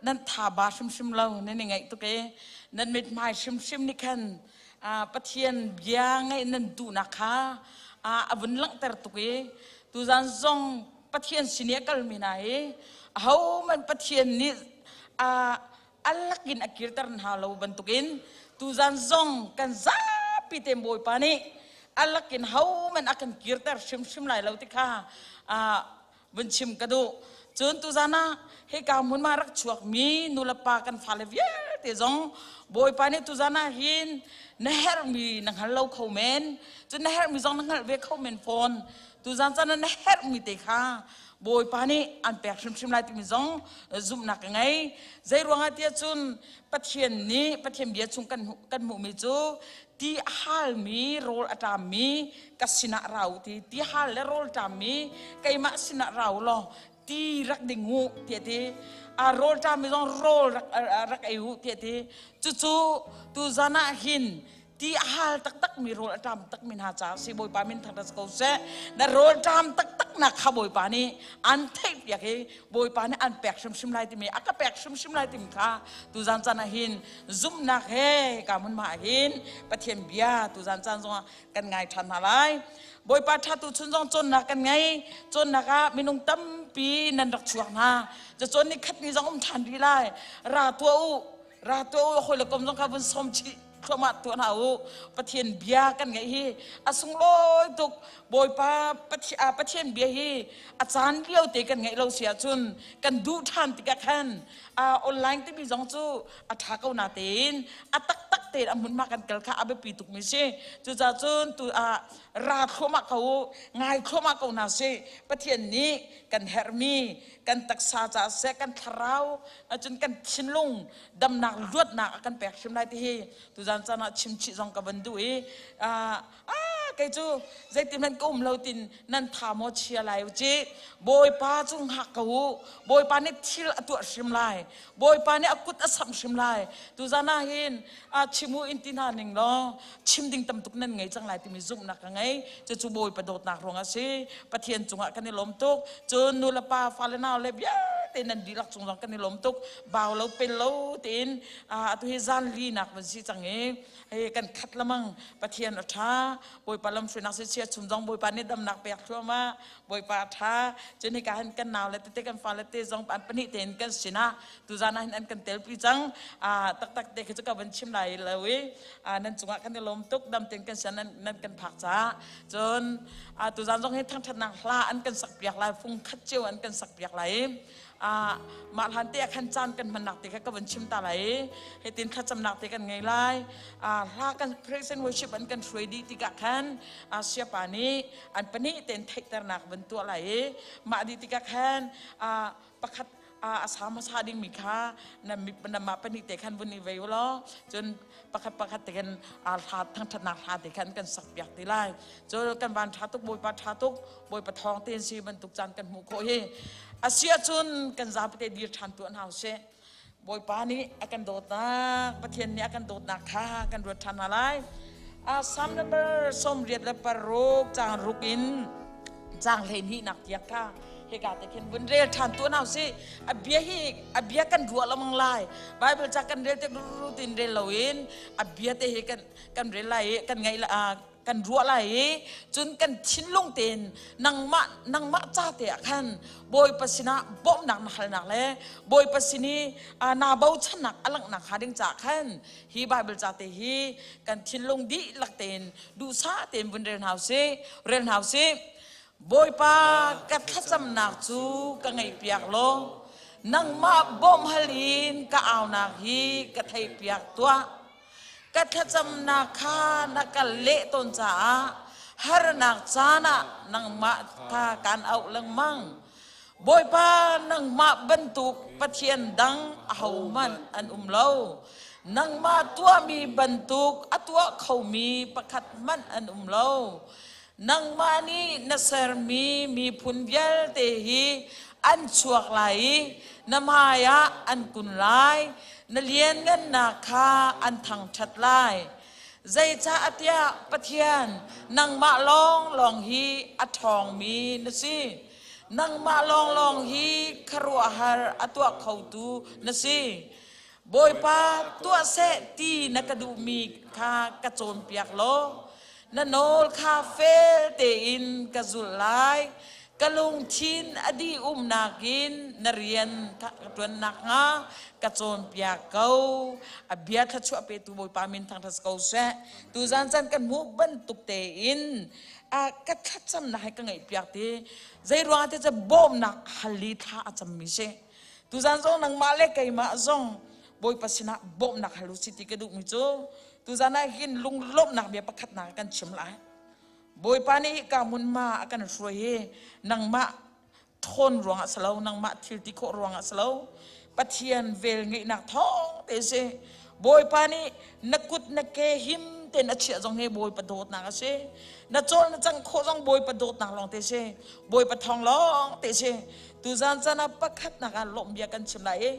Nan tha ba hrimhrim lo nan i ngaih tuk e. Nan mithmai hrimhrim nih khan Pathian bia ngaih nan duhnak kha a vun langhter tuk i tuzan zong Pathian sin i a kalmi hna hi ahohmanh Pathian nih a lakin a kirter hna lo bantukin tuzan zong kan zapi te Bawipa nih a lakin hohmanh a kan kirter hrimhrim lai lo ti kha vun chim ka duh. Cun tuzan ah hika hmunhma rak chuakmi nulepa kan fale vialte zong Bawipa nih tuzan ah hin na herhmi na hngal lo kho men, cun na herhmi zong na hngalh ve kho men fawn. Tuzan caan ah na herhmi te kha Bawipa nih an pek hrimhrim lai timi zong zumhnak ka ngei. Zei ruangah tiah cun Pathian nih Pathian bia chung kan kan hmuhmi cu ti a halmi rawl a ṭammi ka sinah ra u ti ti hal le rawl ṭammi keimah sinah ra u law ti rak ding u tiah ti a rawl ṭammi zong rawl rak rak ei u tiah ti cucu tuzan ah hin ti a hal taktakmi rawl a ṭam takmi hna caah si Bawipa min thangṭhat ko seh na rawl ṭam taktak nak kha Bawipa nih an theihpiak i Bawipa nih an pek hrimhrim lai timi a ka pek hrimhrim lai timi kha tuzan caan ah hin zumhnak he ka hmunhma ah hin Pathian bia tuzan caan zongah kan ngai ṭhan hna lai. Bawipa ṭha tu chun zong cawnnak kan ngei. Cawnnak ah minung tampi nan rak chuak hna. Cacawn ni khat ni zong um ṭhan rih lai. Ra tuah u, ra tuah u, hawi le kom zong kha vun sawm chih thluahmah tuah hna u. Pathian bia kan ngeih hi a sunglawi tuk. Bawipa Pathian bia hi a caan lio te kan ngeih lo si ahcun kan duh ṭhan tikah khan online timi zong cu a ṭha ko natein a taktak tein a hmunhma kan kal kha a biapi tukmi si. Cucaah cun tu ah ra thluahmah ko u, ngai thluahmah ko hna sih. Pathian nih kan herhmi kan taksa caah seh, kan thlarau cun kan thinlung damnak luatnak a kan pek hrim lai ti hi tuzan caan ah chim chih zong ka van duh i ah kei cu zeitin hmanh ka um lo tin nan tha maw chia lai u ci. Bawipa cu hngak ko u, Bawipa nih thil a tuah hrim lai, Bawipa nih a kut a samh hrim lai. Tuzan ah hin a chim u in ti hna ning law chim ding tam tuk nan ngei cang lai timi zumhnak ka ngei. Cucu Bawipa dawtnak ruang a si. Pathian cungah kan i lawm tuk. Cun nu le pa fale nau le vialte nan dihlak cung zong kan i lawm tuk. Bau lo pel lo tein atu hi zan li nak van si cang i hei kan khat lamang. Pathian a ṭha. Bawipa lamhruainak si chia chung zong Bawipa nih damnak pek thluahmah. Bawipa a ṭha. Cun hika hin kan nau le tete kan fale te zong an pahnih tein kan sinah tuzan ah hin an kan telpi cang. Taktak te khi cu ka van chim lai lo i nan cungah kan i lawm tuk. Dam tein kan sian nan kan phak caah. Cun tuzan zong hi thangṭhatnak hla an kan sakpiak lai, fung khat cio an kan sakpiak lai i mah hlan te ah khan caan kan hmannak te kha ka vun chim ta lai i hitin thlacamnak te kan ngei lai. Hla kan praise and worship an kan hruai dih tikah khan siapa nih an pahnih tein theihternak vun tuah lai i mah dih tikah khan pakhat a sa hmasa dingmi kha na mah pahnih te khan vun i vei u law cun pakhat pakhat te khan hla thangṭhatnak hla te khan kan sak piak ti lai. Cun kan van ṭha tuk, Bawipa ṭha tuk, Bawipa thawng tein si bantuk caan kan hmuh khawh hi a si ahcun kan zapite dir ṭhan tuah hna usih. Bawipa nih a kan dawtnak, Pathian nih a kan dawtnak kha kan ruat ṭhan hna lai. Psalm number 86 caang ruk in caang 12 nak tiang kha hika te khin vun rel ṭhan tuah hna usih. A bia hi a bia kan ruah lamang lai. Bible ca kan rel te ru tin rel loin a bia te hi kan kan rel lai i kan ngaih kan ruah lai i cun kan thinlung tein nangmah nangmah ca te ah khan Bawipa sinah bawmhnak na halnak le Bawipa sin i naa bochannak a langhnak hnga ding caah khan hi Bible ca te hi kan thinlung dihlak tein duhsah tein vun rel hna usih, rel hna usih. Bawipa, ka thlacamnak cu ka ngaihpiak law nangmah bawmh hal in ka aunak hi ka theihpiak tuah. Ka thlacamnak kha na ka leh tawn caah harnak caan ah nangmah kha kaan auh lengmang. Bawipa, nangmah bantuk Pathian dang ahohmanh an um lo. Nangmah tuahmi bantuk a tuah khomi pakhat hmanh an um lo. Nangmah nih na sermi miphun vialte hi an chuak lai i na hmaiah an kun lai, na lianngannak kha an thangṭhat lai. Zeicahtiah Pathian, nangmah lawnglawng hi a ṭhawngmi na si. Nangmah lawnglawng hi khuaruahhar a tuah khotu na si. Bawipa, tuah seh ti na ka duhmi kha ka cawnpiak law na nawl kha fel tein ka zulh lai. Ka lungthin a dih umnak in na rian ka ṭuan nakhnga ka cawnpiak ko. A bia thluachuah petu Bawipa min thangṭhat ko seh. Tuzan caan kan hmuh bantuk tein a ka thlacamnak he ka ngaihpiak ti. Zei ruangah ti cu bawmnak hal i thla a cammi si. Tuzan zong nangmah le keimah zong Bawipa sinah bawmhnak hal u si ti ka duhmi cu tuzan ah hin lunglawmhnak bia pakhatnak kan chim lai. Bawipa nih hika hmunhma a kan hruai hi nangmah ṭhawn ruangah si lo, nangmah thil ti khawh ruangah si lo, Pathian vel ngeihnak thawng te si. Bawipa nih na kut na ke him tein a chiah zong hi Bawipa dawtnak a si. Na cawl na cang khawh zong Bawipa dawtnak lawng te si. Bawipa thawng lawng te si. Tuzan caan ah pakhatnak ah lawmh bia kan chim lai i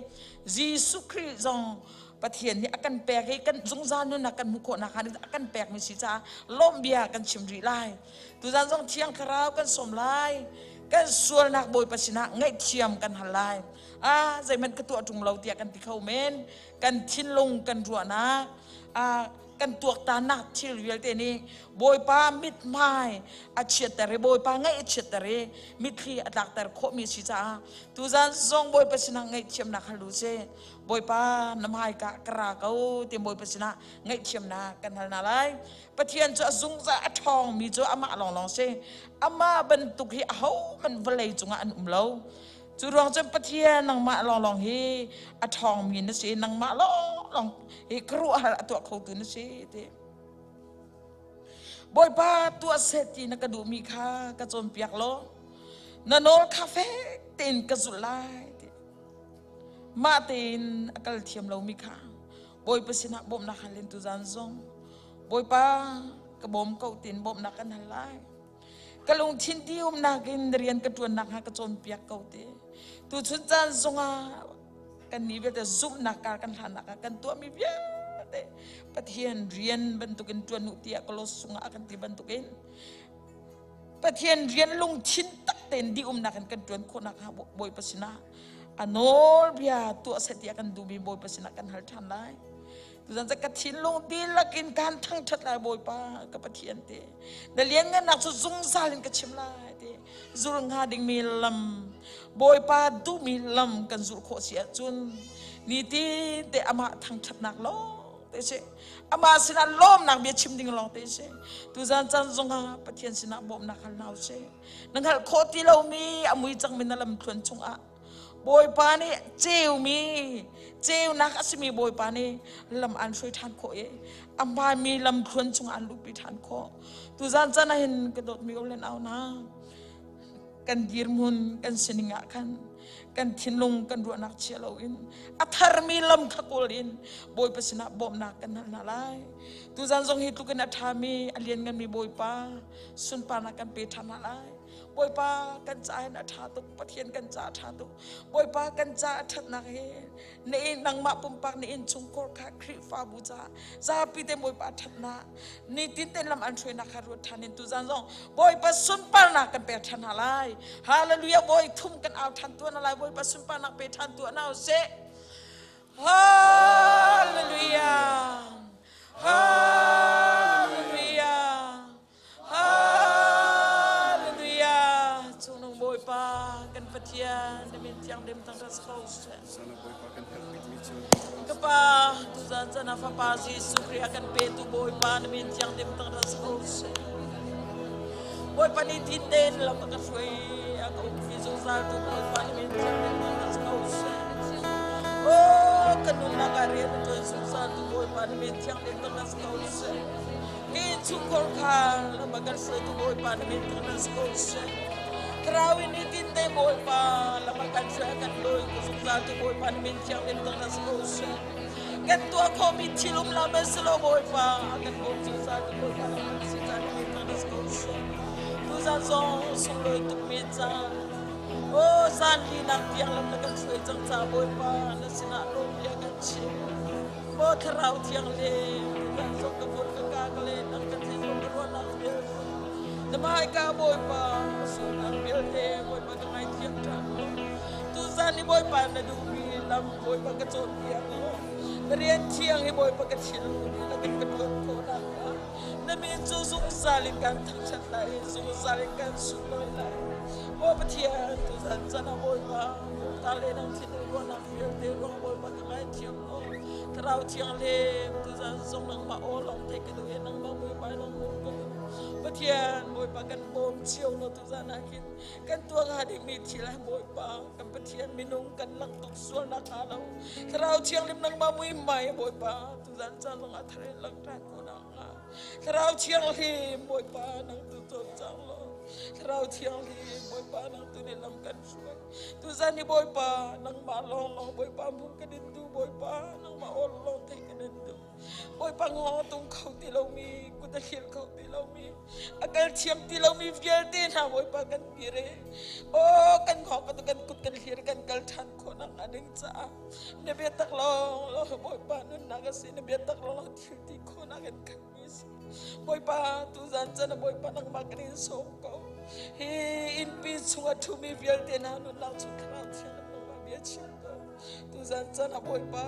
Jesuh Khrih zong Pathian nih a kan pek i kan zungzal nunnak kan hmuh khawhnak hnga a kan pekmi si caah lawmh bia kan chim rih lai. Tuzan zong Thiang Thlarau kan sawm lai. Kan sualnak Bawipa sinah ngaihthiam kan hal lai. Ah, zeihmanh ka tuah ṭung lo tiah kan ti kho men. Kan thinlung kan ruahnak, ah, kan tuaktannak thil vialte nih Bawipa mithmai a chiatter i Bawipa ngaih a chiatter i mitthli a tlakter khawhmi a si caah tuzan zong Bawipa sinah ngaihthiamnak hal u sih. Bawipa na hmaika ka ra ko ti Bawipa sinah ngaihthiamnak kan hal hna lai. Pathian cu a zungzal a ṭhawngmi cu amah lawnglawng si. Amah bantuk hi ahohmanh vawlei cungah an um lo. Cu ruang cun Pathian nangmah lawnglawng hi a ṭhawngmi na si, nangmah lawnglawng hi khuaruahhar a tuah khotu na si ti. Bawipa tuah seh ti na ka duhmi kha ka cawnpiak law na nawl kha fek tein ka zulh lai ti. Mah tein a kal thiam lomi kha Bawipa sinah bawmhnak hal in tuzan zong Bawipa ka bawm ko tiin bawmhnak kan hal lai. Ka lungthin ti umnak in rian ka ṭuannak hnga ka cawnpiak ko te. Tuchun caan zongah kan nih vialte zumhnak kar kan hlannak ah kan tuahmi vialte Pathian rian bantukin ṭuan u tiah Kolos chungah a kan ti bantukin Pathian rian lungthin tak tein di umnak in kan ṭuan khawhnak hnga Bawipa sinah a nawlbia tuah seh tiah kan duhmi Bawipa sinah kan hal ṭhan lai. Tuzan cu ka thinlung dihlak in kaan thangṭhat lai Bawipa ka Pathian te. Na lianngannak cu zungzal in ka chim lai ti. Zul hnga dingmi lam Bawipa duhmi lam kan zulh khawh si ahcun nitin te amah thangṭhatnak lawng te si. Amah sinah lawmnak bia chim ding lawng te si. Tuzan caan zongah Pathian sinah bawmhnak hal hna usih. Na hngalh khawh ti lomi a mui cangmi na lamthluan chungah Bawipa nih ceumi ceunak a simi Bawipa nih lam an hruai ṭhan khawh i a hmaanmi lamthluan chungah an luhpi ṭhan khawh. Tuzan caan ah hin ka dawtmi u le nau hna, kan dirhmun kan sining ah khan kan thinlung kan ruahnak chia loin a tharmi lam kha kawl in Bawipa sinah bawmhnak kan hal hna lai. Tuzan zong hi tlukin a ṭhami a liannganmi Bawipa sunparnak kan pe ṭhan hna lai. Bawipa kan ca hin a ṭha tuk Pathian kan ca a ṭha tuk Bawipa kan ca a ṭhatnak hi na in nangmah pumpak na innchungkhar kha Khrihfabu ca zapi te Bawipa ṭhatnak nitin te lam an hruainak kha ruat ṭhan in tuzan zong Bawipa sunparnak kan pek ṭhan hna lai. Hallelujah. Bawi thum kan au ṭhan tuah na lai. Bawipa sunparnak pe ṭhan tuah na usih. Hallelujah. Hallelujah. Hallelujah. Cungnung Bawipa kan Pathian na min thianghlim thangṭhat si ko seh. Ka Pa, tuzan chan ah Fapa Jesuh Khrih a kan petu Bawipa na min thianghlim thangṭhat si ko seh. Bawipa nih tin tein lam a ka hruai, a ka umpi zungzal tu Bawipa na min thianghlim thangṭhat si ko seh. Oh, ka nunnak ah rian a ṭuan zungzal tu Bawipa na min thianghlim thangṭhat si ko seh. Ka innchungkhar kha lam a kan hruaitu Bawipa na min thangṭhat si ko seh. Thlarau in nitin te Bawipa lam a kan hruai a kan lawi tu zungzal tu Bawipa na min thianghlim thangṭhat si ko seh. Kan tuah khawhmi thil um lo men si lo Bawipa a kan bawm zungzal tu Bawipa na kan si caan na min thangṭhat si ko seh. Tuzan zong sunglawi tukmi caan Oh, zan linak tiang lam na kan hruai cang ca Bawipa na sinah lawm bia kan chim. Maw Thlarau Thianghlim, kan zong ka vur ka ka ka le nang ka thinlung ka ruahnak vialte. Na hmaika Bawipa, sualnak vialte Bawipa ka ngai cawnpiak ṭhan law tuzan hi Bawipa na duhmi lam Bawipa ka cawnpiak law na rian thiang hi Bawipa ka thinlung dihlak in ka ṭuan khawh nakhnga na min cu zungzal in kan thangṭhat lai i zungzal in kan sunlawi lai. Maw Pathian, tuzan can ah Bawipa, ta le nang thinlung ruahnak vialte ruang Bawipa ka ngaithiam law Thlarau Thianghlim tuzan zong nangmah aw lawng theih ka duh i nangmah Bawipa lawng hmuh ka duh. Pathian, Bawipa kan bawm cio law tuzan ah khin kan tuah hnga dingmi thil ah Bawipa kan Pathian minung kan lang tuk sual nakhnga lo Thlarau Thianghlim nangmah muihmai Bawipa tuzan caan zong ah thar in lang ṭhan ko nakhnga Thlarau Thianghlim Bawipa nang tu cawlcang law Thlarau Thianghlim Bawipa nang tu nih lam kan hruai tuzan hi Bawipa nangmah lawnglawng Bawipa hmuh kan in duh Bawipa nangmah aw lawng theih kan in duh Bawipa ngawng a tung kho ti lomi kut a thlir kho ti lomi a kal thiam ti lomi vialte hna Bawipa kan dir i aw kan ngawng kan kan kut kan thlir kan kal ṭhan khawh nakhnga ding caah na biatak lawng lawng Bawipa nunnak a si na biatak lawng lawng thil ti khawhnak in khatmi a si Bawipa tuzan can Bawipa nangmah kan in sawm ko hi innpi chung a ṭhumi vialte hna nunnak chung thlarau thiang nangmah bia chim ko tuzan can ah Bawipa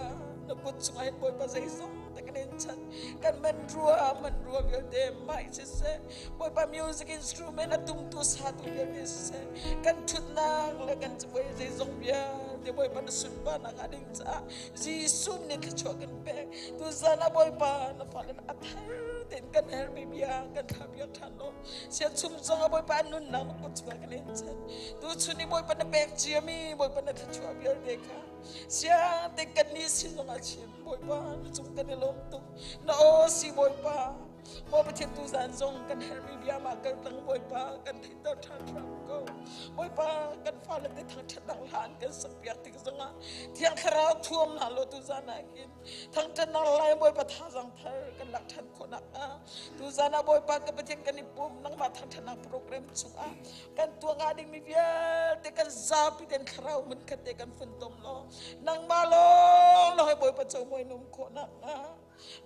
na kut chungah hin Bawipa zeizong te kan in chan kan man rua man rua vialte mai siseh Bawipa music instrument a tumtu satu vialte siseh kan ṭhutnak le kan cabuai zeizong vialte Bawipa na sunparnak ah ding caah Jesuh nih thluachuah kan pek tuzan ah Bawipa na fale a thar tein kan herhmi bia kan thlapiak ṭhan law siachum zong ah Bawipa an nunnak na kut chungah kan in chan tuchun i Bawipa na pek ciami Bawipa na thluachuah vialte kha siang te kan nih sin zongah chim Bawipa na cung kan i lawm tuk na aw si Bawipa Maw Pathian tuzan zong kan herhmi bia mah kal tlang Bawipa kan theihter ṭhan hram ko. Bawipa kan fale te thangṭhatnak hla an kan sakpiak tik zongah Thiang Thlarau thuam hna law tuzan ah hin thangṭhatnak lai Bawipa thazaang thar kan lak ṭhan khawh nakhnga tuzan ah Bawipa ka Pathian kan i pum nangmah thangṭhatnak program chungah kan tuah hnga dingmi vialte kan zapi ten thlarau hmunkhat te kan funtom law nangmah lawng lawng hi Bawipa comawi num khawh nakhnga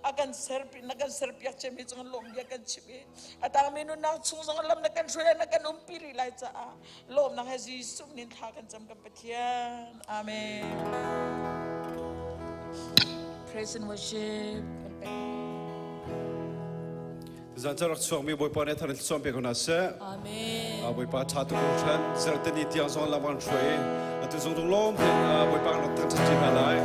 a kan serpi na kan serpiak cemi cung lawm bia kan chim i a tangmi nunnak chung zong lam na kan hruai na kan umpi rih lai caah lawmnak he Jesuh nin thla kan cam kan Pathian. Amen. Praise and worship. Zan ca rak chuakmi Bawipa nih thar in sawm pe ko hna seh. Amen. Bawipa tha tuk in ṭhan zarhteni tiang zong lam kan hruai i atu zung tung lawm tein Bawipa kan rak thangṭhat ṭi hna lai.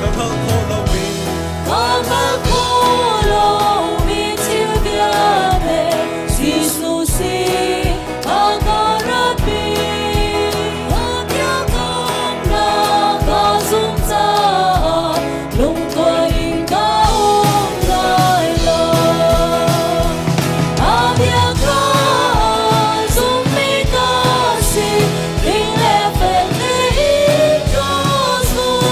Ka hngalh khawh lomi Ka hngalh khawh lomi thil vialte Jesuh si a ka ratpi. A biakamnak ka zumh caah lungtuai in ka um lai lo. A biakam zumhmi ka si, ding le fel tein ka zumh.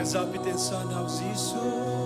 Kan zapi ten sa nau Jesuh.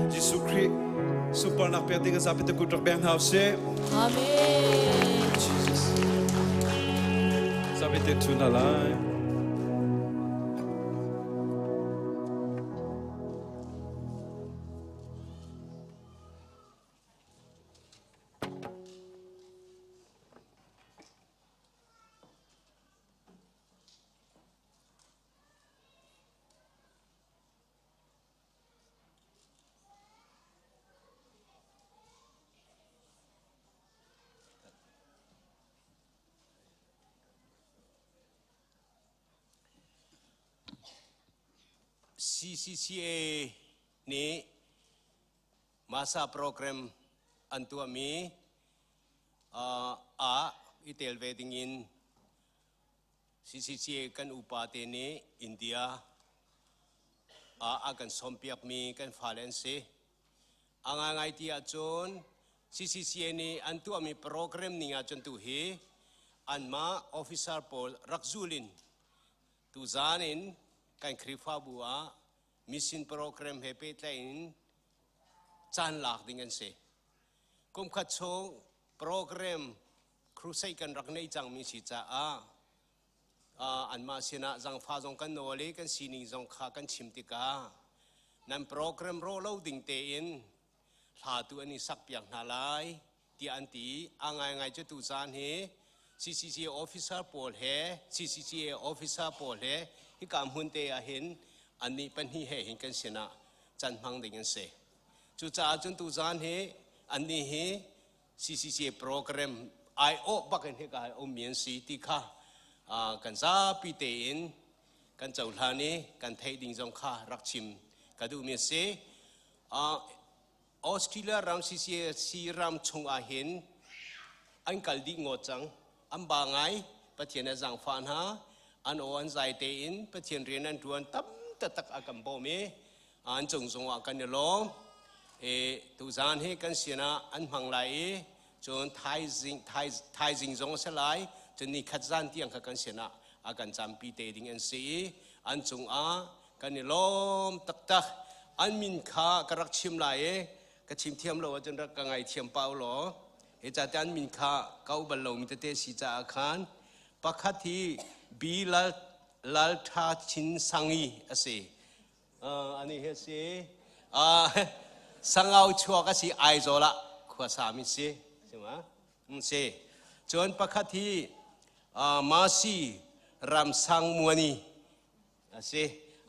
Jesuh Khrih sunparnak pek ding zapi te kut rak beng hna usih. Amen. Jesus. Zapi te thu hna lai. CCCA nih Masa program an tuahmi ah i tel ve dingin CCCA kan upa te nih India ah a kan sawmpiakmi kan fale an si. A ngaingai ti ahcun CCCA nih an tuahmi program ning ahcun tu hi anmah officer pawl rak zul in tuzaan in kan Khrihfabu ah mission program he pehtlaih in caan lak ding an si. Kum khat chung program crusade kan rak nei cangmi si caah anmah sinah zangfa zong kan nawl i kan sining zong kha kan chim tikah nan program rawh lo ding tein hla tu an i sakpiak hna lai tiah an ti. A ngaingai cu tu caan hi CCCA officer pawl he CCCA officer pawl he hika hmun te ah hin annih pahnih he hin kan sinah can hmang ding an si. Cucaah cun tu zan hi annih hi CCCA program aiawh bak in hika hi ummi an si ti kha kan zapi tein kan cohlan i kan theih ding zong kha rak chim ka duhmi a si. Australia ram CCAC ram chung ah hin an kal dih ngawt cang. An ba ngai, Pathian a zaangfah hna, an aw an zai tein Pathian rian an ṭuan tam taktak a kan bawm i an cung zongah kan i lawm. I tuzaan hi kan sinah an hmang lai i cun thaizing thaizing zong a si lai, cun ni khat zan tiang kha kan sinah a kan campi te ding an si i an cungah kan i lawm taktak. An min kha ka rak chim lai i ka chim thiam lo ahcun rak ka ngaithiam pah u law hi ca te an min kha ka u bal lomi tete si caah khan pakhat hi B Lal Lal Tha Chin Sangi a si. Ani hi a si. Sangau chuak a si Aizawl ah khuasa mi si. Si ma? Si. Cun pakhat hi Masi Ram Sang Muani a si.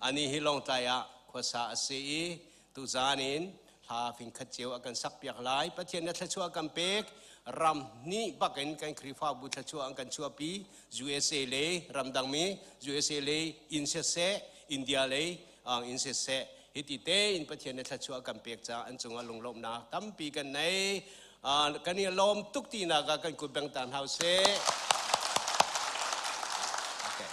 Ani hi Lawngtlai ah khuasa a si i tuzaan in hla fingkhat cio a kan sakpiak lai. Pathian na thluachuah kan pek. Ram hnih bakin kan Khrihfabu thluachuah an kan chuahpi. USA lei ramdangmi USA lei in siseh, India lei in siseh hiti tein Pathian na thluachuah kan pek caah an cungah lunglawmhnak tampi kan nei. Kan i lawm tuk tinak ah kan kut beng ta hna usih. Okay.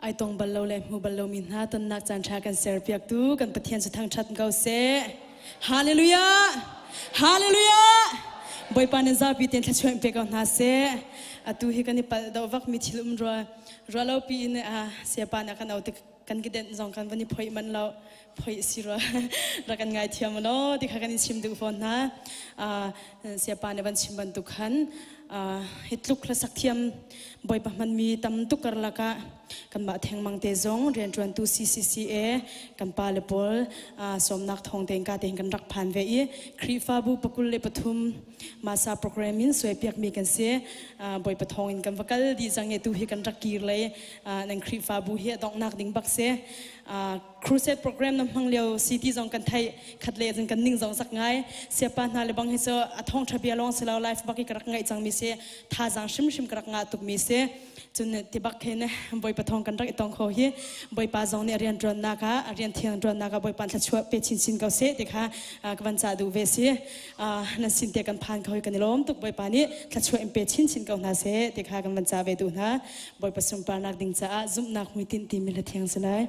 Ai tong bal lo le hmu bal lomi hna tonnak caan ṭha kan serpiaktu kan Pathian cu thangṭhat ko seh. Hallelujah! Hallelujah! Bawipa nan zapi tein thluachuah in pe ko hna seh. Atu hi kan i palh deuh vak mi thil um rua rua lo pi in siapa nih a kan au tik kan kedenh zong kan van i phoih manh lo phoih si rua rak kan ngaithiam law ti kha kan in chim duh fawn hna. Siapa nih van chim bantuk khan hi tluk hlasak thiam Bawipa hmanmi tam tuk karlak ah kanmah thengmang te zong rianṭuantu CCCA kan pa le pawl sawmnak thawng tein ka tein kan rak phan ve i Khrihfabu pakul le pathum masa program in suaipiakmi kan si. Bawipa thawng in kan va kal dih cang i tu hi kan rak kir lei nan Khrihfabu hi a donghnak ding bak si. Crusade program na hmang lio si ti zong kan theih khat le cun kan ning zong zak ngai siapa hna le bang hi cu a thawngtha bia lawng si lo life bak i ka rak ngaih cang mi si thazaang hrimhrim ka rak ngah tuk mi si cun ti bak khin Bawipa thawng kan rak i tong kho hi Bawipa zong nih a rian ṭuannak ah a rian thiang ṭuannak ah Bawipa thluachuah pe chinchin ko seh ti kha ka van cah duh ve si nan sin te kan phan kho hi kan i lawm tuk Bawipa nih thluachuah in pe chinchin ko hna seh ti kha kan van cah ve duh hna Bawipa sunparnak ding caah zumhnak hmuitinh timi hla thiang si lai.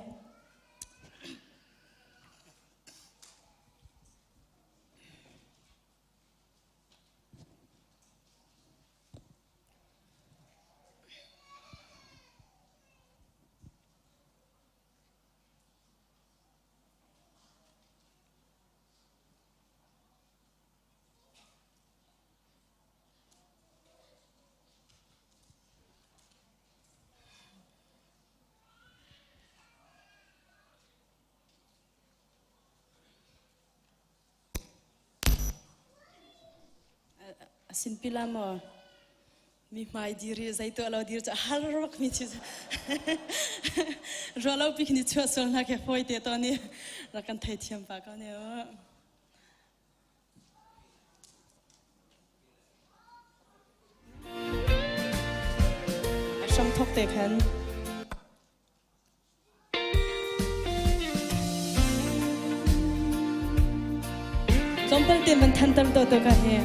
A sinpi la maw? Mi hmai dir i zei tuah lo dir cu a har bak mi thil ruah lo pi khin i chuah sual hna khi fawi te tawn i rak kan theithiam pah ko ne u. Hram thok te khan Tlawmpal te man thanter to to ka he.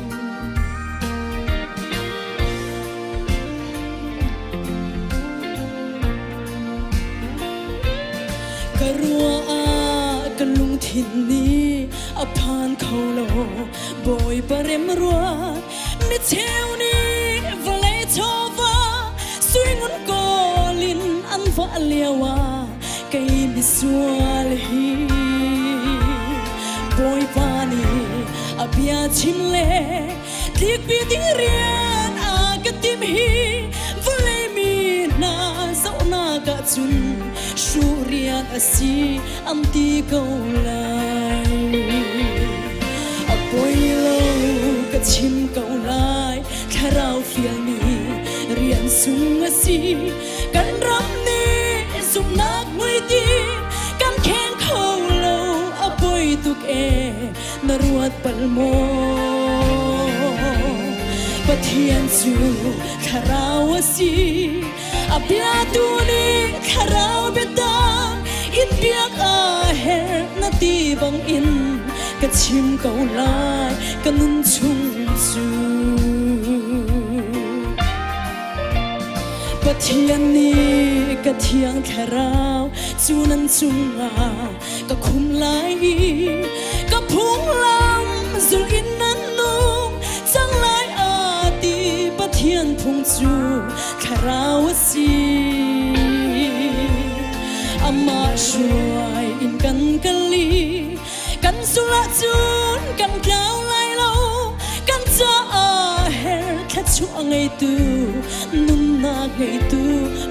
Ka rua ah ka lungthin nih a phan kho lo Bawipa rem rua mi cheu nih vawlei chawva suingun kawl in an vah lio ah kei misual hi Bawipa nih a bia chim le tlikpi ding rian a ka tim hi vawlei mi hna zohnak ah cun hruh rian a si an ti ko lai. A poi lo ka chim ko lai thlarau fialmi rian sung a si kan ram nih zumhnak muiti kan kheng kho lo a poi tuk e na ruat bal maw Pathian cu thlarau a si a bia tu nih thlarau biatak in biak a herh na ti bang in ka chim ko lai ka nun chung cu Pathian nih ka thiang thlarau cu nan cungah ka khum lai i ka phunglam zulh in nan nung cang lai a ti Pathian phung cu thlarau a si amah hruai in kan kal i kan sul ahcun kan tlau lai lo kan caah her thluachuah ngeitu nunnak ngeitu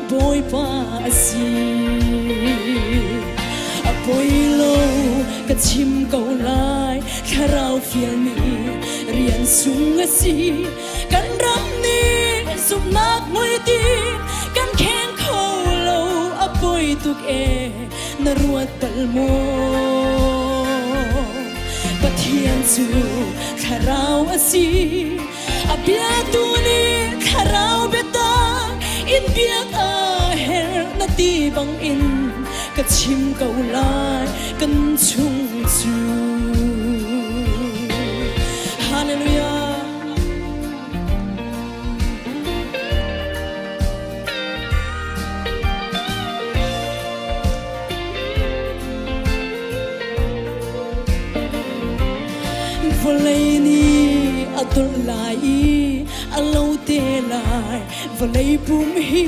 Bawipa a si a poi lo ka chim ko lai thlarau fialmi rian sung a si kan ram nih zumhnak hmuitinh kan kheng kho lo a poi tuk e na ruat bal maw Pathian cu thlarau a si a bia tu nih thlarau biatak in biak a herh na ti bang in ka chim ko lai kan chung cu Hallelujah Vawlei nih a dolh lai i a lo te lai vawlei pum hi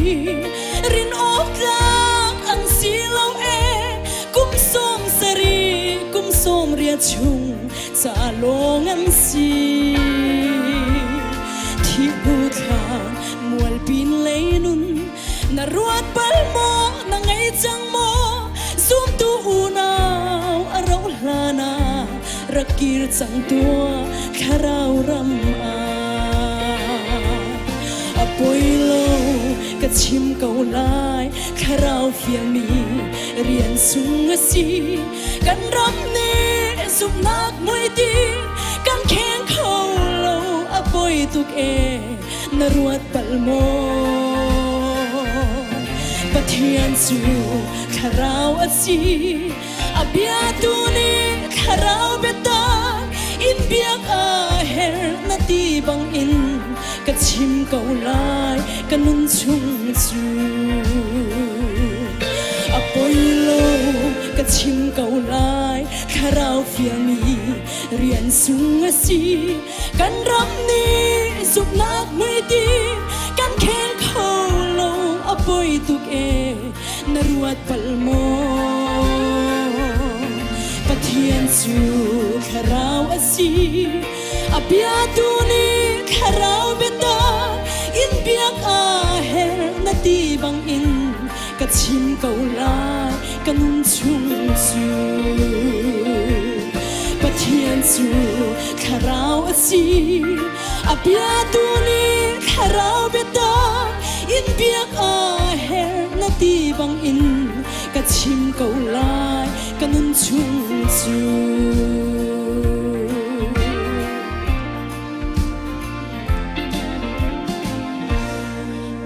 rin awk tlak an si lo e kum 70 kum 80 chung ca lawng an si thi bu thlan mual pin lei nun na ruat bal maw na ngei cang maw zumtu unau a rauh hlan ah rak kir cang tuah thlarau ram ah a poi lo ka chim ko lai thlarau fialmi rian sung a si kan ram nih zumhnak muitinh kan kheng kho lo a poi tuk e na ruat bal maw Pathian cu thlarau a si a bia tu nih thlarau biatak in biak a herh na ti bang in ka chim ko lai ka nun chung cu a poi lo ka chim ko lai thlarau fialmi rian sung a si kan ram nih zumhnak hmuitinh kan kheng kho lo a poi tuk e na ruat bal maw Pathian cu thlarau a si a bia tu nih thlarau biatak in biak a herh na ti bang in ka chim ko lai ka nun chung cu Pathian cu thlarau a si a bia tu nih. Thlarau biatak in biak a herh na ti bang in ka chim ko lai ka nun chung cu.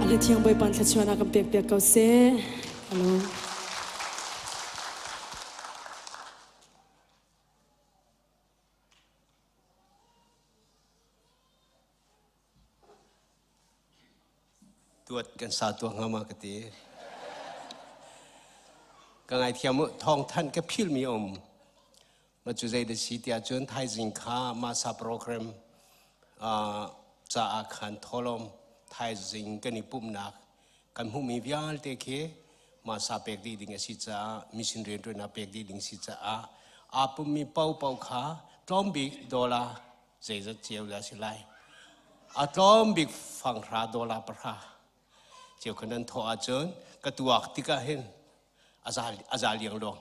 Ale thiang Bawipa thluachuah kan pek piak ko seh. Hello. Tuat kan sa tuah hnga ma ka ti. Ka ngaithiam u, thawng thanh ka phil mi um. Ma cu zei da si tiah cun thaizing kha masa program caah khan tholom thaizing kan i pumhnak kan hmuhmi vialte khi masa pek dih ding a si caah mission rianṭuannak pek dih ding si caah aa pummi paohpaoh kha tlawmbik dollar zeizat cio dah si lai a tlawm bik fanghra dollar pahra cio kha nan thawh ahcun ka tuak tikah hin a za liang luang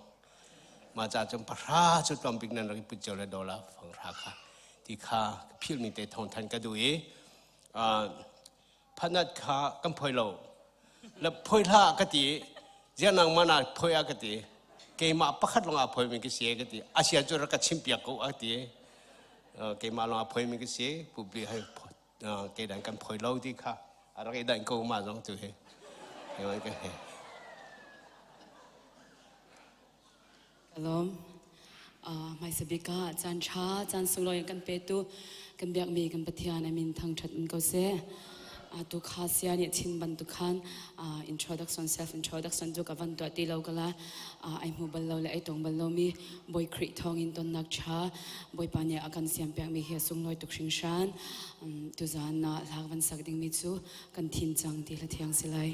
ma ca cun pahra cu tlawm bik nan rak i put cio le dollar fanghra kha ti kha philmi te thong than ka duh i phanat kha kan phoi lo le phoi hlah ka ti ziah nangmah na phoi a ka ti keimah pakhat lawng a phoi mi ka si ka ti asia cu rak ka chim piak ko a ti keimah lawng a phoi mi ka si public hai ke dan kan phoi lo ti kha a rak i dan ko ma zong tu hi Kalom hmaisa bik ah caan ṭha caan sunglawi kan petu kan biakmi kan Pathian a min thangṭhat in ko seh. Tu kha sia nih chin bantuk khan introduction self introduction cu ka van tuah ti lo kala ai hmu bal lo le ai tong bal lomi Bawi Khrih thawngin tonnak ṭha Bawipa nih a kan siam piakmi hi a sunglawi tuk hringhran. Tuzaan ah hla van sak dingmi cu kan thin cang ti hla thiang si lai.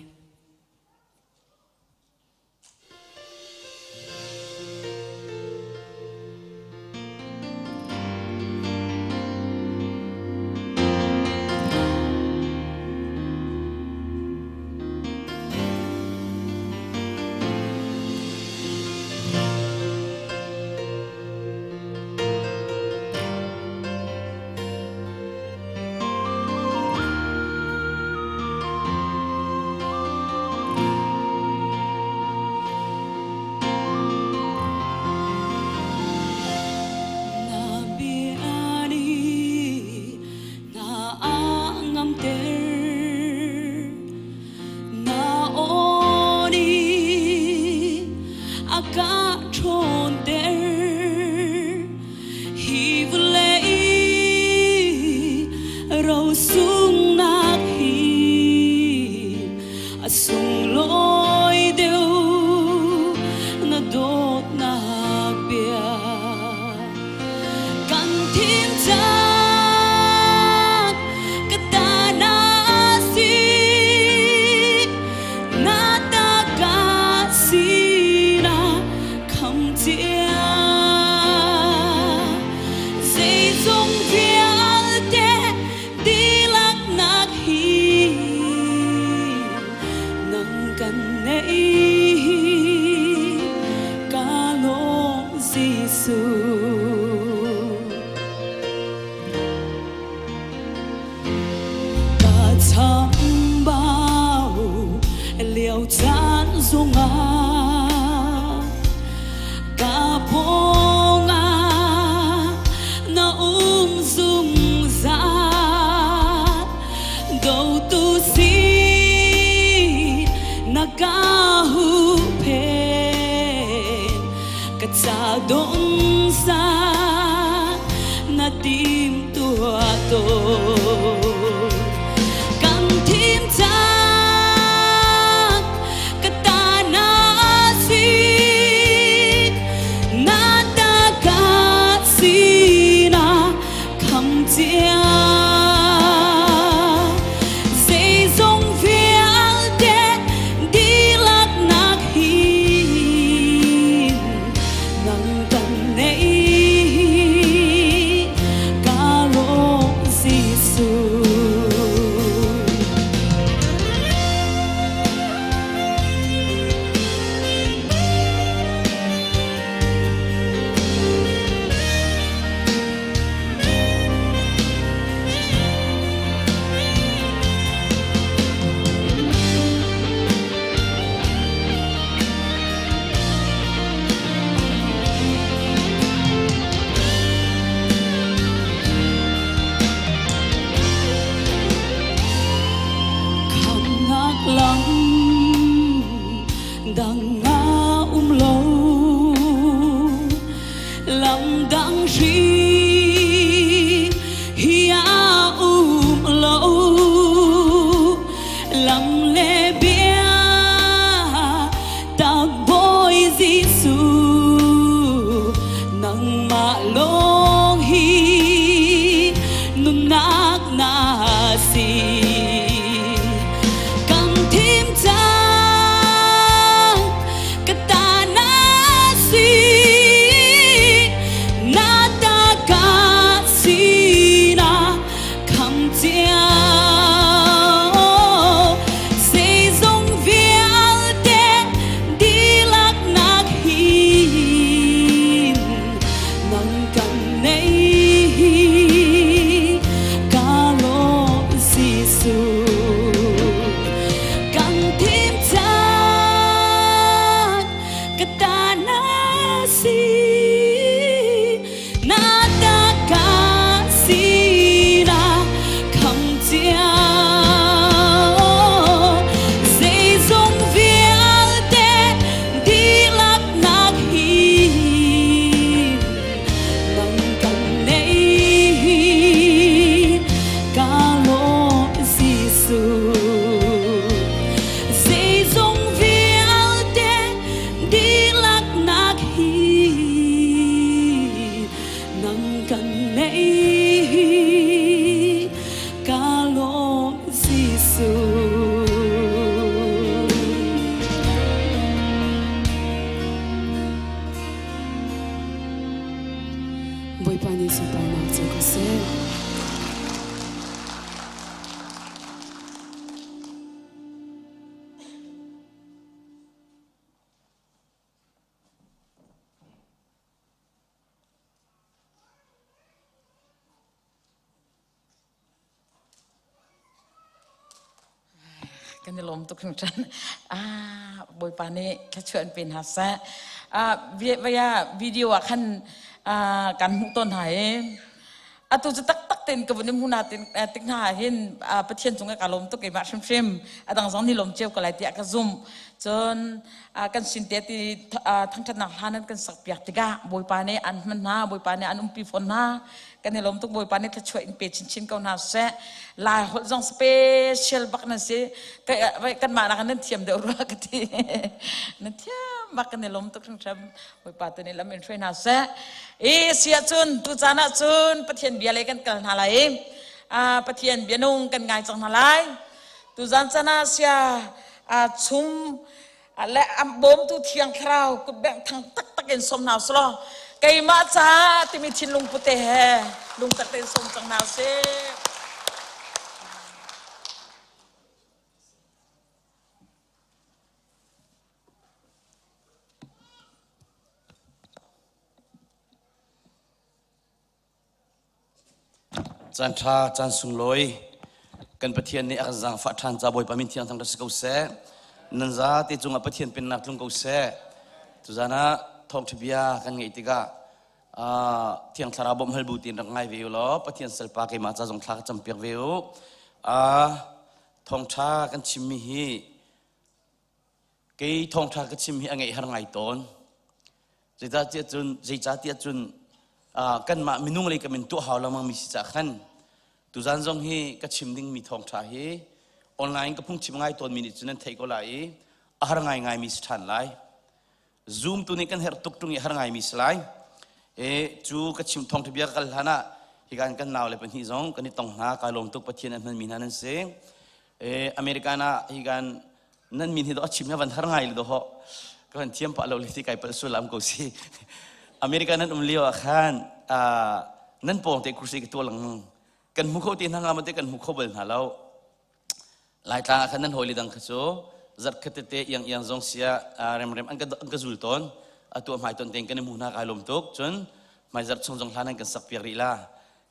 Na bia nih na a ngamter na aw nih a ka ṭhawnter Hi vawlei rosungnak hi a sunglawi deuh na dawtnak bia kan thim cang ka ta na si na ta ka si na kham cia zeizong vialte tilaknak hi nang kan nei ka lawm Jesuh Ka chambau lio caan zongah ka pawngah na um zungzal dotu si na ka huhphenh ka ca dong sa na tim tua tawn kan thim cang ka ta na si na ta ka si na kham cia zeizong vialte dihlak nak hin nang kan nei ka lawm Jesuh. Bawipa nih sunparnak cu ko seh. Kan i lawm tuk hringhran. Ah, Bawipa nih thluachuah in pe hna seh. Ah, via video ah khan ah, kan hmuh tawn hna i atu cu taktak tein ka vun i hmu hna tik hna ah hin Pathian cung ah ka lawm tuk keimah hrimhrim. A dang zong nih lawm cio ko lai tiah ka zumh. Cun kan sin te ti thangṭhatnak hla nan kan sakpiak tikah Bawipa nih an hman hna, Bawipa nih an umpi fawn hna. Kan i lawm tuk Bawipa nih thluachuah in pe chinchin ko hna seh. Lai holh zong special bak nan si. Kanmah nak nan thiam deuh rua ka ti. Nan thiam bak kan i lawm tuk hringhran. Bawipa tu nih lam in hruai hna seh. I si ahcun tu caan ahcun Pathian bia lei kan kal hna lai i Pathian bia nung kan ngai cang hna lai. Tuzan caan ah sia chum le bawmtu thiang thlarau kutbengh thang taktak in sawm hna usih law keimah ca timi thinlung pute he lungtak tein sawm cang hna usih. Caan ṭha, caan sunglawi kan Pathian nih a kan zaangfah ṭhan ca Bawipa min thiang thang si ko seh. Nan zate cungah Pathian pennak tlung ko seh. Tuzan ah thawngṭha bia kan ngeih tikah Thiang Thlarau bawmh hal bu tiin rak ngai ve u law Pathian salpa keimah ca zong thla ka campiak ve u. Thawngṭha kan chimmi hi Kei thawngṭha ka chim hi a ngeih har ngai tawn. Zeicahtiah cun, zeicahtiah cun kanmah minung lei kam in tuah hau lengmang mi si cah khan tuzan zong hi ka chim dingmi thawngṭha hi online ka phungchim ngai tawnmi nih cun nan theih ko lai i a har ngaingai mi si ṭhan lai. Zoom tu nih kan herh tuk ṭung i har ngaimi si lai. E, cu ka chim thawngṭha bia ka kal hlan ah hikan kan nau le pahnih zong kan i tong hna kai lawm tuk Pathian an hmanmi hna nan si. E, American ah hikan nan min hi do a chim hi van har ngai le do ho ka van thiam pah lo le ti kai pal sul am ko si America nan um lio ah khan nan pawng te kursi ka tuah lang kan hmu kho ti hna nga ma te kan hmu kho bal hna lo Laitlang ah khan nan hawile dang kha cu zarh khat tete iang iang zong sia rem rem an ka an ka zul tawn atu hmai ton teng kan i hmu hna kai lawm tuk cun hmai zarh chung zong hlan an kan sak piak rih la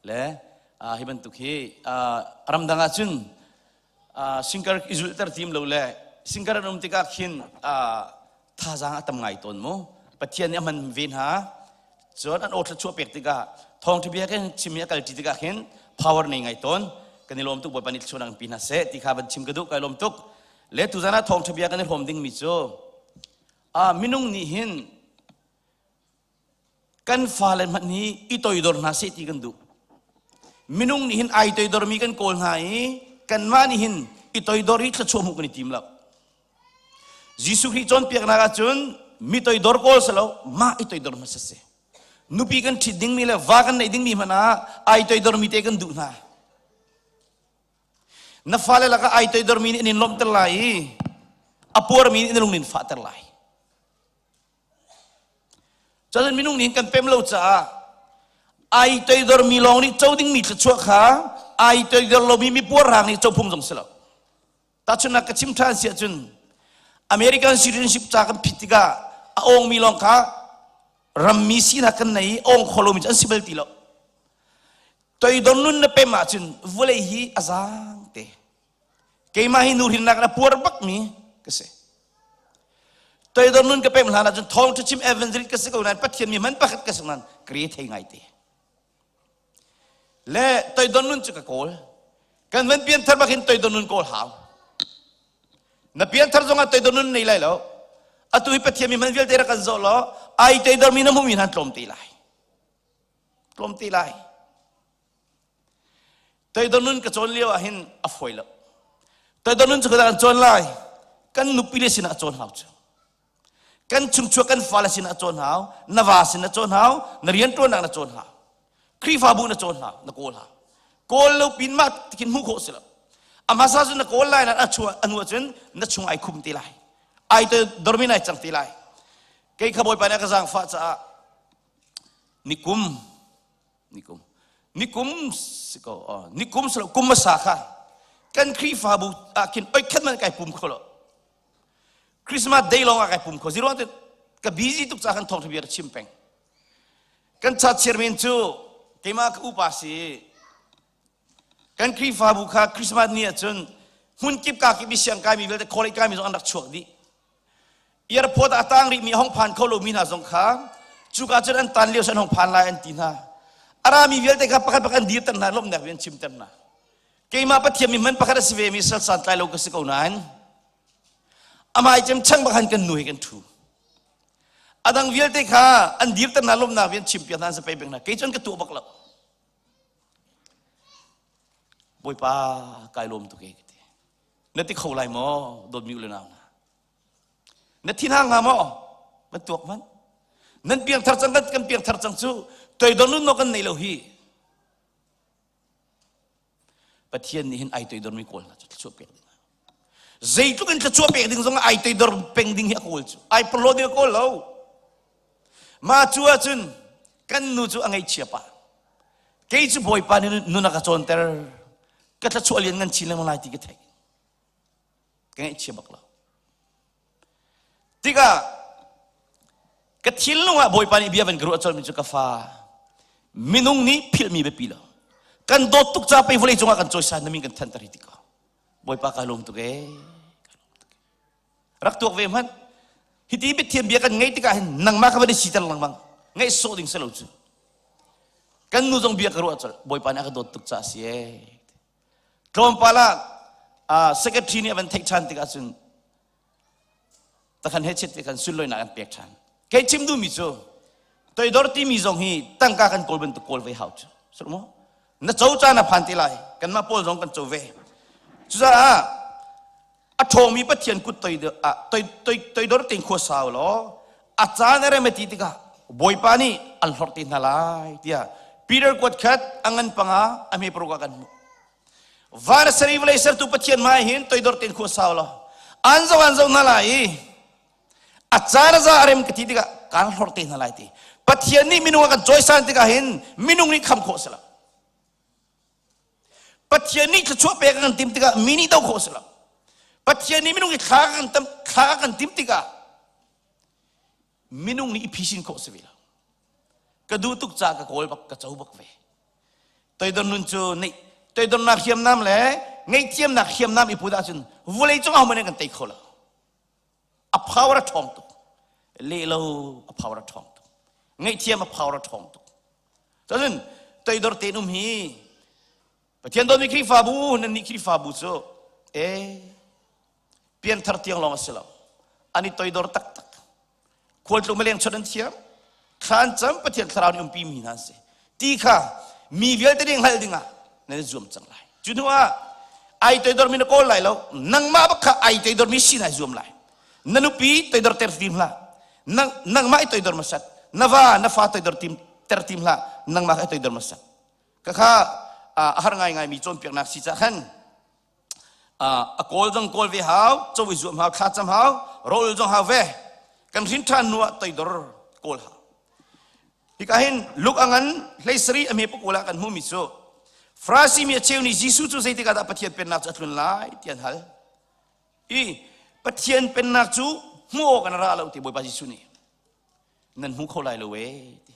le hi bantuk hi ramdang ah cun singkar i zulhter tim lo le singkar an um tikah khin thazaang a tam ngai tawn mu Pathian nih a hman ve hna cun an aw thluachuah pek tikah thawngṭha bia kan chim i a kalṭi tikah khin power nei ngai tawn kan i lawm tuk Bawipa nih thluachuah pi hna seh ti kha van chim ka duh kai lawm tuk le tuzan ah thawngṭha bia kan i hrawm dingmi cu minung nih hin Kan fale hmanh hi i toidor hna seh ti kan duh. Minung nih hin ai toidormi kan kawl hna i kanmah nih hin i toidor hi thluachuah hmuh kan i tim lo. Jesuh Khrih cawnpiaknak ahcun mi toidor kawl si lo, mah i toidor hmasa si. Nupi kan ṭhit dingmi le va kan neih dingmi hmanh ah ai toidormi te kan duh hna. Na fale lakah ai toidormi nih an in lawmhter lai i a puarmi nih na lung in fahter lai. Cun minung nih kan pem lo caah ai toidormi lawng nih co dingmi thluachuah kha ai toidor lomi mi puarhrang nih co phung zong si lo. Tahchunhnak ka chim ṭhan si ahcun American citizenship ca kan phit tikah a awngmi lawng kha rammi sinak kan nei i awng kho lomi cu an si bal ti lo. Toidor nun na pem ahcun vawlei hi a zaang te. Keimah hi nuhrinnak in a puar bakmi ka si. Toidor nun ka pem hlan ahcun thawngṭha chim evangelist ka si ko nain Pathian mi hman pakhat ka si nain ka re thei ngai te. Le toidor nun cu ka kawl. Kan van pianthar bak hin toidor nun kawl hau. Na pianthar zongah toidor nun nei lai lo. Atu hi Pathian mi hman vialte rak kan zoh law ai toidor mi na hmuhmi hna tlawm te lai. Tlawm te lai. Toidor nun ka cawn lio ah hin a fawi lo. Toidor nun cu kan cawn lai. Kan nupi le sinah cawn hau cu. Kan chungchuak kan fale sinah cawn hau. Na va sinah cawn hau. Na rianṭuannak na cawn hau. Khrihfabu na cawn hau. Na kawl hau. Kawl lo pin mah tikin hmuh khawh si lo. A hmasa cun na kawl lai na a anu ahcun na chung ai khum te lai. Ai te dormin ai cang te lai. Kei kha Bawipa nih a ka zaangfah caah nikum. Nikum. Nikum si ko. Oh, nikum si lo kum hmasa kha kan Khrihfabu ah khin oi khat man kai pum kho lo. Christmas day lawng ah kai pum kho. Zero te ka busy tuk ca kan thawngtha bia ka chim peng. Kan cha chairman cu keimah ka upa si. Kan Khrihfabu kha Christmas ni ahcun hmun kip ka kip i siang kaimi vialte college kaimi zong an rak chuak dih. Airport ah a tang rihmi a hong phan kho lomi hna zong kha cuka cun an tan lio an hong phan lai an ti hna. A rami vialte kha pakhat pakhat an dirter hna lawmhnak bia an chimter hna. Keimah Pathian mi hman pakhat a si ve mi sal santlai lo ka si ko nain amai cem chang bak han kan nu he kan thu. A dang vialte kha an dirter hna lawmhnak bia an chimpiak hna an sapei peng hna. Kei cun ka tuah bak lo. Bawipa kai lawm tuk e ka ti. Na ti kho lai maw dawtmi u le nau hna? Na thinhang hnga maw? Kan tuak hmanh. Nan piangthar cang kan kan piangthar cang cu toidor nun maw kan nei lo hi. Pathian nih hin ai toidor mi kawl hna cu thluachuah pek ding. Zeitluk in thluachuah pek ding zong ai toidor peng ding hi a kawl cu. Ai porhlaw ding a kawl lo. Mah cu ahcun kan nu cu a ngaihchia pah. Kei cu Bawipa nih nun a ka cawnter. Ka thluachuah lian ngan chin lengmang lai ti ka theih. Ka ngaihchia bak lo. Tikah ka thinlung ah Bawipa nih bia van ka ruah colmi cu ka fa minung nih philhmi biapi lo. Kan dawt tuk ca pei vawlei cungah kan cawisan na min kan thanter hi ti ko. Bawipa ka lawm tuk ee. Rak tuak ve hmanh. Hiti Pathian bia kan ngaih tikah hin nangmah kha van i siter lengmang. Ngaih sawh ding si lo cu. Kan nu zong bia ka ruah colh. Bawipa nih a ka dawt tuk caah si ee. Tlawmpal ah secretary nih a van theih ṭhan tikah cun takhan he chet te khan sunlawinak an pek ṭhan. Kei chim duhmi cu toidor timi zong hi tangka kan kawl bantuk kawl ve hau cu. Sur maw? Na co caan a phan te lai. Kanmah pawl zong kan co ve. Cucaah a ṭhawngmi Pathian kut toidor tein khua sau law a caan a rem a ti tikah Bawipa nih an hlorh te hna lai tiah Peter kuat khat a ngan panga a hme paruk ah kan hmuh. Van a ser i vawlei sertu Pathian hmai hin toidor tein khua sau law an zo an zo hna lai i a caan a za a rem ka ti tikah kaan hlorh te hna lai ti. Pathian nih minung a kan cawisan tikah hin minung nih kham khawh si lo. Pathian nih thluachuah pek a kan tim tikah mi nih do khawh a si lo. Pathian nih minung i thla a kan tam thla a kan tim tikah minung nih i phisin khawh a si ve lo. Ka duh tuk caah ka kawl bak ka co bak ve. Toidor nun cu neih toidornak hriamnam le ngaihthiamnak hriamnam i put ahcun vawlei cung ahohmanh nih kan tei kho lo. A power a ṭhawng tuk. Leh lo a power a ṭhawng tuk. Ngaihthiam a power a ṭhawng tuk. Cun toidor tein um hi Pathian dawtmi Khrihfabu nan nih Khrihfabu cu e pianthar tiang lawng a si lo. An i toidor taktak. Khualtlung maleng chawnh an thiam. Thla an cam Pathian thlarau nih umpi mi hna an si. Ti kha mi vialte nih hngalh dingah nan i zuam cang lai. Cu hnu ah ai toidor mi na kawl lai lo. Nangmah bak kha ai toidor mi si nai zuam lai. Na nupi toidor ter tim hlah. Nangmah i toidor hmasat. Na va na fa toidor tim ter tim hlah. Nangmah kha i toidor hmasat. Ka kha a har ngaingai mi cawnpiaknak si cah khan a kawl zong kawl ve hau, cho i zuam hau, thla cam hau, rawl zong hau ve. Kan hrin ṭhan hnu ah toidor kawl hau. Hika hin Luke a ngan hleisari a hme pakul ah kan hmuhmi cu Farasi mi a cheu nih Jesuh cu zeitik ah dah Pathian pennak cu a tlun lai ti an hal. I Pathian pennak cu hmuh awk an ra lo ti Bawipa Jesuh nih nan hmu kho lai lo ee ti.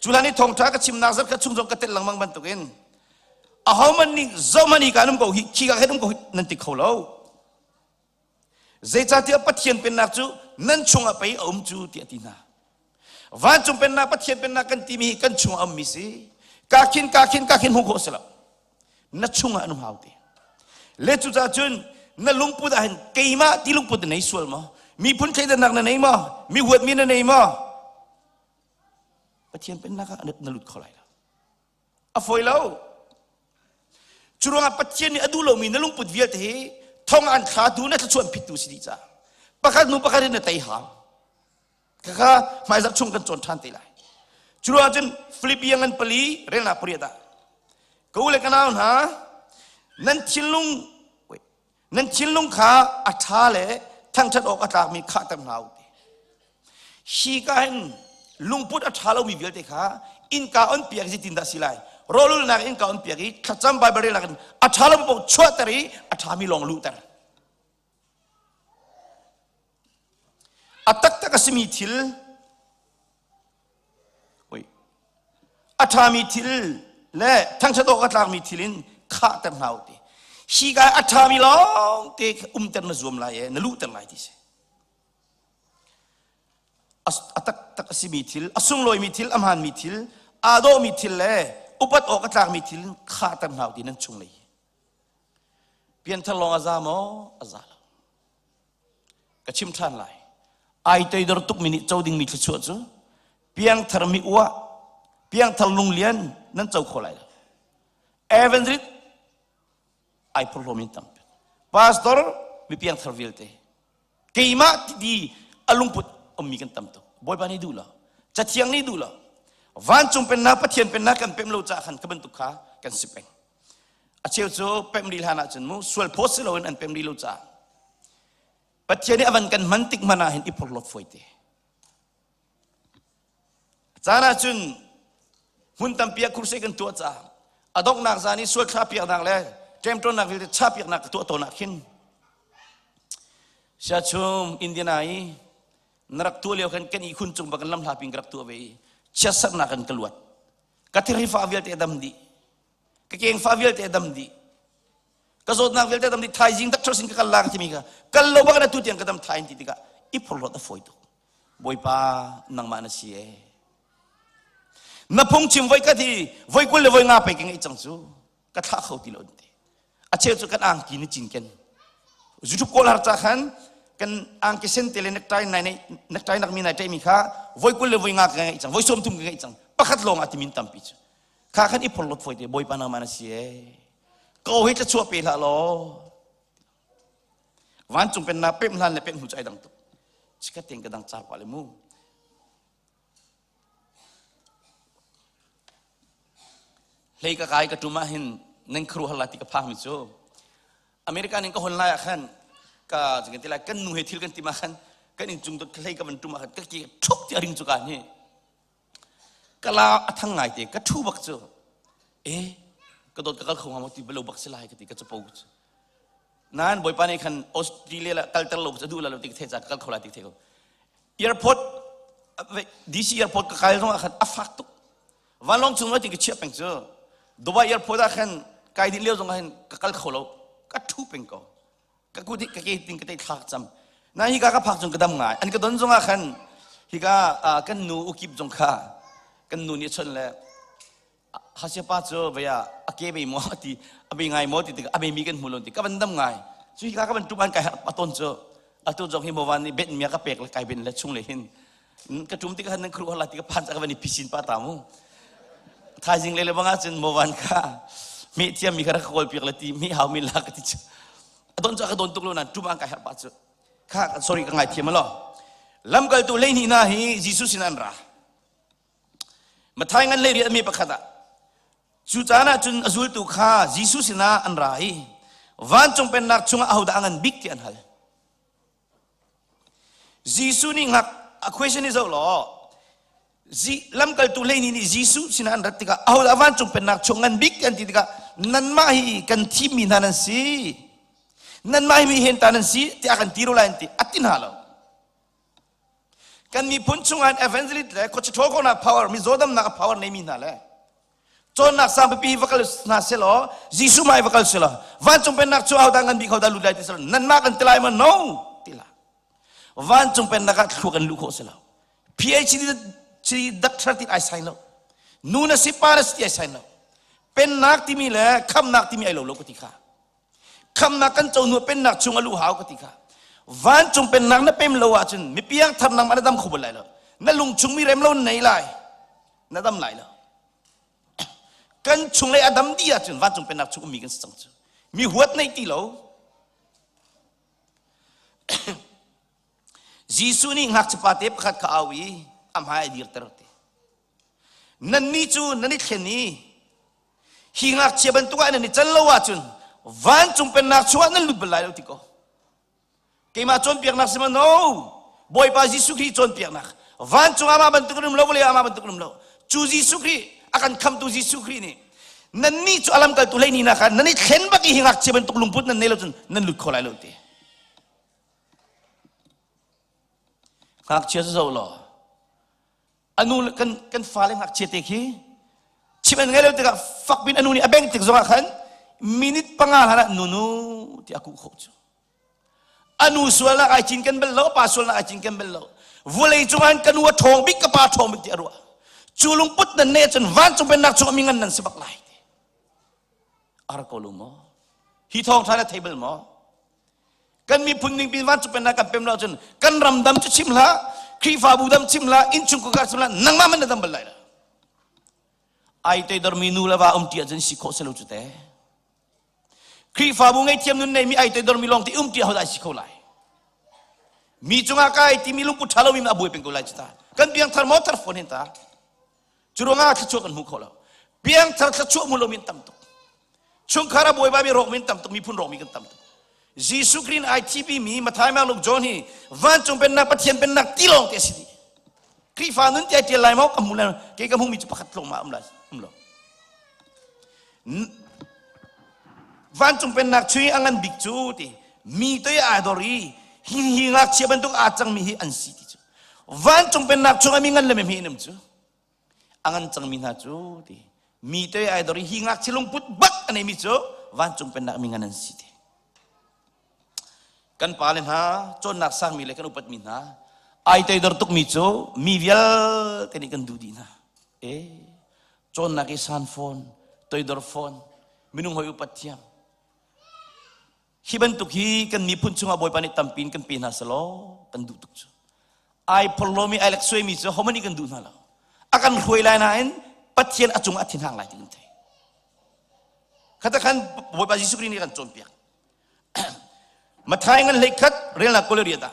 Cu hlan i thawngṭha ka chimnak zarkhat chung zong ka telh lengmang bantukin ahohmanh nih zohhmanh hi ka um ko hi khi ka khin um ko hi nan ti kho lo. Zeicahtiah Pathian pennak cu nan chungah pei a um cu tiah a ti hna. Vancung pennak Pathian pennak kan timi hi kan chungah a ummi si. Ka khin ka khin ka khin hmuh khawh si lo. Na chungah an um hau te. Le cucaah cun na lungput ah hin keimah ti lungput na nei sual maw? Miphun thleidannak na nei maw? Mi huatmi na nei maw? Pathian pennak ah na lut kho lai lo. A fawi lo. Cu ruangah Pathian nih a duh lomi na lungput vialte hi thong an thlatu na thluachuah an phittu si dih caah pakhat hnu pakhat in na tei hau. Khakha hmaizarh chung kan cawn ṭhan te lai. Cu ruangah cun Philippi ngan pali relnak pariat ah ka u le ka nau hna nan thinlung nan thinlung kha a ṭha le thangṭhat awk a tlakmi khahter hna u ti. Hi ka hin. Lungput a ṭha lomi vialte kha innka on piak zeitin dah si lai? Rawlulnak innka on piak i thlacam Bible relnak in a ṭha lomi paoh chuahter i a ṭhami lawng luhter. A taktak a simi thil a ṭhami thil le thangṭhat awk a tlakmi thil in khahter hna u ti. Hi ka a ṭhami lawng te umter na zuam lai e, na luhter lai ti si. A taktak a simi thil, a sunglawimi thil, a hmaanmi thil, aa dawhmi thil le upat awk a tlakmi thil in khahter hna u ti nan chunglei. Pianthar lawng a za maw? A za lo. Ka chim ṭhan lai. Ai toidor tukmi nih co dingmi thluachuah cu piangthar mi uah, piangthar lunglian nan co kho lai lo. Evangelist ai phurhlawm in tampi. Pastor mi piangthar vialte keimah ti a lungput ummi kan tam tuk. Bawipa nih duh lo. Cathiang nih duh lo. Vancung pennak Pathian pennak kan pem lo caah khan ka bantuk kha kan si peng. A cheu cu pem rih hlan ahcun mu sual phawt si loin an pem rih lo caah Pathian nih a van kan hman tik hmanh ah hin i phorhlawt fawi te. A caan ahcun hmun tampi ah crusade kan tuah caah a donghnak zan i sual thla piaknak le ṭemṭawnnak vialte cha piaknak ka tuah tawn ah khin Siachum Indiana i na rak tuah lio khan kan ihkhun cung bak in lamhla pin ka rak tuah ve i chiatsernak in ka luat. Ka thirhri vialte a dam dih. Ka kengfa vialte a dam dih. Ka zawtnak vialte a dam dih. Thaizing doctor sin ka kal la ka timi kha kal lo bak in atu tiang ka dam thai ti tikah i phorhlawt a fawi tuk. Bawipa nangmah na si ee. Na phungchim voi ka ti voi 20 le voi nga pei ka ngeih cang cu ka thlah kho ti lo an ti. A cheu cu kan angki ni cinken. YouTube kawl har cha khan kan angki sen te le necktie nai necktie nak mi nai ṭaimi kha voi 20 le voi nga ka ngeih cang voi 30 ka ngeih cang pakhat lawng ah timin tampi cu kha khan i phorhlawt fawi te Bawipa nangmah na si ee. Ko hi thlachuah pe hlah law vancung pennak pemh hlan le pemh hnu cu ai dang tuk chikat tein ka dang car pah le mu hlei ka kai ka tum ah hin nan khru hal lai ti ka phang mi cu America ning ka hon lai ah khan ka kan ti lai kan nu he thil kan tim ah khan kan in cung dot hlei ka van tum ah khan ka ki thuk ti a ring cu ka ni Ka la a thang ngai te ka thu bak cu e ka dawt ka kal kho hnga maw ti balo bak si lai ka ti ka capo cu nain bawipa nih khan Australia la kalter lo cu duh la lo ti ka thei ca ka kal kho lai ti ka thei ko airport DC airport ka kai zong ah khan a fak tuk vanlawng chung ti ka chiah peng cu Dubai airport ah khan kai din lio zong ah hin ka kal kho lo ka thu peng ko ka kut ka ke ting ka te thlak cam na hika ka phak cung ka dam ngai an ka don zong ah khan hika kan nu ukip zong kha kan nu nih chon le hasia pa cu vaya a ke bei mo ti a bei ngai mo ti tik a bei mi kan hmu lo ti ka van dam ngai cu hika ka van tum an kai aton cu atu zong hi mowan nih bet mia ka pek le kai ben le chung le hin ka tum tik han nan khru hala ti ka phan ka van i phisin pa ta mu thaizing le le banga cun mowan kha mi thiam mi kha rak kawl piak le ti mi hau mi la ka ti chu a don chu ka don tuk lo nan tum an kai har pa chu kha sorry ka ngai thiam lo lamkaltu leihnih hna hi Jesuh sin an ra Mathai ngan lei riat mi pakhat ah cu caan ah cun a zultu kha Jesuh sinah an ra i vancung pennak chungah ahodah a ngan bik ti an hal Jesuh nih ngak a question hi zoh law lamkaltu hleihnih nih Jesuh sinah an rat tikah ahodah vancung pennak chung ngan bik an ti tikah nanmah hi kan thimmi hna nan si nanmah hi mi hen ta nan si tiah kan ti ro lai an ti a ti hna lo kan miphun chungah evangelist le khuachia ṭhawl power mizaw damnak power neimi hna le cawnnak sang pipi va kal hna selaw Jesuh mai va kal selaw vancung pennak cu ahodah ngan bik hodah lut lai ti selaw nanmah kan ti lai ma no ti la vancung pennak ah thluak an luh khawh selaw PhD doctor ti ai sign lo nu na si pa na si ti ai sign lo pennak timi le khamnak timi ai lo lo ka ti kha khamnak kan co hnu pennak chung a luh hau ka ti kha vancung pennak na pem lo ahcun mi piang thar nang na dam kho bal lai lo na lung chung mi rem lo nei lai na dam lai lo kan chunglei a dam dih ahcun vancung pennak chung ummi kan si cang cu mi huat nei ti lo Jesuh nih ngakchiapa te pakhat kha au i a hmai a dirter te nannih cu nan i thlen i hi ngakchia bantuk ah nan i can lo ahcun vancung pennak chungah nan lut bal lai lo ti ko keimah cawnpiaknak si ma no Bawipa Jesuh Khrih cawnpiaknak. Vancung ah mah bantuk an um lo, vawlei ah mah bantuk an um lo. Cu Jesuh Khrih, a kan khamtu Jesuh Khrih nih nannih cu a lamkaltu hleihnih hna kha nan i thlen bak i hi ngakchia bantuk lungput nan nei lo cun nan lut kho lai lo ti. Ngakchia cu zoh law anu kan kan fale ngakchia te khi chim an ngai lo tikah fak bin anu nih a beng tik zongah khan minute panga hlan ah nunu ti a kuh khawh cu. Anu sualnak ai cinken bal lo, pa sualnak ai cinken bal lo. Vulei cungah ka nu a ṭhawng bik, ka pa a ṭhawng bik ti a ruah. Cu lungput nan ne cun vancung pennak chung mi ngan nan si bak lai ti. Ar ko lu maw? Hi thawng ṭha na thei bal maw? Kan miphun ning pin vancung pennak kan pem lo cun kan ram dam cu chim hlah, Khrihfabu dam chim hlah, innchung ka chim hlah, nangmah man na dam bal lai lo. Ai toidormi nu le va um ṭi ahcun si khawh si lo cu te. Khrihfabu ngaihthiam nun neimi ai toidormi lawng ti um ti hodah si kho lai? Mi cungah kai timi lungput ṭha lomi a buai peng ko lai cu ta. Kan piangthar maw thar fawn hin ta. Cu ruangah thluachuah kan hmu kho lo. Piangthar thluachuah hmu lomi tam tuk. Chungkhar a buai mi rawk mi tam tuk, miphun rawk mi kan tam tuk. Jesuh Christ ai thipi mi Mathai, Mark, Luke, John hi vancung pennak Pathian pennak ti lawng te a si dih. Khrihfa nun ti ai ṭial lai maw ka hmu lai kei ka hmuhmi cu pakhat tlawm ah um lai um lo. Vancung pennak chui a ngan bik cu ti mi toi aa dor i hi hi ngakchia bantuk aa cangmi hi an si ti cu vancung pennak chungah mi ngan le mi in um cu a ngan cangmi hna cu ti mi toi ai dor i hi ngakchia lungput bak a neimi cu vancung pennak mi ngan an si ti kan pale hna cawnnak sangmi le kan upatmi hna ai toidor tukmi cu mi vialte nih kan duh dih hna e cawnnak i san fawn toidor fawn minung hoi upat thiam hi bantuk hi kan miphun chungah bawipa nih tampi in kan pe hna selaw kan duh tuk cu ai phorlomi ai lek suaimi cu homan nih kan duh hna lo a kan hruai lai nain pathian a cungah a thinhang lai ti kan thei khata khan bawipa Jesuh Khrih nih kan cawnpiak Mathai ngan hlei khat relnak kul riat ah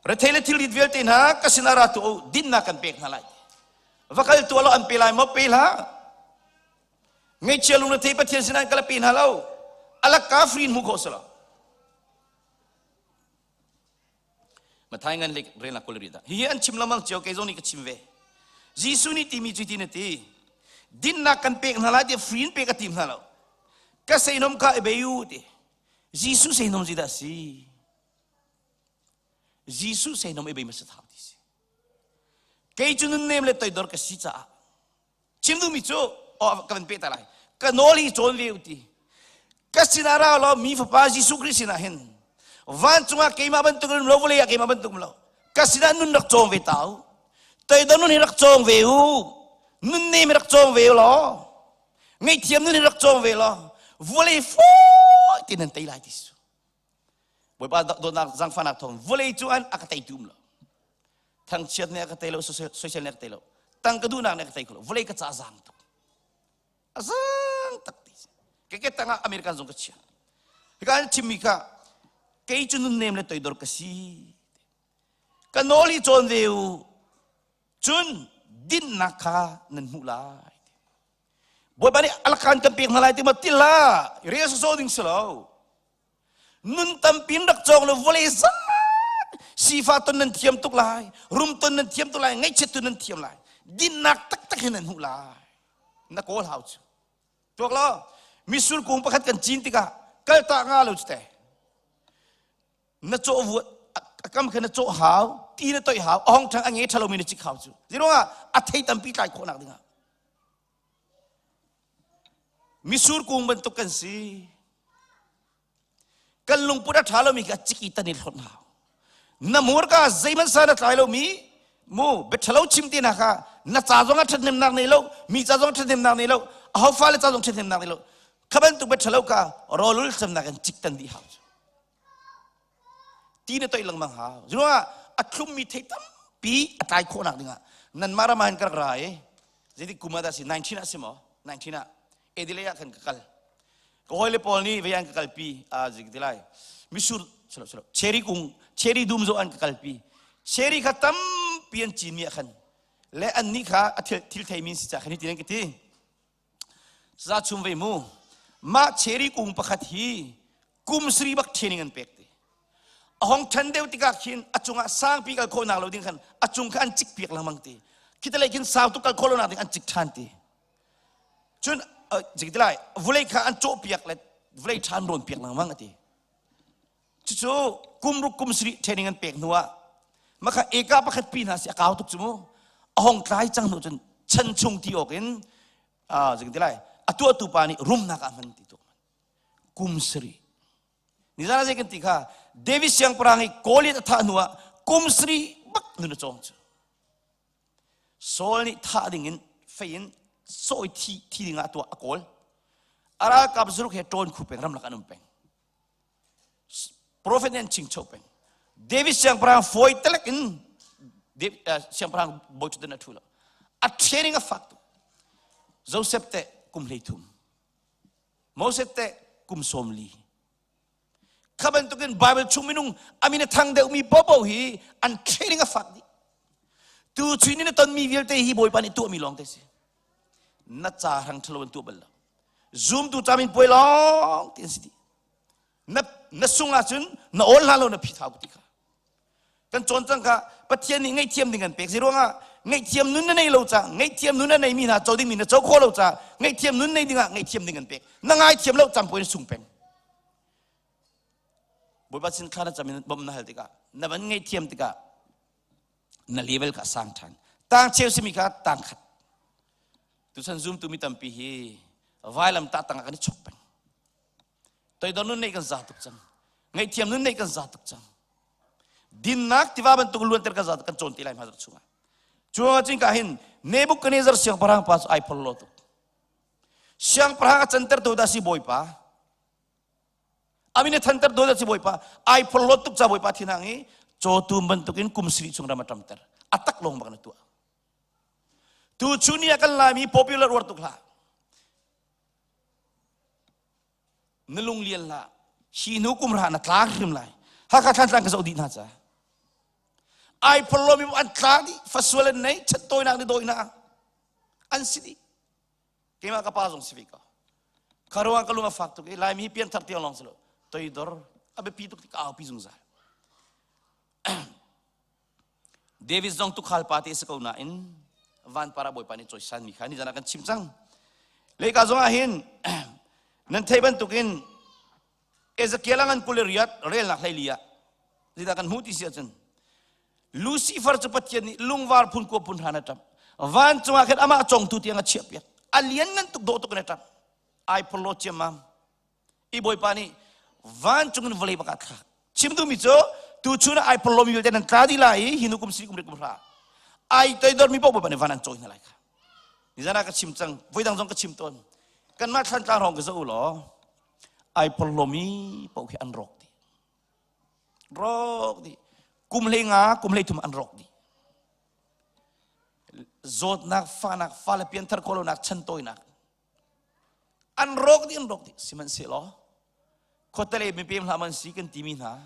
rethei le thilrit vialte hna ka sinah ra tu dinnak kan pek hna lai va kal tuah lo an pe lai maw pe hlah ngaihchia lung rethei Pathian sinah kala pe hna lo alak ka free hmu khawh silo Mathai ngan le relnak kul riat ah hihi an chim lamang cio kei zong nih ka chim ve Jesuh nih timi cu ti na ti dinnak kan pek hna lai ti free in pek a tim hna lo ka seinom kha i bei u ti Jesuh seinom zeidah si Jesuh seinom i bei hmasa thau ti si kei cu nunnem le toidor ka si caah chim duhmi cu oh ka van peh ta lai ka nawl hi cawn ve u ti ka sinah ra law mi fapa Jesuh Khrih sinah hin vancung ah keimah bantuk in lo vawlei ah keimah bantuk lo ka sinah nun rak cawng ve ta u toidor nun hi rak cawng ve u nunnem hi rak cawng ve u law ngaihthiam nun hi rak cawng ve law vawlei fawi ti nan tei lai ti su Bawipa dawtnak zangfahnak thawng vawlei cu an a ka teitu um lo thangchiat nih a ka tei lo social nih a ka tei lo tang ka duhnak nih a ka tei kho lo vawlei ka ca zang tuk a zang tak ti ke ke tangah American zong ka chia hika an chimmi kha kei cu nunnem le toidor ka si ka nawl hi cawn ve u cun dinnak kha nan hmuh lai Bawipa nih alakhan kan pek hna lai ti ma tila rel soso ding si lo nun tampi in rak cawng lo vawlei zat sifa ton nan thiam tuk lai rum ton nan thiam tuk lai ngaihchiat tu nan thiam lai dinnak taktak hin nan hmuh lai na kawl hau cu tuak lo misur kung pakhat kan cin tikah kal ta nga lo cu te na cawh vuat a kam kha na cawh hau ti na toih hau a hong ṭhang a nge ṭha lomi na cik hau cu zeiruangah a thei tampi tlai khawhnak dingah misur kung bantuk kan si kan lungput a ṭha lomi kha cik i tan i hlawt hau na murka zeihmanh sa na tlai lomi mu biaṭhalo chim ti na kha na ca zong ah ṭhathnemnak nei lo mi ca zong ṭhathnemnak nei lo aho fale ca zong ṭhathnemnak nei lo kha bantuk biaṭhalo kha rawlul thlacamnak in cik tan dih hau Ti na toih lengmang hau. Zuruangah a thlummi thei tampi a tlai khawhnak dingah nanmah ram ah hin ka rak ra i zeitik kum ah dah si 19 ah si maw 19 ah Adelaide ah khan ka kal ka hawile pawl nih vei an ka kalpi a zik ti lai misur silo silo cherry kung cherry dum zo an ka kalpi cherry kha tampi an cinmi ah khan le an nih kha a thil thil thei min si ca khan hi ti nan ka ti Za chum ve mu. Mah cherry kung pakhat hi kum sri bak training an pek ti. A hong ṭhan deuh tikah khin a cungah sangpi kal khawhnak lo ding khan a cung kha an cik piak lengmang ti. Khi te khin sau tuk kal khawh lonak ding an cik ṭhan ti. Cun cik ti lai vulei kha an cawh piak le vulei ṭha an rawn piak lengmang a ti. Cucu kum ruk kum sarih training an pek hnu ah makha eka pakhat pi hna si a kau tuk cu mu. A hong tlai cang hnu cun chan chung ti awk in zing ti lai a tuahtu pa nih rumnak ah hman ti tuk kum sarih nizan zei kan ti kha David siangpahrang i Goliath a thah hnu ah kum sarih bak nun a cawng cu Saul nih thah ding in fei in sawi thi thi ding ah tuah a kawl a ralkap zuruk he ṭawn khu peng ramlak an um peng Profet nih an chingcho peng. David siangpahrang fawi telek in siangpahrang bawi ṭhutdan a ṭhu lo. A training a fak tuk. Joseph te kum 13. Moses te kum 40. Kha bantukin Bible chung minung amin a thang deuhmi popo hi an training a fak dih. Tu chuin na tonmi vialte hi Bawipa nih tuahmi lawng te si. Na ca hrang ṭhalo an tuah bal lo. Zumtu camin puai lawng ti an si dih. Na na sung ahcun na awl hna lo na phi thau ti kha. Kan cawn cang kha Pathian nih ngaihthiam ding kan pek. Zei ruangah ngaihthiam nun na nei lo ca, ngaihthiam nun na neimi hna co dingmi na co khawh lo ca, ngaihthiam nun nei dingah ngaihthiam ding kan pek. Na ngaithiam lo cam puai na sung peng. Bawipa sin thla na cam in bawmh na hal tikah na van ngaihthiam tikah na level kha a sang ṭhan. Tang cheu simi kha tang khat. Tuchan zumtu mi tampi hi vailam tah tangah kan i chok peng. Toidor nun neih kan za tuk cang. Ngaihthiam nun neih kan za tuk cang. Dinnak tiva bantuk luanter kan za kan cawn ti lai hmazar chungah. Cuangah cun ka hin Nebuchadnezzar siangpahrang pa cu ai phorhlaw tuk. Siangpahrang a canter tu dah si Bawipa. Amin a thanter tu dah si Bawipa. Ai phorhlawt tuk ca Bawipa thinhang i cawtum bantukin kum sarih chung ram a ṭamter. A tak lawng bak na tuah. Tu chun ni ah kan Laimi popular uar tuk hlah. Na lung lian hlah. Hi hnu kum ra na tla hrim lai. Hakha Thlantlang ka zoh dih hna ca. Ai phorhlaw mi an tla dih. Fasual an nei, chattawinak nih dawi hna. An si dih. Keimah ka pa zong si ve ko. Kha ruang ka lung a fak tuk i Laimi hi pianthar tiang lawng si lo. Toidor a biapi tuk ti ka aupi zungzal. David zong tukhal pa te si ko nain van para bawipa nih cawisan mi kha ni zan ah kan chim cang. Leka zong ah hin nan thei bantukin Ezekiel a ngan 28 relnak 14 ah zeidah kan hmuh ti si ahcun Lucifer cu Pathian nih lungvar phun kua phun hran a ṭamh. Vancung ah khan amah congtu tiang a chiahpiak. A lianngan tuk dawh tuk in a ṭamh. Ai phorhlaw ciammam. I Bawipa nih vancung in vawlei bak ah thlak. Chim duhmi cu tuchun ah ai phorhlawmi vialte nan tla dih lai i hi nu kum si kum rit kum hra. Ai toidormi paoh Bawipa nih van an cawi hna lai kha. Nizan ah ka chim cang, voidang zong ka chim tawn. Kanmah Thlantlang hrawng ka zoh u law ai phorhlawmi paoh khi an rawk dih. Rawk dih. Kum 15, kum 33 an rawk dih. Zawtnak, fahnak, fale pianthar khawh lonak, chantawinak. An rawk dih, an rawk dih. Sihmanhsehlaw, khuatele mipem hlah man si kan timi hna,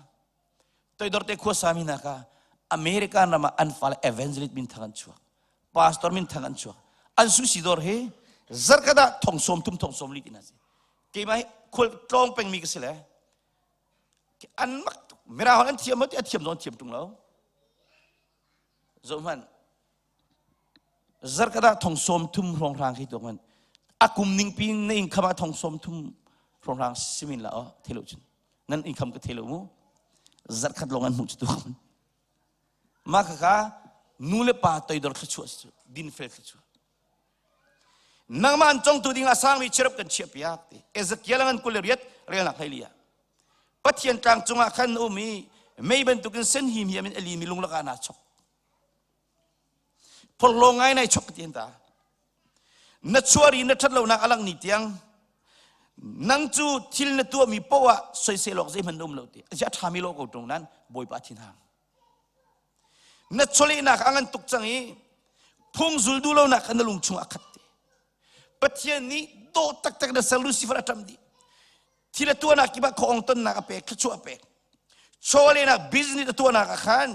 toidorte khuasami hna kha American ram ah an fale evangelist min thang an chuak. Pastor min thang an chuak. An susi dawr hi zarkhat ah thong 30 thong 40 tin a si. Keimah hi khual tlawng pengmi ka si le an mak tuk. Mirang holh an thiam maw ti a thiam zong an thiam ṭung lo. Zoh hmanh. Zarkhat ah thong 30 hrawnghrang khi tuak hmanh. A kum ning pi na income ah thong 30 hrawnghrang simin la aw thelo cun. Nan income ka thelo mu. Zarkhat lawng an hmuh cu tuak hmanh. Mah khakha nu le pa toidor thluachuah si cu. Dinfel thluachuah. Nangmah an congtu ding ah sangmi cherub kan chiah piak ti. Ezekiel ngan 28 relnak 14 ah. Pathian tlang cungah khan um i mei bantukin sen him hiam in a limi lung lakah naa chok. Phorhlaw ngai nai chok ti ta. Na chuari na ṭhat lonak a lang ni tiang nang cu thil na tuahmi poah ah soisel awk zeihmanh na um lo ti. A ṭhami lo ko ṭung nan Bawipa thinhang. Na chawlehnak a ngan tuk cang i phung zul duh lonak kha na lung chungah a khat ti. Pathian nih dawh taktak na ser Lucifer a ṭam dih. Thil a tuahnak kip ah khuaong tonnak a pek, thluachuah a pek. Chawlehnak business a tuahnak ah khan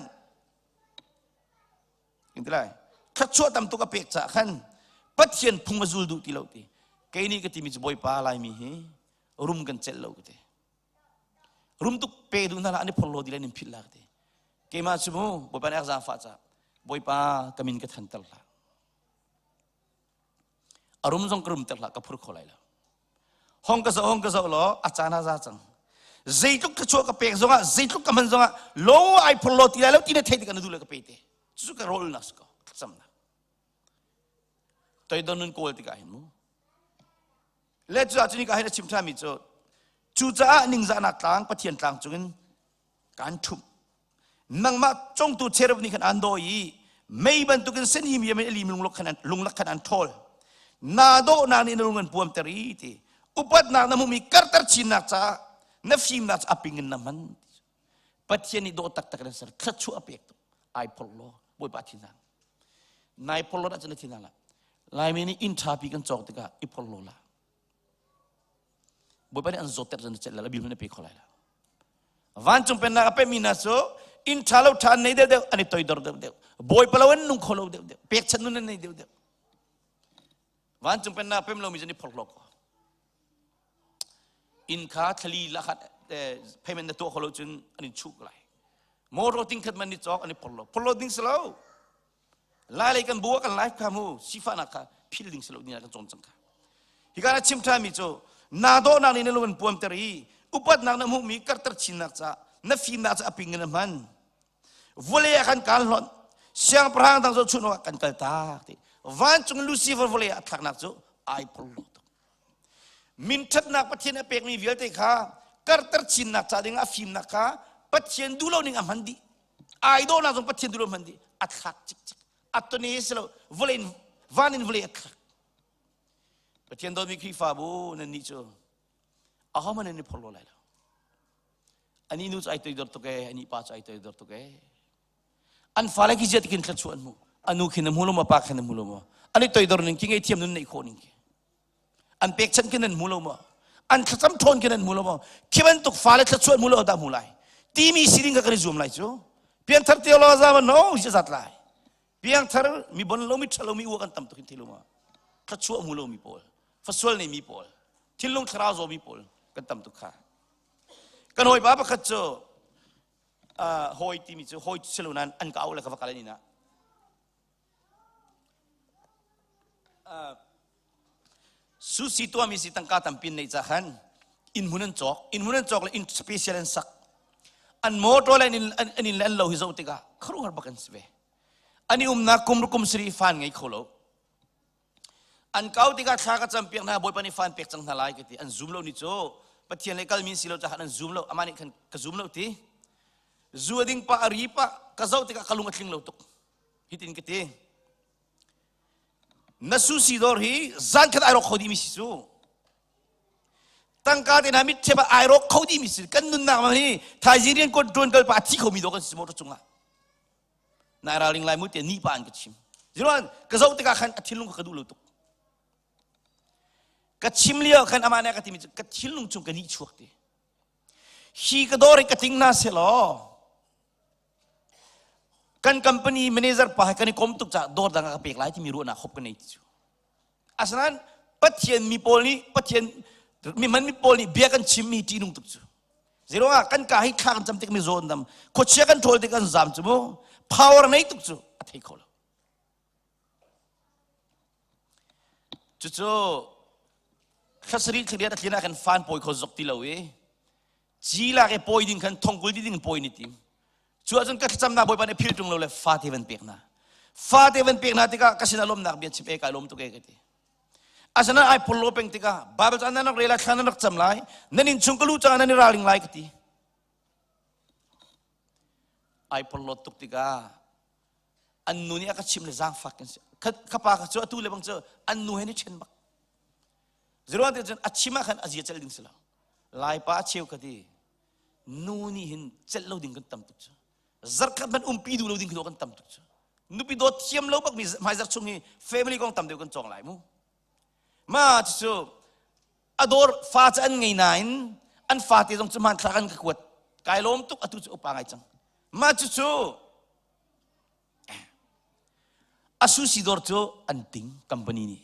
lai thluachuah tam tuk a pek caah khan Pathian phung a zul duh ti lo ti. Kei nih ka timi cu Bawipa Laimi hi rum kan celh lo ka ti. Rum tuk pe duh hna hlah an i phorhlaw dih lai nin philh la ka ti. Keimah cu mu Bawipa nih a ka zaangfah caah Bawipa ka min ka thanter hlah. A rum zong ka rumter hlah ka phur kho lai lo. Hong ka zoh hong ka zoh law a caan a za cang. Zeitluk thluachuah ka pek zongah zeitluk ka hman zongah lo ai phur lo ti lai lo ti na theih tikah na duh le ka pe te. Cucu ka rawl nak si ko thlacamnak. Toidor nun kawl tikah hin mu. Le cu ah cun ka hin a chim ṭhanmi cu cucaah ningzahnak tlang Pathian tlang cungin kaan ṭhumh. Nangmah congtu cherub nih khan aan dawi i mei bantukin senhim yam in a lim lunglak khan lunglak khan an ṭhawl. Naa dawhnak nih na lung an puamter i ti. Upatnak na hmuhmi karter chinnak caah na fimnak cu a ping in na hman. Pathian nih dawh taktak in a ser. Thluachuah a pek tuk. Ai phorh law Bawipa thinhang. Nai phorhlawt ahcun na thinhang la. Laimi nih inn ṭhapi kan cawk tikah i phorhlaw la. Bawipa nih an zawtter cun na celh la, bil na pe kho lai la. Vancung pennak a pemi hna cu inn ṭha lo ṭha an nei deuh deuh, an i toidor deuh deuh. Bawipa lo an nung kho lo deuh deuh. Pekchanh nun an nei deuh deuh. Vancung pennak pem lomi cu an i phorhlaw ko. Inn kha thlali lakhat payment na tuah kho lo cun an in chuh lai. Motor ting khat man ni cawk an i phorhlaw. Phorhlaw ding si lo. Lai lei kan bu kan life kha mu sifahnak kha phil ding si lo ding kan cawn cang kha. Hi ka na chim ṭhami cu naa dawhnak nih na lung an puamter i upatnak na hmuhmi karter chinnak ca na fimnak ca a ping in a hman. Vawlei ah khan kaan hlonh siangpahrang dang zohchunh awkah kan kal tak ti. Vancung Lucifer vawlei ah a thlaknak cu ai phorhlaw tuk. Minṭhatnak Pathian a pekmi vialte kha karter chinnak ca dingah a fimnak kha Pathian duh lo ning a hman dih. Ai dawhnak zong Pathian duh lo hman dih. A thlak cikcek. A tone si lo vawlei in van in vawlei a thlak. Pathian dawtmi Khrihfabu nan nih cu ahohmanh nan i phorhlaw lai lo. Ani nu cu ai toidor tuk ee, ani pa cu ai toidor tuk ee. An fale khi ziat khin thluachuah an hmu. Anu khin a hmu lo maw, pa khin a hmu lo maw? An i toidor ning khi ngaihthiam nun neih khawh ning khi. An pekchanh khin an hmu lo maw? An thlacam ṭhawn khin an hmu lo maw? Khi bantuk fale thluachuah an hmu lo dah hmu lai. Timi sining kha kan i zuam lai cu. Pianthar te lo za no si zat lai. Piangthar mi bon lo mi ṭhalo mi ua kan tam tuk hin thi lo maw? Thluachuah hmu lo mi pawl, fasual nei mi pawl, thinlung thlarau zaw mi pawl kan tam tuk kha. Kan hawipa pakhat cu hawi timi cu hawi si lo nain an ka auh le ka va kal an inn ah. Sushi tuahmi si tangka tampi an neih ca khan inn hmun an cawk inn hmun an cawk le inn special an sak an motor le an inn an inn le an lo hi zoh tikah khuaruahhar bak an si ve an i umnak kum kum sari fan ngei kho lo An kau tikah thla ka campiak hna Bawipa nih fan pek cang hna lai ka ti. An zum lo ni cu Pathian le kalmi si lo caah an zum lo. Amah nih khan ka zum lo ti. Zu a ding pah a ri pah ka zoh tikah ka lung a tling lo tuk. Hitin ka ti. Na sushi dawr hi zan khat ai rawk kho dih mi si cu. Tangka te hna mit thep ah ai rawk kho dih mi si. Kan nunnak ma hi thaizing rian kon tuan kal pa a thi kho mi dawh kan si motor cungah. Nai ralring lai mu tiah ni pa an ka chim. Ziruan ka zoh tikah khan a thinlung kha ka duh lo tuk. Ka chim lio khan amah nih a ka timi cu ka thinlung chung ka nih chuak ti. Hi ka dawr i ka tling na se law kan company manager pa he kan i kom tuk caah dawr dang ah ka pek lai timi ruahnak hop ka nei ti cu. Asinain Pathian mi pawl nih Pathian mi hman mi pawl nih bia kan chim mi ṭihnung tuk cu. Zeiruangah kan ka hi thla kan cam tik mi zawn dam khuachia kan ṭhawl tik kan zam cu mu power nei tuk cu a thei kho lo. Cucu thla sarih thla riat a tlin ah khan fan pawi kho zok ti lo i ci lak i pawi ding khan thongkul di ding pawi ni tim. Cu ahcun ka thlacamnak Bawipa nih phil ṭung lo le fate van pek hna. Fate van pek hna tikah ka sinah lawmnak bia chim e kai lawm tuk e ka ti. Asinain ai phorhlaw peng tikah Bible ca nan rak rel lai, thla nan rak cam lai, nan inn chung ka luh caah nan i ralring lai ka ti. Ai phorhlawt tuk tikah an nu nih a ka chimh le zaangfak kan si. Ka pa kha cu atu le bang cu an nu he ni ṭhen bak. Zeruang te cun a chim ah khan a zia celh ding si lo. Laipa a cheu ka ti. Nu nih hin celh lo ding kan tam tuk cu. Zarkhat hmanh umpi duh lo ding khi kan tam tuk cu. Nupi dawt thiam lo bak mi hmaizarh chung hi family kong tam deuh kan cawng lai mu. Ma cucu a dawr fa cu an ngei nain an fate zong cu hmanthlak an ka kuat. Kai lawm tuk atu cu upa ngai cang. Ma cucu A sushi dawr cu an ting company nih.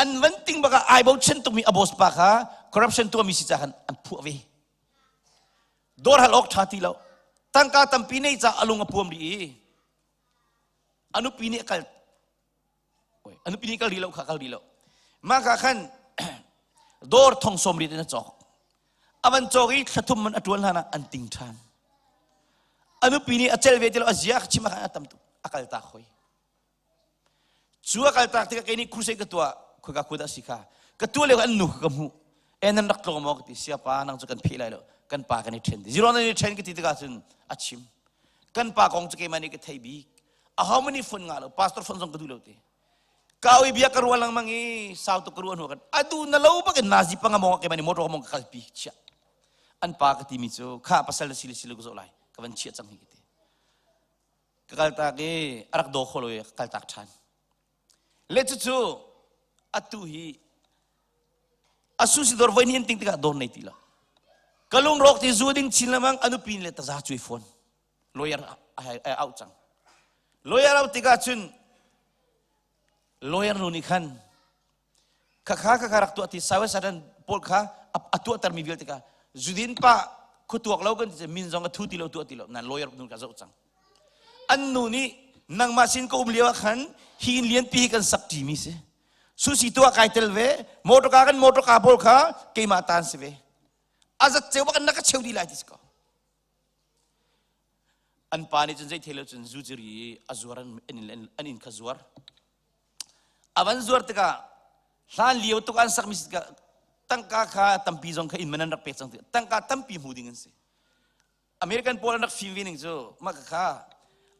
An van ting bak ah ai bochan tukmi a boss pa kha corruption tuahmi si ca khan an phuah ve. Dawr hal awk ṭha ti lo. Tangka tampi nei ca a lung a puam rih i a nupi nih a kal a nupi nih kal rih lo kha kal rih lo. Mah ka khan dawr thong sawm rit in a cawk. A van cawk i thla thum man a ṭuan hlan ah an ting ṭhan. A nupi nih a cel ve ti lo a zia chim ah khan a tam tuk a kal tak hoi. Cu a kaltak tikah kei nih crusade ka tuah khoika khua dah si kha ka tuah lio an nu kha ka hmuh e nan rak tlawng maw ka ti siapa nang cu kan pheh lai lo kan pa kan i ṭhen ti zero nan i ṭhen ka ti tikah cun a chim kan pa kong cu keimah nih ka thei bik aho mah nih phone ngah lo pastor phone zong ka duh lo ti ka oi bia ka ruah lengmang i sau tuk ka ruah hnu kan adu na lo bak in nazi panga mong keimah nih motor ka mong ka kalpi chia an pa ka timi cu kha pasal na si le si lo ka zoh lai ka van chia cang hi ka ti Ka kaltak i a rak daw kho lo i ka kaltak ṭhan. Le cucu atu hi a susi dawr voi ni in ting tikah dawr nei ti lo. Ka lungrawk ti zu ding chin lemang a nupi le taza cuai fawn. Lawyer a auh cang. Lawyer auh tikah cun lawyer nu nih khan Khakha khakha rak tuah ti Sawe Satan pawl kha a tuahtermi vialte kha zudin pa khuatuak lo kan ti min zong a thu ti lo tuah ti lo nan lawyer nun ka zoh cang. An nu nih nangmah sin ka um lio ah khan hi inn lianpi hi kan sak ṭimi si. Susi tuah kai tel ve, motor ka kan motor ka pawl kha keimah tan si ve. A zat ceu bak na ka cheu dih lai ti si ko. An pa nih cun zei thei lo cun zu ciri a zuar an an inn kha zuar. A van zuar tikah hlan lio tuk an sakmi si tikah tangka kha tampi zong kha inn man an rak pek cang tikah tangka tampi hmu ding an si. American pawl an rak fim ve ning cu mah kha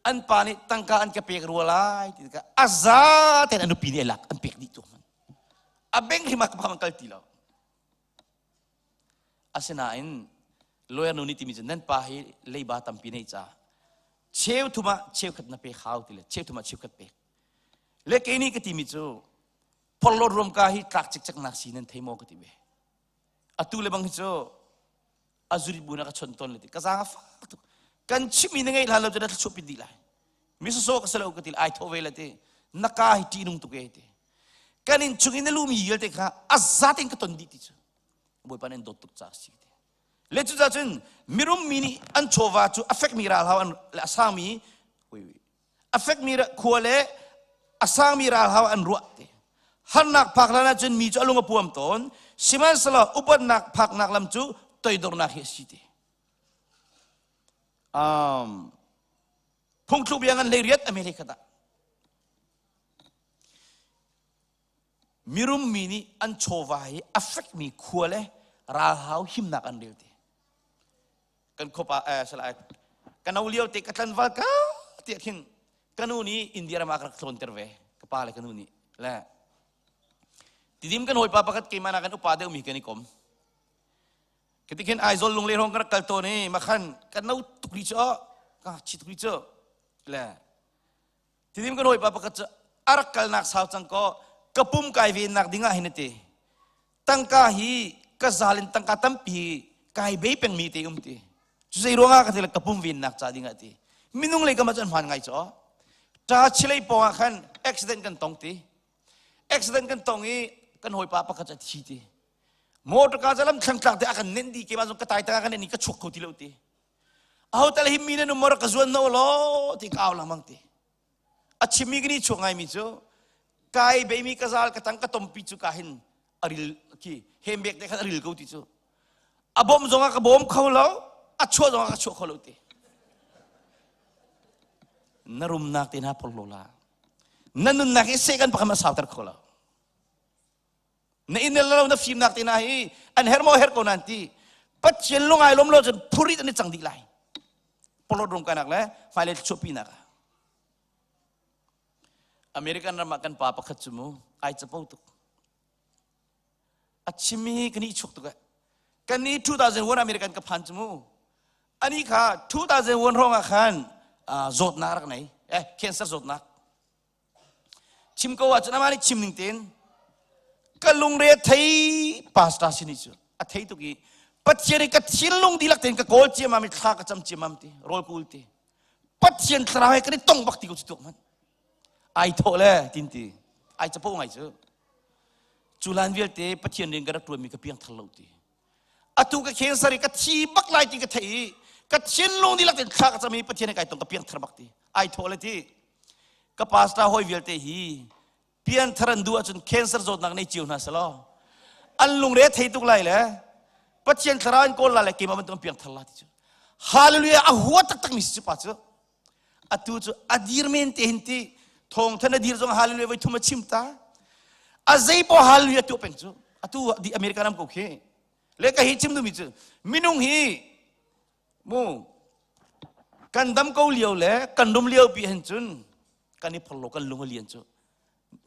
an pa nih tangka an ka pek rua lai ti tikah a za tein a nupi nih a lak an pek dih tu man. A beng hrim ah ka phang an kal ti lo. Asinain lawyer nu nih timi cu nan pa hi leiba tampi nei ca cheu thum ah cheukhat na pek hau ti le cheu thum ah cheukhat pek. Le kei nih ka timi cu porhlawt ruamka hi tlak cikcek nak si nan thei maw ka ti ve. Atu le bang hi cu a zuri bu na ka chon ton le ti ka zaang a fak tuk. Kan chimmi na ngeih hlan lo cu na thluachuah pit dih lai. Mi soso ka si lo ka ti ai tho ve le ti na ka hi ṭihnung tuk e ti. Kan in chung in na lumi vialte kha a zat in ka ton dih ti cu. Bawipa nih an dawt tuk caah a si ti. Le cucaah cun mirum mi nih an chawva cu a fekmi ralhau an le a sangmi a fekmi khua le a sangmi ralhau an ruah ti. Harnak phak hlan ahcun mi cu a lung a puam tawn, sihmanhsehlaw upatnak phaknak lam cu toidornak hi a si ti. Um, phungthluk bia ngan hlei riat a me hlei khat ah Mirum mi nih an chawva hi a fekmi khua le ralhau himnak an rel ti. Kan khuapa eh salai ka no lio te ka tlanval ka tiah khin ka nu nih India ram ah ka rak tlawnter ve ka pa le ka nu nih le tidim kan hawipa pakhat keimah nak kan upa deuhmi kan i kom Kati khin Aizawl lunglei hrawng ka rak kal tawn i makhan ka no tuk ri cu ka chi tuk ri cu le Tidim kan hawipa pakhat cu a rak kalnak sau cang kaw ka pum kai vennak ding ah hin a ti. Tangka hi ka zal in tangka tampi kai bei pengmi te um ti. Cu zei ruangah ka ti le ka pum vennak ca ding ah ti. Minung lei kam ah cun hmaan ngai caw. Ṭa chilei pawng ah khan accident kan tong ti. Accident kan tong i kan hawipa pakhat cu a thi ti. Motor ka lam thlang tlak te a kan nenh dih keimah zong ka tai tang ah kan nenh i ka chuak kho ti lo ti. Aho tal hi mi nan um maw ka zuan no law ti ka au lengmang ti. A chimmi ka ni chuak ngaimi cu kai beimi ka zal ka tang ka tompi cu ka hin a ril khi hembek te khan a ril ko ti cu. A bawm zong ah ka bawm kho lo, a chuah zong ah ka chuah kho lo ti. Na rumnak te hna porhlaw la. Na nunnak hi seh kan pakhat a sauter kho lo. Na inn lo na fimnak te hna hi an her maw her ko nan ti. Pathian lung ai lom lo cun phurit an i cang dih lai. Polot rum kanak le hmailei chuahpinak ah. American ram ah kan pa pakhat cu mu ai capo tuk. A chim hi kan i chuk tuk eh. Kan ni 2001 American ka phan cu mu. Ani kha 2001 hrawng ah khan zawtnak rak nei. Eh cancer zawtnak. Chim ko ahcun amah nih chim ning tein ka lungre thei pastor sin cu a thei tuk i Pathian i ka thinlung dihlak tein ka kawl ciamam i thla ka cam ciamam ti rawl ka ul ti Pathian thlarau he kan i tong bak ti ko cu tuak hmanh ai thawh le tin ti ai capo ngai cu cu lan vialte Pathian rian ka rak ṭuanmi ka piang thar lo ti. Atu ka cancer i ka thi bak lai ti ka theih i ka thinlung dihlak tein thla ka cam i Pathian he kai tong ka piangthar bak ti. Ai thawh le ti. Ka pastor hawi vialte hi pianthar an duh ahcun cancer zawtnak nei cio hna selaw an lungre thei tuk lai le Pathian thlarau an kawl la le keimah bantuk an piangthar la ti cu. Hallelujah a hua taktak mi si cu pa cu. Atu cu a dir men te hin ti thawngthan a dir zong hallelujah voi thum a chim ta. A zei po hallelujah tu peng cu. Atu di America ram ko khi. Le ka hi chim duhmi cu minung hi mu kan dam ko lio le kan rum lio pi hin cun kan i phorlo kan lung a lian cu.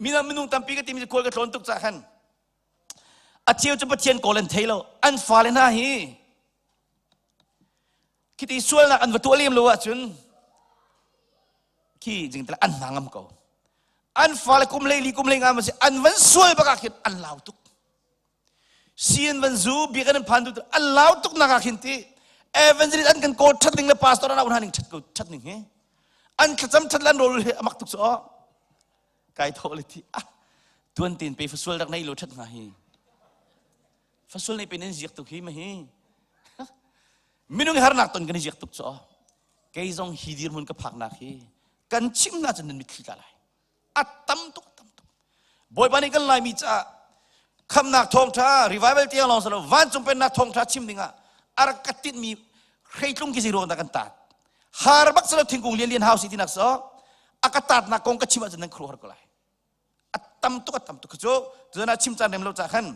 Minung minung tampi ka timi kawl ka tlawn tuk cah khan a cheu cu Pathian kawl an thei lo an fale hna hi khiti sualnak an va tuah lem lo ahcun khi jing an hna ngam ko an fale kum lei li kum lei nga ma si an van sual bak ah khin an lau tuk si an van zu biak an phan tu an lau tuk nak ah khin ti evangelist an kan kawl that ning le pastor an au hna ning that ko that ning hi an thlacam that lan rol he amak tuk so kai tho le ti ah tuan tin pe fa sual rak nei lo that nga hi fa sual nei pe nan ziak tuk hi ma hi minung harnak ton kan i ziak tuk cho kei zong hi dirhmun ka phak nak hi kan chim na cun nan mitthli tla lai a tam tuk tam tuk bawipa nih kan laimi caah khamnak thawngtha revival tiang lawng silo vancung pennak thawngtha chim dingah a rak ka tinhmi hreitlung ki ruang dah kan tat har bak silo thingkung lian lian hau si tinak so a ka tatnak kong ka chim ahcun nan khuaruahhar ko lai a tam tuk a tam tuk cu cun chim caan rem lo ca khan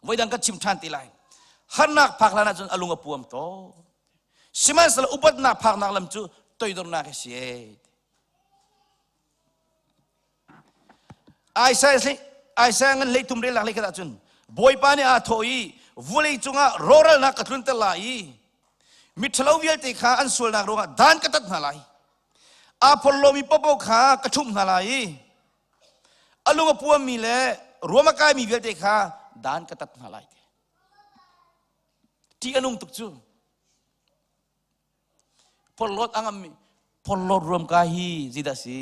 voidang kan chim ṭhan ti lai harnak phak hlan ahcun a lung a puam to sihmanhsehlaw upatnak phaknak lam cu toidornak a si Isaiah Isaiah ngan hlei thum rel lak hlei ahcun Bawipa nih aa thawh i vawlei cungah rawhralnak ka tlunter lai i miṭhalo vialte kha an sualnak ruangah dan ka tat hna lai aa phorhlawmi paohpaoh kha ka ṭhumh hna lai i a lung a puammi le ruam a kaimi vialte kha dan ka tat hna lai ti ṭih a nung tuk cu Porhlawt a ngammi porhlawt ruamka hi zeidah si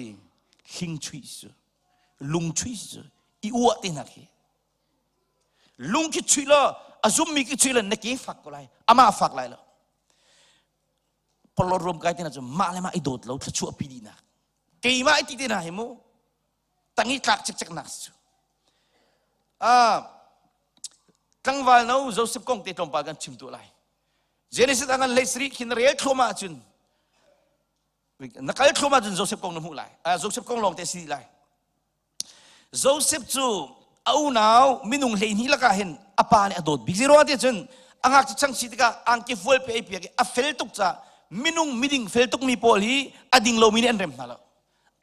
hling chuih cu lung chuih cu i uah te hna khi lung khi chuih law a zummi khi chuih law na ke fak ko lai amah fak lai lo porhlawt ruamkai te hna cu mah le mah i dawt lo thluachuah pi dihnak keimah i ti te hna hi mu tang i tlak cikcek nak cu tlangval no Joseph kong te tlawmpal kan chim tuah lai Genesis ah kan hlei sarih khi na rel thluahmah ahcun na kal thluahmah ahcun Joseph kong na hmuh lai. Joseph kong lawng te si lai. Joseph cu a unau minung 12 lakah hin a pa nih a dawt bik. Zeiruang ti cun a ngakchia chang si tikah angki fual pe ei piak i a fel tuk ca minung miding fel tukmi pawl hi a ding lomi nih an rem hna lo.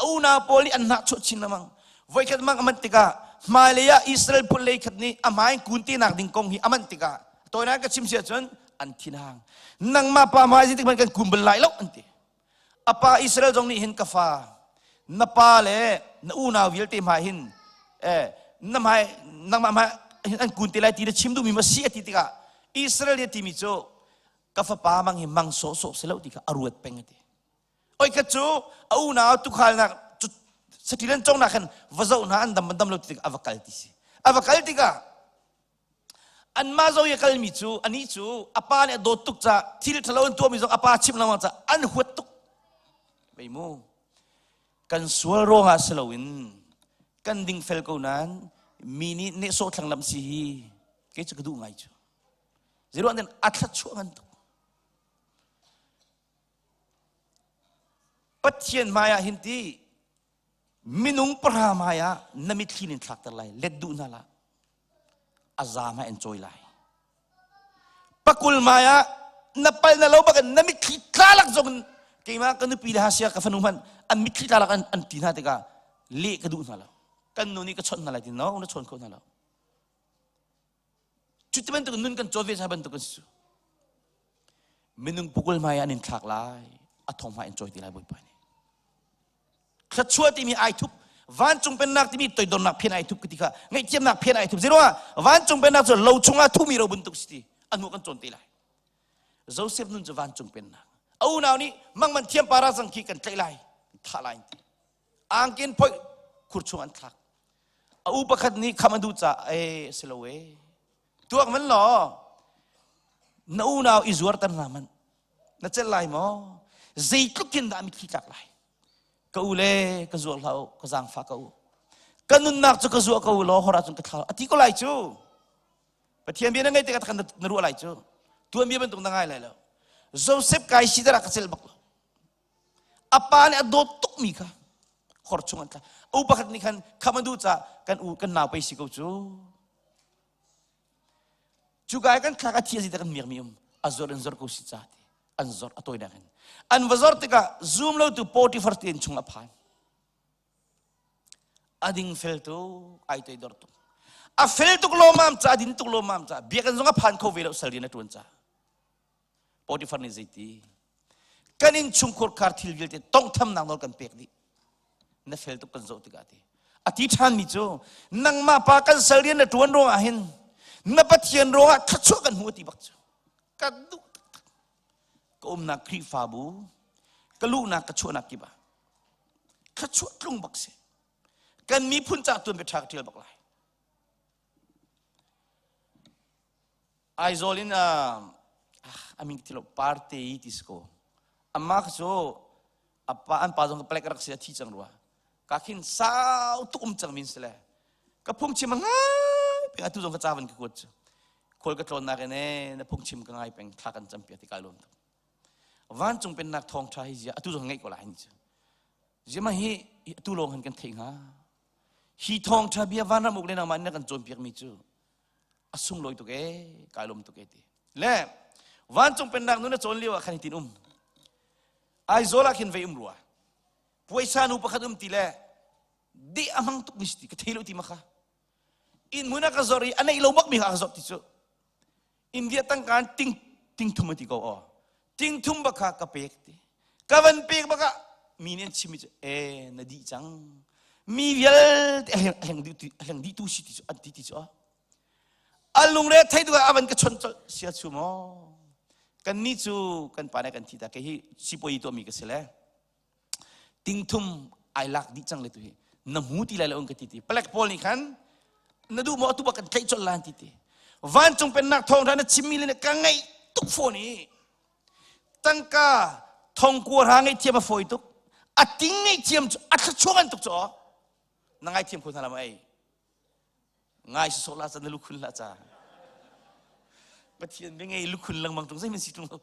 A unau pawl nih an hnahchuah chin lengmang. Voikhat mang a manh tikah hmailei ah Israel phun lei khat nih a hmai kun te nak ding kong hi a manh tikah tawinak ka chim si ahcun an thinhang. Nangmah pa hmai zeitik hmanh kan kun bal lai lo an ti. A pa Israel zong nih hin ka fa na pa le na unau vialte hmai hin eh, na hmai nangmah hmai hin an kun te lai ti na chim duhmi ma si a ti tikah Israel nih a timi cu ka fapa mang hi mang sawhsawh si lo ti kha a ruat peng a ti. Oi khat cu a unau tukhalnak saṭil an congnak khan va zoh hna an dam an dam lo ti tikah a va kal ti si. A va kal tikah anmah zo i a kalmi cu anih cu a pa nih a dawt tuk caah thil ṭhalo an tuahmi zong a pa chimh lengmang caah an huat tuk. Mei mu kan sual ruangah si loin kan dingfel ko nain mi nih nehsawh thlanglamh si hi kei cu ka duh ngai cu. Zeiruang tin a thluachuah ngan tuk. Pathian hmaiah hin ti minung pahra hmaiah na mitthli nin thlakter lai let duh hna lah a za hmai an cawi lai pakul hmaiah na pal na lo bak in na mitthli tlalak zong in keimah ka nupi le hasia ka fanu hmanh an mitthli tlalak an, an ti hna tikah leh ka duh hna lo kan nu nih ka chawnh hna lai ti no na chawn kho hna lo Cuti bantuk nun kan cawn ve sa bantuk kan si. Minung pukul hmai an in thlak lai, a thong hmai in cawi ti lai Bawipa nih. Thluachuah timi ai thup, vancung pennak timi toidornak phian ai thup ka ti kha, ngaihthiamnak phian ai thup. Zeiruangah vancung pennak cu lo chungah thumi ro bantuk si ti, a hnu kan cawn te lai. Joseph nun cu vancung pennak. A unau nih mangman thiam para zang khi kan tlaih lai, thah lai ti. Angkin phoih khur chung an thlak. A u pakhat nih kham a duh caah e si lo e. Tuak man law. Na unau i zuarter hna hmanh. Na celh lai maw? Zeitluk in dah mitthli tlak lai? Ka u le ka zuar hlah u, ka zaangfah ka u. Ka nunnak cu ka zuah ko u law hor ahcun ka thlau. A ti ko lai cu. Pathian bia na ngaih tikah khan na ruah lai cu. Tuan bia bantuk na ngai lai lo. Joseph kai si dara ka celh bak lo. A pa nih a dawt tukmi kha hor chung an tla. U pakhat nih khan kham a duh caah kan u kan nau pei si ko cu. Cuka kan thlak a thi a si kan miak mi um a zor in zor ko si ca ti an zor a tawinak in an va zor tikah zum lo tu Potiphar te in chung a phan a ding fel tu ai toi dor tuk a fel tuk lawmam ca din tuk lawmam ca biakinn zong a phan kho ve lo sal rian a tuan ca Potiphar nih zeiti kan inn chungkhur khar thil vialte tonghthamnak nawl kan pek dih na fel tuk kan zoh tikah ti a ti ṭhanmi cu nangmah pa kan sal rian na ṭuan ruangah hin na Pathian ruangah thluachuah kan hmu ti bak cu ka duh taktak ka umnak Khrihfabu ka luhnak ka chuahnak kip ah thluachuah tlung bak si kan miphun ca tuan bia ṭha ka ṭial bak lai Aizawl in a min ti lo Parte ti si ko. Amah cu apa an pa zong ka palek rak si a thi cang rua. Ka khin sau tuk um cang min si le. Ka phungchim a ngai peng atu zong ka ca van ka kuat cu. Khual ka tlawnnak in e na phungchim ka ngai peng thla kan campiak ti kai lawm tuk. Vancung pennak thawngṭha hi zia atu zong ngaih ko lai ni cu. Zia hi atu lawng han kan theih hnga. Hi thawngṭha bia vanram uk le nangmah nih na kan cawnpiakmi cu a sunglawi tuk ee kai lawm tuk ee ti le vancung pennak nun a cawn lio ah khan hitin um Aizawl ah khin vei um rua puaisa nu pakhat um ti le deh a hmang tuk mi si ti ka thei lo ti ma kha inn hmun ah ka zor i a neih lo bak mi kha ka zor ti cu India tangka ting ting thum a ti ko aw ting thum bak kha ka pek ti ka van pek bak ah mi nih an chim mi cu e na dih cang mi vialte a hleng dih a hleng dih tu si ti cu an ti ti cu a lungre thei tu ah a van ka chon colh sia chu maw kan ni cu kan pa nih kan thi ta ke hi sipawi tuah mi ka si le Tingthum ai lak dih cang le tu hi na hmu ti lai lo ka ti ti palek pawl nih khan na duh maw atu bak kan tlaih colh lan ti ti vancung pennak thawngtha na chimmi le ka ngaih tuk fawn i tangka thongkua hra ngaih thiam a fawi tuk a ting ngaih thiam cu a thluachuah ngan tuk cu na ngai thiam kho hna la ma ei ngai sawsawh la ca na lukhun la ca pathian bia ngei lukhun lengmang tung zei si tung lo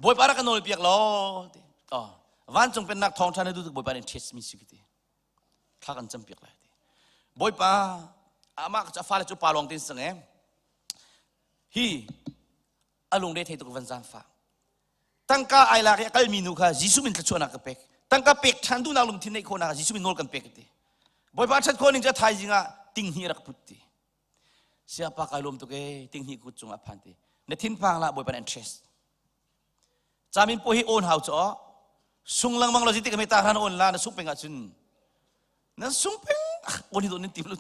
Bawipa rak ka nawl piak law ti. Oh, vancung pennak thawngṭha na duh tuk Bawipa nih ṭhiat mi si ti. Thla kan cam piak lai ti. Bawipa amah cu a fale cu pa lawng tin sang e. Hi a lungre thei tuk van zaangfah. Tangka ai lak i a kalmi nu kha Jesuh min thluachuahnak ka pek. Tangka pek ṭhan duhnak lungthin neih khawhnak Jesuh min nawl kan pek ti. Bawipa ṭhat khawh ning cu a thaizing ah ting hnih rak put ti. Siapa kai lawm tuk ee tinghnih kut cung ah phan ti. Na thinphang lah Bawipa interest. Camin po hi on hau cho sung lengmang lo ti ka ta hran on la na sung peng ahcun nan sung peng on hi do nan tim lu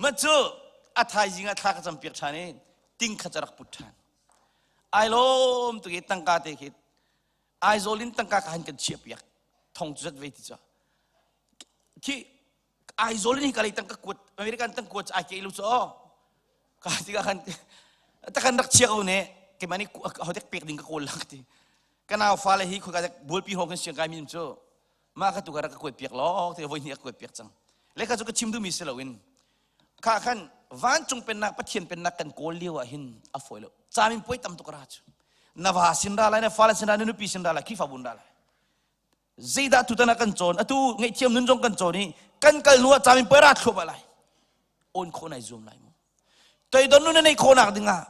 ma cu a thaizing ah thla ka cam piak ṭhan i ting kha rak put ṭhan ai lawm tuk i tangka te khi Aizawl in tangka ka han kan chiah piak thong cu zat ve ti cu khi Aizawl in hi ka lei tang ka kuat American tang kuat ai ke lu cu ka ti ka khan takan rak chia ko ne keimah nih hotek pek ding ka kawl lang ti ka nau fale hi khoi ka bualpi hong kan siang kai mi cu mah ka tu ka rak ka kuat piak lo te voi hnih ka kuat piak cang le ka cu ka chim duhmi si loin kha khan vancung pennak pathian pennak kan kawl lio ah hin a fawi lo camin puai tam tuk ra cu na va sin ra lai na fale sin ra na nupi sin ra lai khifa bun ra lai zeidah tutan ah kan cawn atu ngaihthiam nun zong kan cawn i kan kal hnu ah camin puai ra thluahmah lai on khawh nai zuam lai mu toidon nun na neih khawhnak ding ah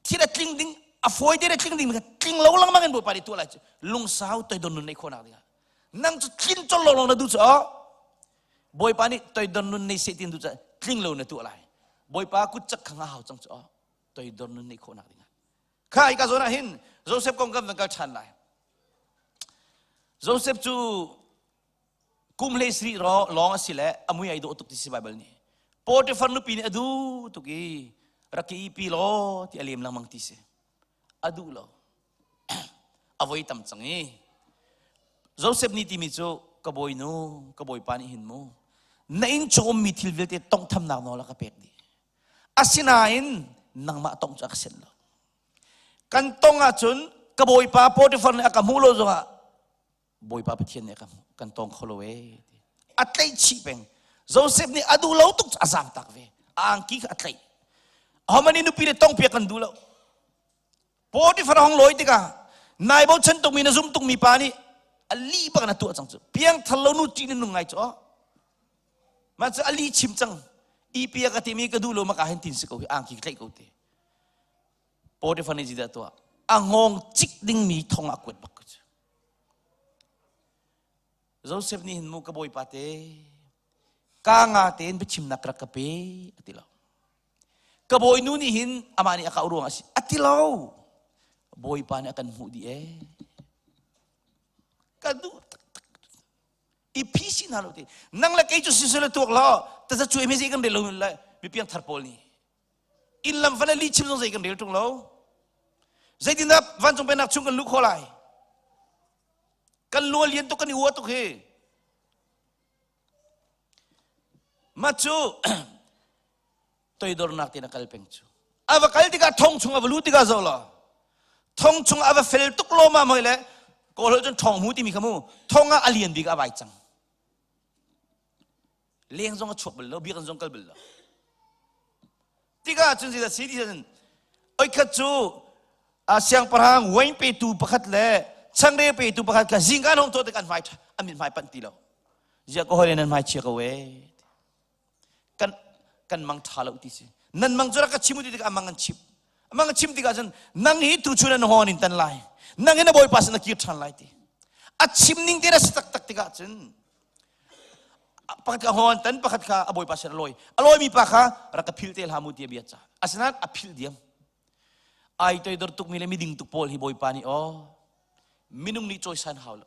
thil a tling ding a fawi te le tling ding tling lo lengmang in bawipa nih tuah lai cu lungsau toidon nun neih khawhnak ding ah nang cu tlin col lo lawng na duh cu bawipa nih toidon nun nei seh tin duh cu tling lo na tuah lai bawipa kut cak kha nga hau cang cu toidon nun neih khawhnak ding ah kha hi ka zawn ah hin Joseph kong kan van kal ṭhan lai Joseph cu kum hlei sarih lawng a si le a mui ai dawh tuk ti si Baibal nih Potiphar nupi nih a duh tuk i rak i pi law ti a lem lengmang ti si a duh lo a voi tam cang i Joseph nih timi cu Ka bawinu, ka bawipa nih hin mu na inn chung ummi thil vialte tonghthamnak nawl a ka pek dih. Asinain nangmah tongh cu a ka senh lo. Kan tong ahcun ka bawipa Potifar nih a ka hmuh lo zongah Bawipa Pathian nih a ka hmuh. Kan tong kho lo ee. A tlaih chih peng. Joseph nih a duh lo tuk a zaam tak ve. A angki kha a tlaih. Ahohmanh nih nupi le tong piak kan duh lo. Potifar hong lawi tikah nai bochan tukmi na zum tukmi pa nih a li bak na tuah cang cu. Piangthar lo nu ṭih na nung ngai cu. Mah cu a li chim cang. I pia ka timi ka duh lo maka hin tin si ko hi angki ka tlaih ko te. Potifar nih zeidah tuah? A ngawng cik dingmi thong ah kuat bak ko cu. Joseph nih hin mu ka bawipa te ka nga tein biachimnak rak ka pe a ti lo. Ka bawinu nih hin amah nih a ka ruang a si a ti lo. Bawipa nih a kan hmuh dih ee. Ka duh taktak. I phi si hna lo ti. Nang le kei cu sisel tuak lo taza cuai me zei kan rel lo le mi piang thar pawl nih. Inn lam van le li chim zong zei kan rel ṭung lo. Zeitindah vancung pennak chung kan luh khawh lai? Kan lung a lian tuk kan i ua tuk hi. Mah cu toidornak tein a kal peng cu. A va kal tikah thong chung a va lu tikah zoh law thong chung a va fel tuk lo ma moi le kawl holh cun thong mu timi kha mu thong ah a lian bik a vai cang. Leng zong a chuak bal lo, biakinn zong kal bal lo. Tikah cun zeidah si ti cun oikhat cu a siangpahrang wine petu pakhat le changreu petu pakhat kha zingka an hong thawh tik an hmai an mit hmai panh ti lo. Ziah ka hawile nan hmai chia ko ee. Kan kan mang ṭha lo ti si. Nan mang cu rak ka chim u ti tikah a mang an chim. A mang a chim tikah cun nang hi tuchun an hawn in tan lai. Nang hi na bawipa sin na kir ṭhan lai ti. A chim ning te na si taktak tikah cun pakhat kha hawn tan pakhat kha a bawipa sin a lawi a lawimi pa kha rak ka philh te hlah mu ti a bia ca asinain a philh diam ai toidor tukmi le miding tuk pawl hi bawipa nih aw minung nih cawisan hau lo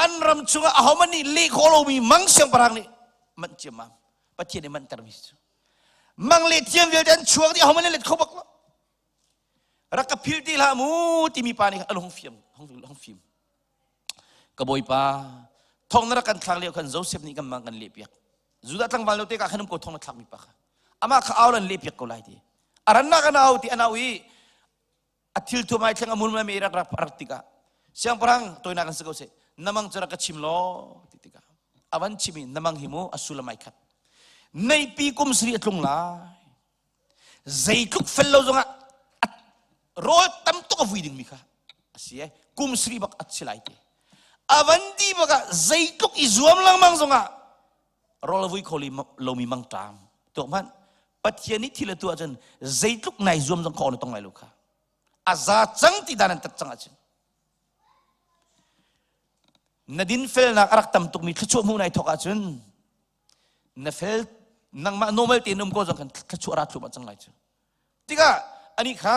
an ram chungah ahohmanh nih leh khawh lomi mang siangpahrang nih manh ciammam pathian nih manhtermi cu mang le thiam vialte an chuak dih ahohmanh nih let kho bak lo rak ka philh ti hlah mu timi pa nih a lung fiam hung fim Ka bawipa, thong na rak kan thlak lio khan Joseph nih kan mang kan lehpiak. Judah tlangval no te ka khan um ko thong na thlakmi pa kha. Amah kha au lan lehpiak ko lai ti. A rannak an au ti an au i a thil thuam ai thleng a mul mi rak rak rak tikah siangpahrang toinak an si ko seh namang cu rak ka chim law ti tikah avan chim i namang hi mu a sullam ai khat neipi kum sari a tlung lai zeitluk fel lo zongah rawl tam tuk a vui dingmi kha a si e kum sri bak a si lai ti avan di bak ah zeitluk i zuam lengmang zongah rawl a vui kho lomi mangṭam tuak hmanh pathian nih thil a tuah cun zeitluk nai zuam zong kha na tong lai lo kha a za cang ti dan an tat cang ahcun na dinfelnak a rak tam tukmi thluachuah hmuh nai thawk ahcun na fel nangmah normal tein um ko zong khan thluachuah ra thluahmah cang lai cu tikah ani kha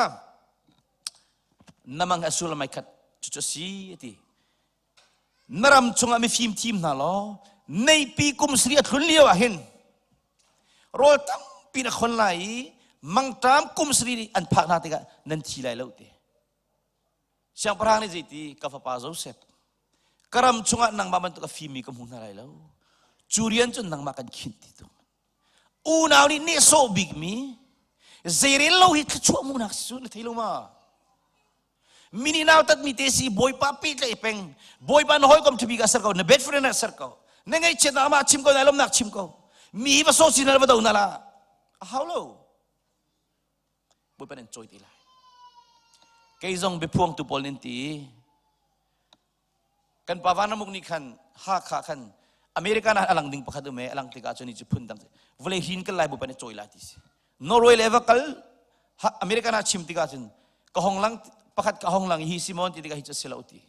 namang a sul mai khat cucu si ati na ram chungah mifim thim hna law neipi kum sri a thlun lio ah hin rawl tampi na khon lai i mangṭam kum sri an phak hna tikah nan thi lai lo ti Siangpahrang nih zeiti ka fapa Joseph ka ram chungah nangmah bantuk a fimmi ka hmu hna lai lo cu rian cun nangmah kan khinh ti tu unau nih nehsawh bikmi zeirel lo hi thluachuah hmuhnak si cu na thei lo ma mini nau tatmi te si bawipa pehtlaih peng bawipa na hawikom ṭhabik ah ser ko na best friend ah ser ko na ngaihchiatnak amah chim ko na lawmnak chim ko mi va sawh sin va do na la a hau lo Bawipa nan cawi ti lai. Kei zong biaphuangtu pawl nin ti kan pa Vanramuk nih khan Hakha khan America na alang ding pakhat um e alang tikah cun cu phun dang vawlei hin kan lai Bawipa nih cawi lai ti si. Norway le va kal America na chim tikah cun ka hong lang pakhat ka hong lang hi Simon ti tikah hi cu si lo ti.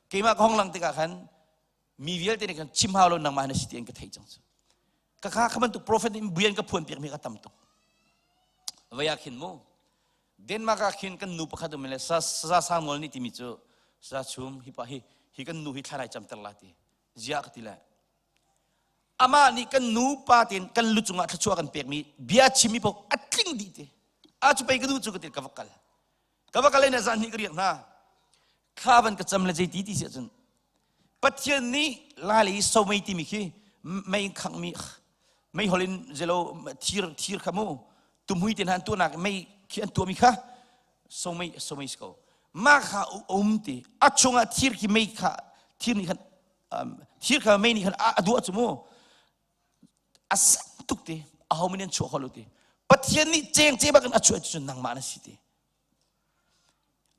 Keimah ka hong lang tikah khan mi vialte nih khan chim hau lo nangmah na si ti an ka theih cang cu ka kha kha bantuk prophet nih buan ka phuan piak mi ka tam tuk vei ah khin mu Denmark ah khin kan nu pakhat um le sa sa sang nawl nih timi cu sa chum hi pa hi hi kan nu hi thlanai cam ter la ti zia ka ti le amah nih kan nu pa ten kan lu cungah thluachuah kan pek mi bia chim mi paoh a tling dih ti a cu pei ka duh cu ka ti ka va kal ka va kal in zan hnih ka riak hna thla van ka cam le zei ti ti si ahcun. Pathian nih lai lei somei timi khi mei khanghmi meihol in zelo thir thir kha mu tumhui te hna an tuahnak mei khi an tuahmi kha somei somei si ko mah kha um ti a chungah thir khi mei kha thir nih khan thir kha mei nih khan a duah cu mu a san tuk ti aho min an chuah kho lo ti Pathian nih cheng che bak in a chuah cu nangmah na si ti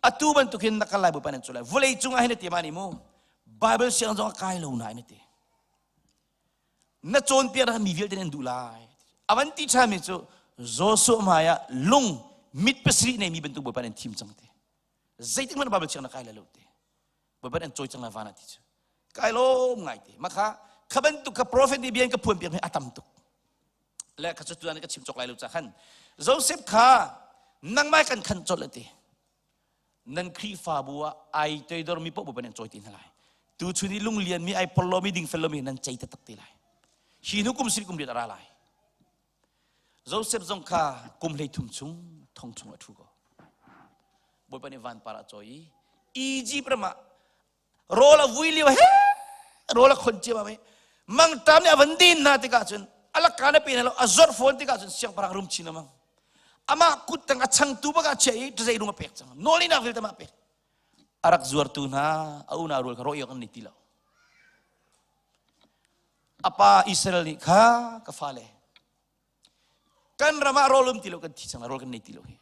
Atu bantuk hin na kal lai Bawipa nan cu lai. Vawlei cungah hin na ti ma ni mu. Bible siang zong a kai lo na na ti. Na cawnpiak na mi vialte nan duh lai. Avan ti ṭha mi cu Joshua hmai ah lung mit pasarih nei mi bantuk Bawipa nan thim cang ti. Zeitik hmanh Bible siang na kai lai lo ti. Bawipa nan cawi cang lai van ah ti cu. Kai lawm ngai ti. Maka kha bantuk kha prophet nih bia in ka phuan piak mi a tam tuk. Le kha cu tuan ka chim cawk lai lo ca khan Joseph kha nangmah kan khan colh ti. Nan Khrihfabu ah ai toidor mi poh nan cawi ti hna lai. Tu chun i lunglian mi ai porlo mi dingfel lo mi nan cei taktak ti lai. Hi hnu kum sir kum riat a ra lai. Joseph zong kha kum 13 chung thong chung a ṭhu ko. Bawipa nih vanpar a cawi i Egypt ram ah rawl a vui lio he rawl a khon cia ma mangṭam nih a van din hna tikah cun a lakka na pe hna lo a zawrh fawn tikah cun siangpahrang rum chin amang amah kut tang a changtu bak ah chia i ṭazei rung a pek cang nawlinak vialte mah pek a rak zuartu hna a unau rual kha rawh iok an ni ti lo a pa Israel nih kha ka fale kan ram ah rawl um ti lo kan thi cang rawl kan nei ti lo hi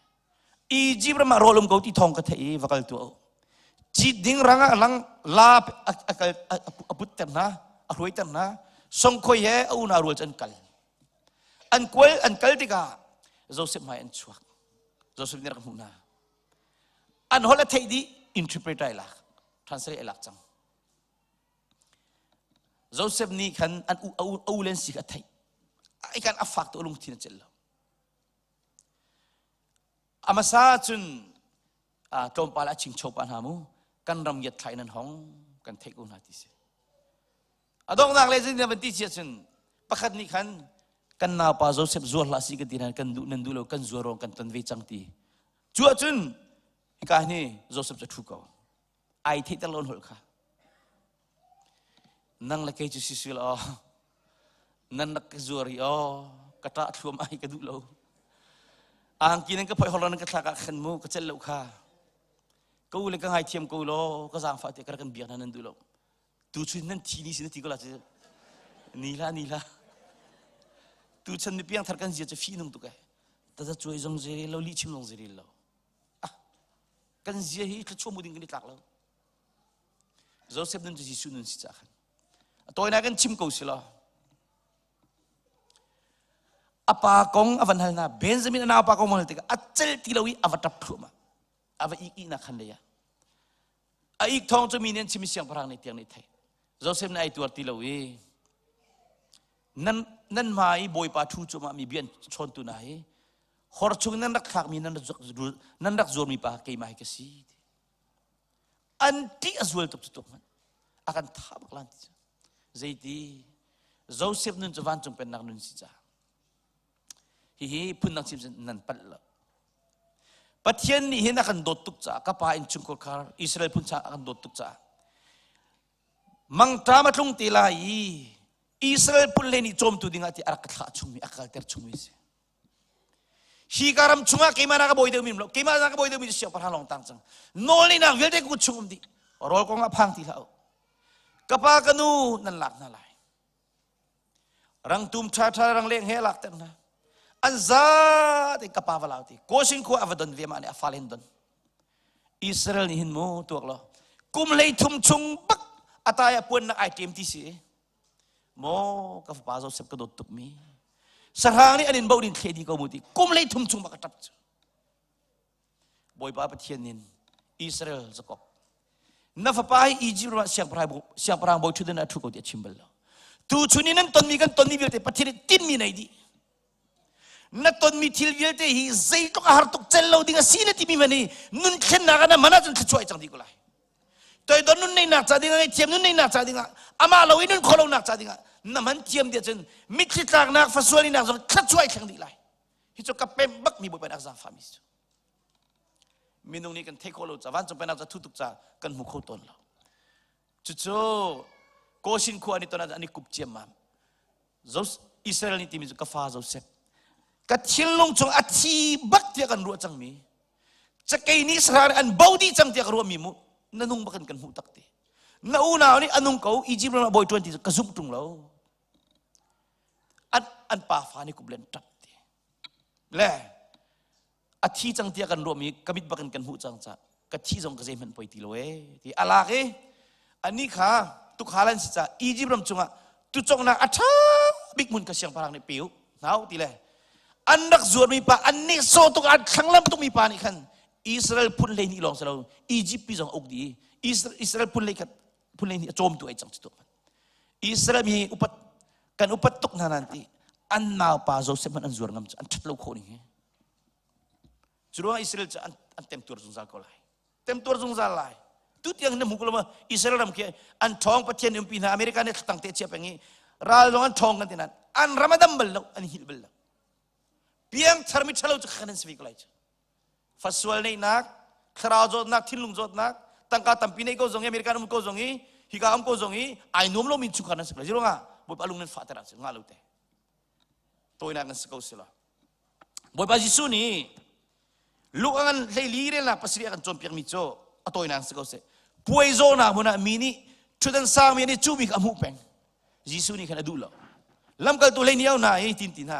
Egypt ram ah rawl um ko ti thawng ka theih i va kal tuah u cit ding rang ah lang la a kal a putter hna a hruaiter hna songkhoi he a unau rual cu an kal an kual an kal tikah Joseph hmai an chuak Joseph nih rak hmuh hna an holh a theih dih interpreter ai lak translate ai lak cang Joseph nih khan an u a u len si kha a theih. Ai kan a fak tu lungthin a celh lo. A hmasa cun tlawmpal a chingcho pa hna mu kan ram ngiat thlai nan hong kan theih ko hna ti si. A donghnak le zin van ti cia cun pakhat nih khan kan naupa Joseph zuar hlah si kan ti hna kan duh nan duh lo kan zuar rong kan ton ve cang ti. Cu ahcun hika hi Joseph cu a thu ko. Ai theihter lo holh kha. Nang le kei cu si sil aw. Nan rak ka zuar i aw ka ṭah thluam ai ka duh lo. Angki nan ka phoih hor nan ka thlak ah khan mu ka celh lo kha. Ka u le ka ngaithiam ko law ka zaangfah te ka rak kan biak hna nan duh lo. Tu chun nan thi ni si na ti ko la cu. Ni la ni la. Tu chan mi piang thar kan zia cu fi nung tuk ai. Taza cuai zong zeri lo li chim zong zeri lo. Ah kan zia hi thluachuah mu ding kan i tlak lo. Joseph nun cu Jesuh nun si cah khan. A tawinak in chim ko si law. A pa kong a van hal hna Benjamin a naupa kong hal tikah a cel ti lo i a va ṭap thluahmah. A va ik ihnak khan lei ah. A ik thawng cu mi nih an chim i siangpahrang nih tiang nih thei. Joseph nih ai tuar ti lo i nan nan hma i Bawipa ṭhu cuahmah mi bia an chawntu hna hi hor chung nan rak thlakmi nan nan rak zuarmi pa keimah hi ka si. An ṭih a zual tuk cu tuk hmanh. A kan tha bak lan ti cu. Zeiti Joseph nun cu vancung pennak nun si caah. Hihi phundang chim cun nan palh lo. Pathian nih hin a kan dawt tuk caah ka pa innchungkhar khar Israel phun a kan dawt tuk caah mangṭam a tlung te lai i Israel phun le nih cawmtu dingah ti a rak ka thlah chungmi a kalter chungmi si. Hi ka ram chungah keimah na ka bawi deuhmi lo keimah na ka bawi deuhmi cu siangpahrang lawng tang cang. Nawlneinak vialte ka kut chung um dih. Rawl kong ah phang ti hlah u. Ka pa ka nu nan lak hna lai. Rangtum ṭhaṭha rangleng he lak ter hna. An za te ka pa va lau ti. Kawsing khua a va don ve mah nih a fale hin don. Israel nih hin mu tuak lo. Kum 33 chung bak a tai a puannak ai ṭem ti si. Maw ka fapa Joseph ka dawt tukmi sahrang nih an in boh din thle di ko mu ti kum 33 chung bak a ṭap cu Bawipa Pathian in Israel Jacob na fapa hi Egypt ram ah siangpahrang siangpahrang bawi ṭhutdan ah a ṭhu ko ti a chim bal lo tu chun in nan tonmi kan tonmi vialte Pathian nih tinmi nei dih na tonmi thil vialte hi zeitluk a har tuk cel lo ding a si na timi man hi nun thlennak ah na man ahcun thluachuah ai cang dih ko lai toidor nun neihnak ca dingah ngaihthiam nun neihnak ca dingah amah lo i nun khawh lonak ca dingah na man thiam dia cun mitthli tlaknak fasualinak zong thluachuah ai thleng dih lai hi cu ka pem bak mi bawipa nih a zaangfahmi cu minung nih kan theih khawh lo ca vancung pennak ca thu tuk ca kan hmu kho tawn lo. Cucu Goshen khua an i ton ah an i kup ciammam. Israel nih timi cu ka fa Joseph. Ka thinlung chung a thi bak tiah kan ruah cangmi. Cakei nih Israel an bo dih cang tiah ka ruahmi mu. Na nung bak in kan hmuh tak ti. Na unau nih a nung ko Egypt ram ah bawi ṭuan ti cu ka zumh ṭung lo. An, an pa fa nih kup len ṭap ti. Le a thi cang tiah kan ruahmi ka mit bak in kan hmuh cang ca ka thi zong ka zeihmanh poi ti lo e ti alak i ani kha tukhal an si ca Egypt ram chungah tucongnak a ṭha bik hmun ka siangpahrang nih pe u hnau ti le an rak zuarmi pa an nih sawh tuk an thlanglam tukmi pa nih khan Israel phun hlei hnih lawng si lo Egypt pi zong a uk dih i Israel phun hlei khat phun hlei hnih a cawmtu ai cang cu tuk Israel mi upat kan upat tuk hna nan ti an naupa Joseph hmanh an zuar ngam cu an ṭhat lo khawh ning hi Cu ruangah Israel cu an, an temtuar zungzal ko lai. Temtuar zungzal lai. Tu tiang na hmu ko lo ma Israel ram khi an ṭhawng Pathian umpi hna America nih thltang te chia peng i ral zong an ṭhawng kan ti nain an ram a dam bal lo an hil bal lo. Piang tharmi ṭhalo cu khan an si ve ko lai cu. Fasual neihnak, thlarau zawtnak, thinlung zawtnak, tangka tampi neih ko zong i America um ko zong i hika um ko zong i ai nuam lomi chungkhar nan si ko lai. Ziruangah Bawipa lung nan fahter ahcun ngah lo te. Tawinak nan si ko si lo. Bawipa Jesuh nih Luke a ngan hleili relnak pasarih a kan cawnpiakmi cu a tawinak si ko seh. Puai zawnak hmun ah mi nih ṭhutdan sangmi nih cuhmi kha a hmuh peng. Jesuh nih khan a duh lo. Lamkaltu hlei nih hna hi tin ti hna.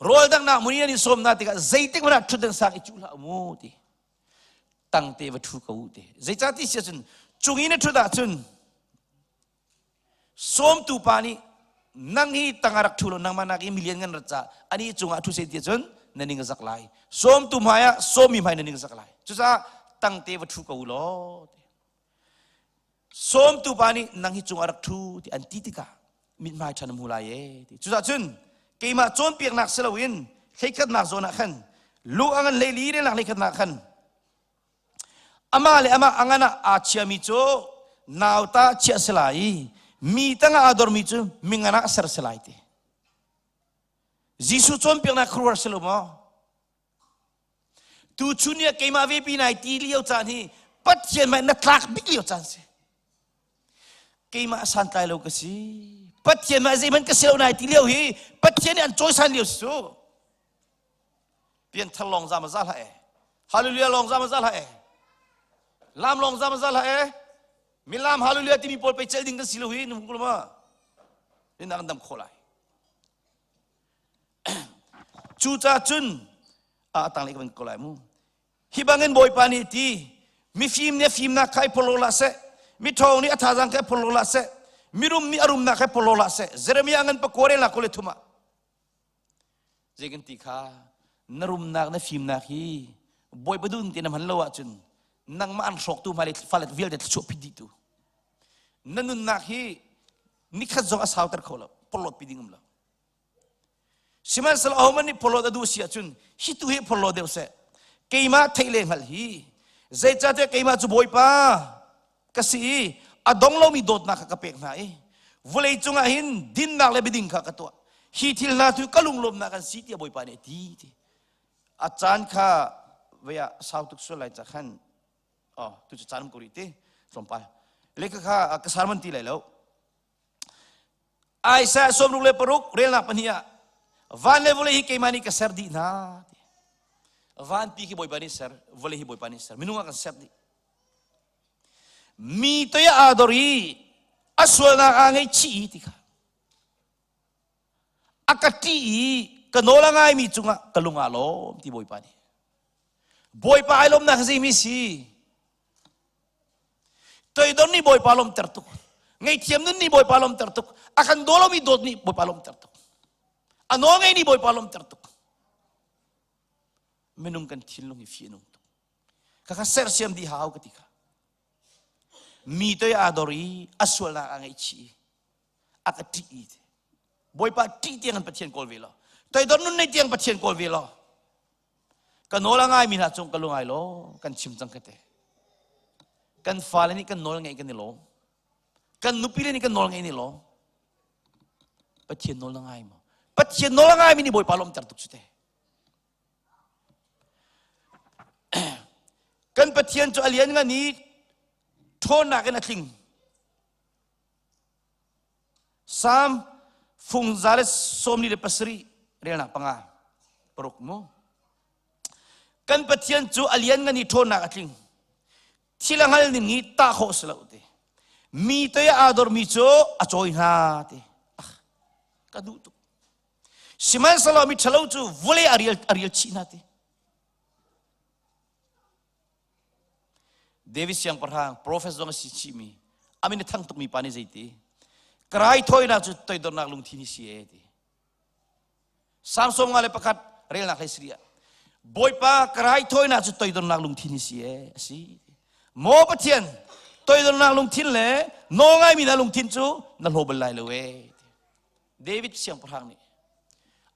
Rawl danghnak hmun i an i sawm hna tikah zeitik hmanh ah ṭhutdan sang i cuh hlah mu ti. Tangte va ṭhu ko u ti. Zeicah ti si ahcun cung i na ṭhut ahcun Sawmtu pa nih nang hi tang ah rak ṭhu law nangmah nak i milian ngan rat ca ani cungah ṭhu seh ti cun na ning a zak lai. Sawmtu hmai ah sawmi hmai na ning a zak lai. Cucaah tangte va ṭhu ko u law ti. Sawmtu pa nih nang hi cungah rak ṭhu ti an ti tikah mithmai ṭha na hmu lai e ti. Cucaah cun keimah cawnpiaknak si loin hleikhatnak zawn ah khan lu a ngan hleili relnak hleikhatnak khan Amah le amah a ngan ah aa chiami cu nauta chiah si lai i mi tangah aa dormi cu mingan ah ser si lai ti. Jesuh cawnpiaknak khuaruahhar si lo maw? Tuchun ni ah keimah ve pi nai ti lio caan hi Pathian mah na tlak bik lio caan si. Keimah santlai lo ka si. Pathian mah zeihmanh ka si lo nai ti lio hi Pathian nih an cawisan lio si cu. Pianthar lawng zam a za hlah e. Hallelujah lawng zam a za hlah e. Lam lawng zam a za hlah e. Milam hallelujah timi pawl pei cel ding kan si lo hi nu ma. Ni nak dam kho lai. Cu ca cun a tang lei ka van ko lai mu. Hi bangin Bawipa nih ti mifim nih a fimnak kha i phorhlaw hlah seh miṭhawng nih a thazaang kha i phorhlaw hlah seh mirum nih a rumnak kha i phorhlaw hlah seh Jeremiah ngan pakua rel nak kul le thum ah Zei kan ti kha na rumnak na fimnak hi Bawipa dun ti na hman lo ahcun nangmah an hrawktu hmailei fale vialte thluachuah phit dihtu na nunnak hi nikhat zong a sauter kho lo porhlawt pi ding um lo sihmanhsehlaw ahohmanh nih porhlawt a duh si ahcun hi tu hi porhlaw deuh seh keimah theih le hngalh hi zeicahtiah keimah cu Bawipa ka si i a dong lomi dawtnak kha ka pek hna i vawlei cungah hin dinnak le biading kha ka tuah hi thil hna cu ka lunglawmnak an si tiah Bawipa nih a ti ti a caan kha vei ah sau tuk sual lai ca khan oh tu cu caan um ko rih ti tlawmpal le kha kha ka sermon ti lai lo Isaiah 66 relnak pahnih ah van le vawlei hi keimah nih ka ser dih hna vanpi khi Bawipa nih ser vawlei hi Bawipa nih ser minung ah kan ser dih Mi toi ah aa dor i a sualnak aa ngaihchih i ti kha a ka ṭih i ka nawl a ngaimi cungah ka lung aa lawm ti Bawipa nih. Bawipa ai lawmnak hi zeimi si? Toidor nih Bawipa lawmter tuk. Ngaihthiam nun nih Bawipa lawmter tuk. A kan daw lomi dawt nih Bawipa lawmter tuk. A nawl ngei nih Bawipa lawmter tuk. Minung kan thinlung hi fih a nung tuk. Khakha sersiam dih hau ka ti kha. Mi toi aa dor i a sualnak aa ngaihchih i a ka ṭih i Bawipa ṭih tiang in Pathian kawl ve law toidor nun nei tiang Pathian kawl ve law ka nawl a ngaimi hna cung ka lung ai law kan chim cang ka te kan fale nih kan nawl ngaih kan i lawm kan nupile nih kan nawl ngaih ni lawm Pathian nawl na ngai maw Pathian nawl a ngaimi nih Bawipa lawmter tuk cu te Kan Pathian cu a lianngan i Ṭhawnnak in a tling. Salm fung 147 relnak panga paruk mu. Kan Pathian cu a lianngan i ṭhawnnak a tling. Thil a hngal ning hi tah khawh si lo ti. Mi toi aa dormi cu a cawi hna ti. Ah, ka duh tuk. Sihmanhsehlaw mi ṭhalo cu vawlei a rial, a rial chih hna ti. David siangpahrang profet zong a si chihmi amin a thang tukmi pa nih zeiti ka raithawinak cu toidornak lungthin hi si e ti Samson nga le pakhat relnak hlei siri ah Bawipa ka raithawinak cu toidornak lungthin hi si e a si Maw Pathian toidornak lungthin le nawlngaimi na lungthin cu na hlaw bal lai lo e David siangpahrang nih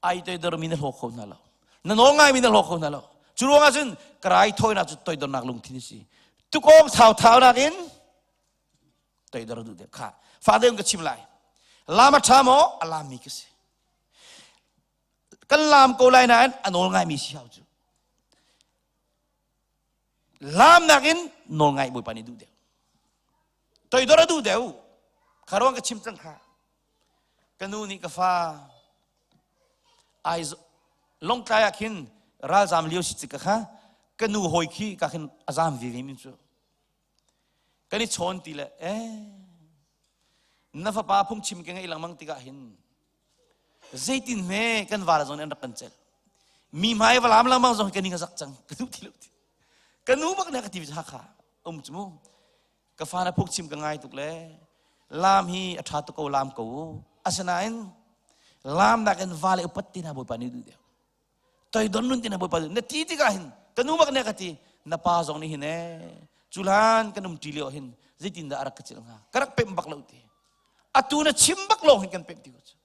ai toidormi na hlaw kho hna lo na nawl ngaimi na hlaw kho hna lo cu ruangah cun ka raithawinak cu toidornak lungthin a si tukawng thau nakin toidor duh deuh kha fa deuh ka chim lai lam a ṭha maw a lammi ka si kan lam ko lai nain a nawl ngaimi si hau cu lam nakin nawl ngai bawipa nih duh deuh toidor a duh deuh kha ruang ka chim cang kha Ka nu nih ka fa ai Lawngtlai ah khin ralzam lio si ka kha ka nu hawi khi ka khin a zam ve ve min cu kan i chawn ti le eh na fapa phungchim ka ngeih lengmang tikah hin zeitin hme kan val zong nih an rak kan celh mi hmai va lam lengmang zong ka ning a zak cang ka duh ti lo ti ka nu bak nih ka ti Hakha um cu mu Ka fa na phungchim ka ngai tuk le lam hi a ṭha tuk ko lam ko u. Asinain lam nakin va le upat ti na Bawipa nih duh deuh. Toidon nun ti na Bawipa duh. Na ti tikah hin ka nu bak nih ka ti na pa zong nih hin ee culan kan um ṭi lio hin zeitindah a rak ka cilh hnga ka rak pemh bak lo ti. Atu na chim bak lawng hin kan pemh ti ko cu.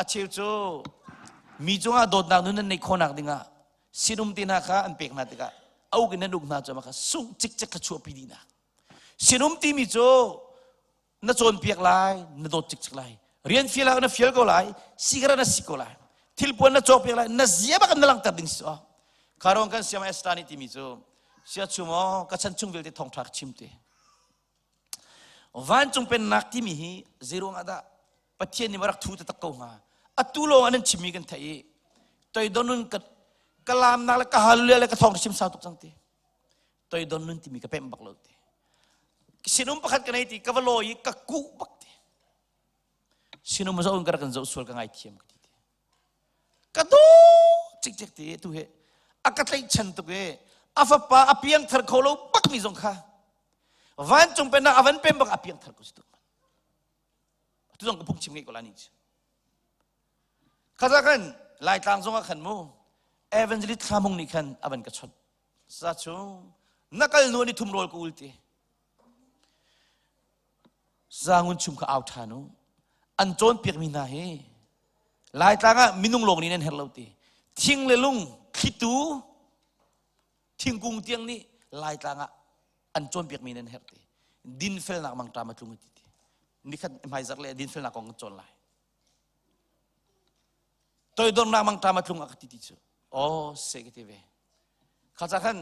A cheu cu mi cungah dawtnak nun nan neih khawhnak dingah sinum te hna kha an pek hna tikah a uk in nan uk hna cu kha sungh cikcek kha chuahpi dih hna. Sinum timi cu na cawnpiak lai, na dawt cikcek lai. Rian fial ah na fial ko lai, sigaret na si ko lai. Thilpuan na cawkpiak lai, na zia bak in na langhter ding si. Kha kan siam Esther nih timi cu sia chum aw ka chan chung vialte thawngṭha ka chim te. Vancung pennak timi hi zeiruang ah dah Pathian nih rak thu taktak ko hnga? Atu lawng an chimmi kan theih i toidon nun ka ka lamnak le ka hallelujah le ka thawng chim sau tuk cang ti. Toidon nun timi ka pemh bak lo ti. Sinum pakhat ka nei ti ka va lawi i ka kuh bak ti. Sinum zoh in ka rak kan zoh sual ka ngaithiam ka ti ti. Ka do cikcek ti tu he a ka tlaihchan tuk i a fapa a piangthar kho lo bak mi zong kha vancung pennak a van pem bak a piangthar ko si tuk tu zong ka phungchim ngeih ko la ni cu khaza khan laitlang zong ah khan mu evangelist thlamung nih khan a van ka chawnh sa chung na kal nu ni thum rawl ka ul ti Zangun chung kha au ṭhan u. An cawnpiakmi hna hi Laitlang ah minung lawng nih nan herh lo ti. Thing le lung, thlitu, thingkung tiang nih Laitlang ah an cawnpiakmi nan herh ti. Dinfelnak mangṭam a tlung ti ti. Nikhat hmaizarh le dinfelnak kong kan cawn lai. Toidornak mangṭam a tlung a ka ti ti cu. Aw, se ka ti ve. Kha ca khan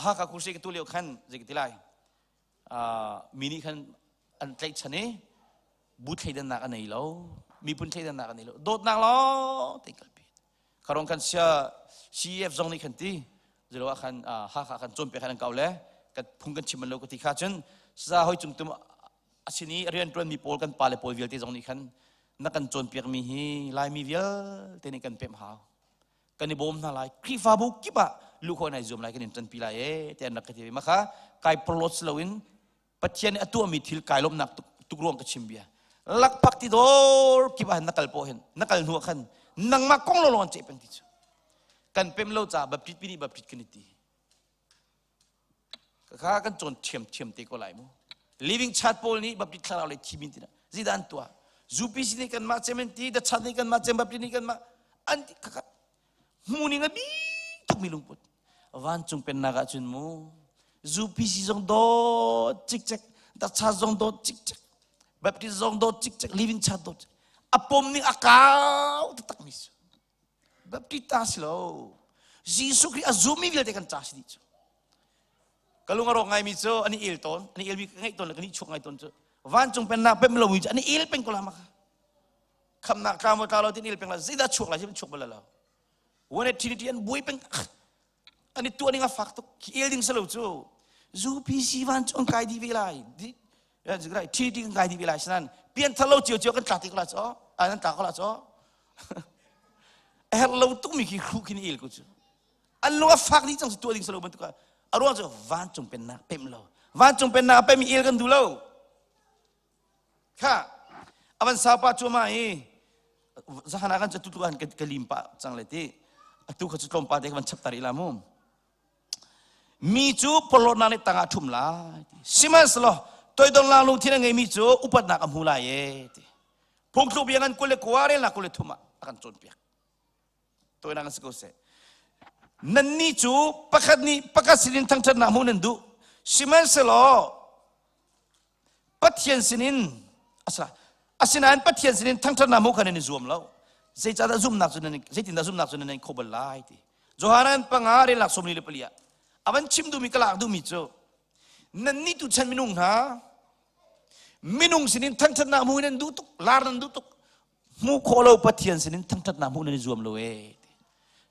Hakha kursi ka tu lio khan zei ka ti lai. Mi nih khan an tlaihchan i bu thleidannak a nei lo miphun thleidannak a nei lo dawtnak lawng te kalpi kharong khan sia CEF zong nih khan ti zelo ah khan Hakha khan cawnpiak khan an kau le kan phung kan chim lo ka ti kha cun sa hoi cung tum asini rian tuan mi pawl kan pa le pawl vialte zong nih khan na kan cawnpiak mi hi Laimi vialte nih kan pemh hau kan i bawm hna lai Khrihfabu kip ah luh khawh nai zuam lai kan in ṭanpi lai e ti an rak ka ti ma kha kai porhlawt si loin Pathian nih a tuahmi thil kai lawmhnak tuk ruang ka chim bia lakphak ti dawr kip ah na kal pawh hin na kal hnu ah khan nangmah kong lawng an ceh peng ti cu kan pem lo caah baptist pi nih baptist kan i ti Kha kan cawn ṭhiamṭhiam te ko lai mu. Living chat pawl nih Baptist thlarau le thimi tina zidah an tuah. UPC nih kanmah cem an ti, The Chat nih kanmah cem, Baptist nih kanmah an ti khakha. Hmu ning a bi tukmi lungput. Vancung pennak ah cun mu UPC zong dawt cikcek, The Chat zong dawt cikcek, Baptist zong dawt cikcek, Living Chat dawt. A pom ning a kau taktak mi si. Baptist ta si lo. Jesuh Khrih a zummi vialte kan ca si dih cu. Ka lung a rawk ngaimi cu an i el tawn, an i elmi ka ngaih tawn le ka nihchuak ngai tawn cu vancung pennak pem lomi cu an i el peng ko la maka. Khamnak tla maw tla lo tin el peng la zeidah chuak lai chuak bal lo. One Trinity an buai peng an i tuah ning a fak tuk khi el ding salo cu UPC vancung kai di ve lai. Trinity kan kai di ve lai sinan pian thar lo cio cio kan tla ti ko la cho an tla ko la cho a herh lo tukmi khi hru khi ni el ko cu an lung a fak dih cang tuah ding salo bantuk a ruang cu vancung pennak pem lo vancung pennak a pem i el kan duh lo kha avan sapa cu ma i zahana kan cu tu kan ka lim pa cang le ti atu kha cu tlawmpa te kan chap tar ila mu mi cu porhlawtnak nih tangah ṭhum lai ti sihmanhsehlaw toidornak lungthin a ngeimi cu upatnak a hmu lai e ti phungthluk bia ngan 29 relnak 23 ah a kan cawnpiak Tawinak si ko seh. Nannih cu pakhat nih pakhat sinin thangṭhatnak hmuh nan duh. Sihmanhsehlaw Pathian sinin asala asinain Pathian sinin thangṭhatnak hmuh kha nan i zuam lo. Zeicahdah zumhnak cu nan zeitindah zumhnak cu nan nei kho bal lai ti. Johanan panga relnak 44 ah a van chim duhmi ka lak duhmi cu nannih tu chan minung hna minung sinin thangṭhatnak hmuh nan duh tuk lar nan duh tuk hmuh khawh lo Pathian sinin thangṭhatnak hmuh nan i zuam lo ee.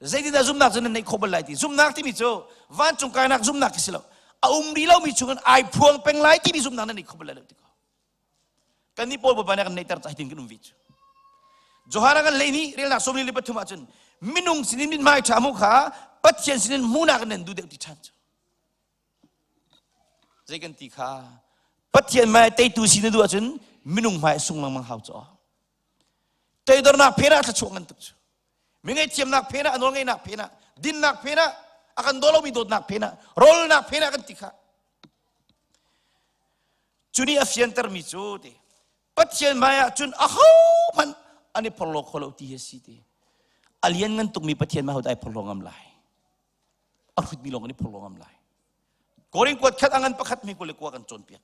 Zeitindah zumhnak cu nan neih khawh bal lai ti? Zumhnak timi cu vancung kainak zumhnak khi si lo. A um rih lomi chungin ai phuang peng lai timi zumhnak nan neih khawh bal lai lo ti ko. Kan nih Paul Bawipa nih kan neihter cah hitin kan um ve cu. Johan kan lei nih relnak 43 ahcun minung sinin mithmai ṭha hmuh kha Pathian sinin hmuhnak nan duh deuh ti ṭhan cu. Zei kan ti kha Pathian hmai teitu si na duh ahcun minung hmai sung lengmang hau caw. Teidornak phen ah thluachuah ngan tuk cu. Mi ngaihthiamnak phen ah, a nawlngeihnak phen ah, dinnak phen ah, a kan daw lomi dawtnak phen ah, rawlnak phen ah kan ti kha. Cu nih a fiantermi cu ti Pathian hmai ah cun ahohmanh an i phorhlaw kho lo ti hi a si ti. A lian ngan tukmi Pathian hmai hodah ai phorhlaw ngam lai. A hrutmi lawng an i phorhlaw ngam lai. Korin kuat khat angan pakhat mi 29 kan cawnpiak.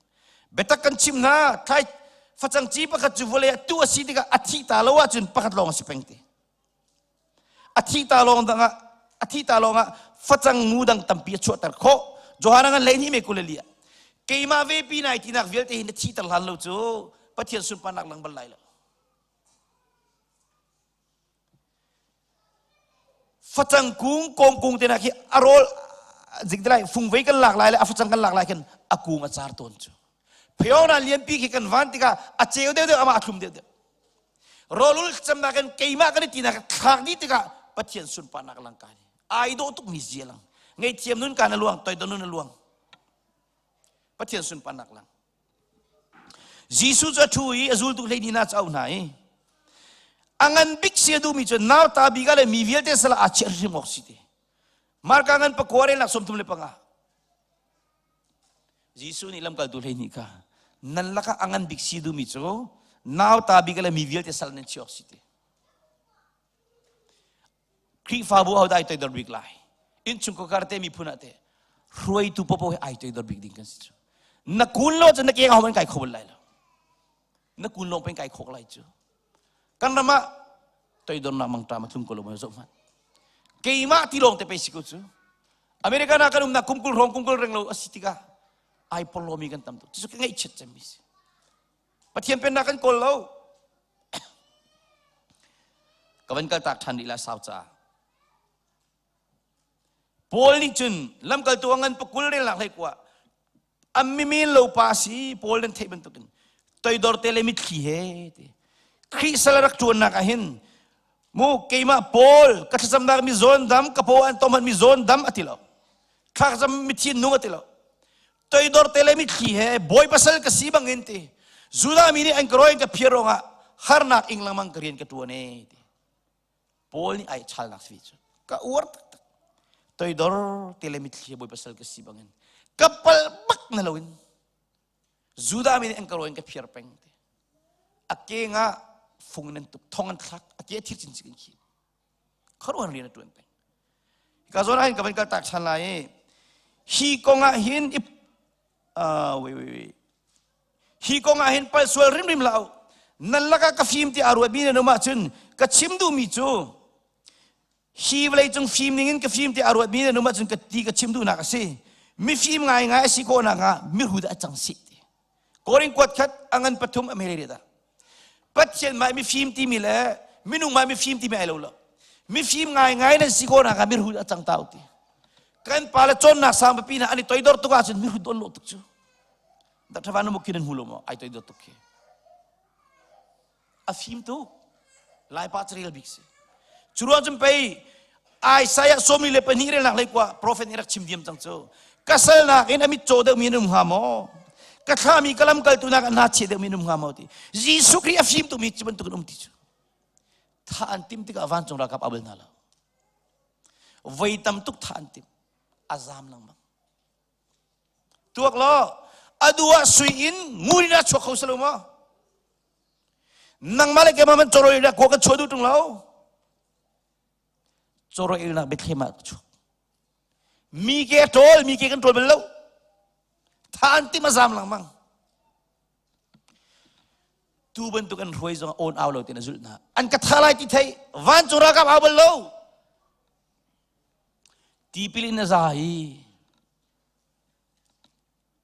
Biatak kan chim hna, thlai facang ci pakhat cu vawlei ah tu a si tikah a thih ta lo ahcun pakhat lawng a si peng ti. A thih ta lawng dang ah a thih ta lawng ah facang mu dang tampi a chuahter khawh. Johan ngan lei ni me 24 ah. Keimah ve pi nai tinak vialte hi na thihter hlan lo cu Pathian sunparnak lang bal lai lo. Facang kung kawng kung te na khi a rawl zik lai fungvei kan lak lai le a facang kan lak lai khin a kung a car tawn cu. Pheona lianpi khi kan van tikah a ceu deuh deuh amah a thlum deuh deuh. Rawlul camnak in keimah kan i tinak thlak dih tikah Pathian sunparnak lang ka ni. Ai dawh tuk mi zia lang. Ngeihthiam nun ka na luang, toidor nun na luang. Pathian sunparnak lang. Jesuh cu a ṭhu i a zultu 12 hna cu a auh hna i a ngan bik si a duhmi cu nauta bik ah le mi vialte sal ah aa chiah hrimhrim awk si ti. Marka ngan pakua relnak 35. Jesuh nih lamkaltu 12 kha nan lakah a ngan bik si duhmi cu nauta bik le mi vialte sal nan chiah awk si ti. Khrihfabu ahodah ai toidor bik lai? Innchungkhar te miphun ah te hruaitu popo hi ai toidor bik ding kan si cu. Na kun lo cu na keng aho man kai kho bal lai lo. Na kun lawng pen kai khok lai cu. Kan ram ah toidornak mangṭam a tlung ko lo maw zoh hmanh. Keimah ti lawng te pe si ko cu. America na kan umnak kum 20 hrawng kum 20 reng lo a si tikah ai porlomi kan tam tuk. Cucu ka ngaihchiat cemmi si. Pathian pennak kan kawl lo. Ka van kal tak ṭhan rih la sau caah. Paul nih cun lamkaltu a ngan pakul relnak hlei kua a mimin lo pa si Paul nan theih bantukin toidor te le mitthli he ti Khrih sal rak ṭuannak ah hin mu keimah Paul ka thlacamnak mi zawn dam ka paw an tom mi zawn dam a ti lo thlacam mithin nung a ti lo toidor te le mitthli he bawi pasal ka si bangin ti Judah mi nih an ka rawi an ka phiar ruangah harnak ing lengmang ka rian ka ṭuan e ti Paul nih ai chalnak si cu ka uar taktak toidor te le mitthli he bawi pasal ka si bangin ka pal bak na loin Judah mi nih an ka rawi an ka phiar peng ti a keng ah fung in an tuk thong an thlak a ke thir cincin in khi khuaruahhar rian a ṭuan peng. Hika zawn ah hin ka van kaltak ṭhan lai i hi kong ah hin i uh, wait, wait, wait. Hi kong ah hin pal sual rimrim hlah u. Nan lakah ka fim ti aa ruatmi nan um ahcun ka chim duhmi cu hi vawleicung fim ningin ka fim ti aa ruatmi nan um ahcun ka ti ka chim duhnak a si. Mifim ngaingai a si khawhnak ah mihrut ah cang sih ti. Korin kuat khat a ngan pathum a mele dah. Pathian mah mifim timi le minung mah mifim timi ai lo lo. Mifim ngaingai nan si khawhnak ah mihrut a cang tau ti. Kan pa le cawnnak sang pipi na an i toidor tuk ahcun mihrut don lo tuk cu. Dr. Van Muk kin hmu lo maw ai toidor tuk khi. A fim tuk. Laipa carel bik si. Cu ruang cun pei Isaiah sawmi le pahnih relnak lei kua prophet nih rak chim diam cang cu. Ka sal nakin a mit caw deuhmi an um hnga maw? Ka thlami ka lamkaltu nak an chia deuhmi an um hnga maw ti. Jesuh Khrih a fim tukmi cu bantuk in um ti cu. Tha an tim tikah vancung ralkap abal hna lo. Voi tam tuk tha an tim. A zam lengmang. Tuak law a du ah sui in ngun in a chuak kho salo maw? Nangmah le keimah man choroi la ko kan chuah duh tung lo. Choroi nak Bethlehem ah chuak. Mi ke ṭawl, mi ke kan ṭawl bal lo. Than tim a zam lengmang. Tu bantuk an hruai zong awn au lo tin a zulh hna. An ka tha lai ti thei, vancung ralkap au bal lo. Tipil in a za i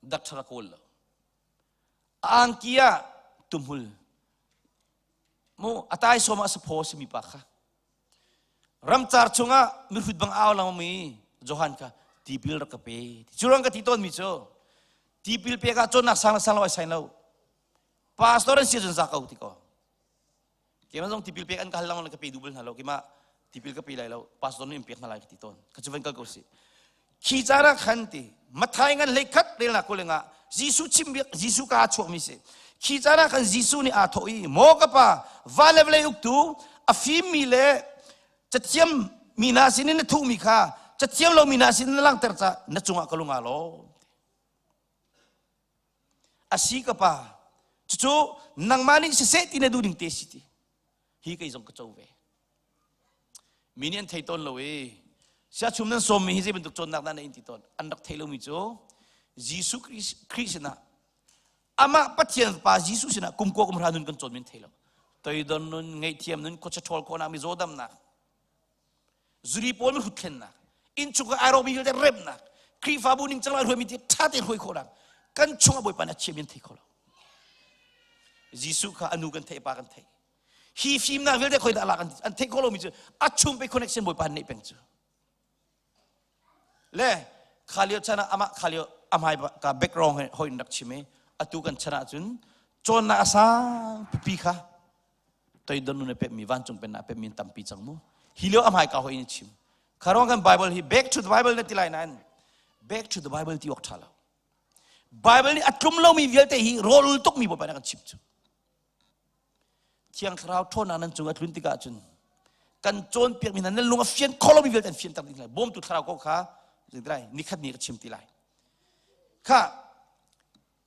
doctor a kawl lo. Angki ah tumhul mu a taisawm ah saphaw simi pa kha ramcar chungah mihrut bang au langmi Johan kha tipil rak ka pe. Cu ruang ka ti tawnmi cu tipil pek ah cawnnak sang le sang lo ai sain lo. Pastor an si cun za ko ti ko. Keimah zong tipil pek an ka hal lang ka pe duh bal hna lo. Keimah tipil ka pe lai lo. Pastor nih in pek hna lai ka ti tawn. Ka cu van kal ko si. Khi caan ah khan ti Mathai ngan hlei khat relnak ko lengah Jesuh chim biak Jesuh ka chuak mi si. Khi caan ah khan Jesuh nih aa thawh i maw ka pa van le vawlei uktu a fim mi le cathiam mi hna sin in na thuh mi kha cathiam lo mi hna sin na langhter ca na cungah ka lung aa lawm. Asi ka pa, cucu nangmah nih siseh ti na duh ding te si ti. Hi kei zong ka co ve. Mi nih an thei tawn lo i siachum nan sawmmi hi zei bantuk cawnnak dah na in ti tawn. An rak thei lomi cu Jesuh Khrih sinah amah Pathian pa Jesuh sinah kum kua kum hra nun kan cawn min thei lo. Toidon nun, ngaihthiam nun, khuacha ṭhawl khawhnak, mizaw damnak, zuri pawl mi hutthlennak innchung ah aerobi vialte remnak Khrihfabu ning cang lai hruaimi ti ṭha tein hruai khawhnak kan chung ah Bawipa nih a chiami an thei kho lo Jesuh kha anu kan theih pa kan theih hi fimnak vialte khoi dah lak an theih kho lomi cu a chung pe connection Bawipa an neih peng cu le kha lio chan ah amah kha lio amai ka background he hoi in rak chim i atu kan chan ah cun cawnnak a sang pipi kha toidon nun a pekmi vancung pennak a pekmi tampi cang mu hi lio a hmai ka hoi in chim kharong kan bible hi back to the bible na ti lai nain back to the bible ti awk tha lo bible nih a tlum lomi vialte hi rawl tuk mi bawipa nih kan chim cu thiang thlarau ṭhawnnak nan cung a tlun tikah cun kan cawnpiak mi hna nan lung a fian kho lomi vialte an fianter ding lai bawmtu thlarau ko kha lai nikhat ni ka chim ti lai kha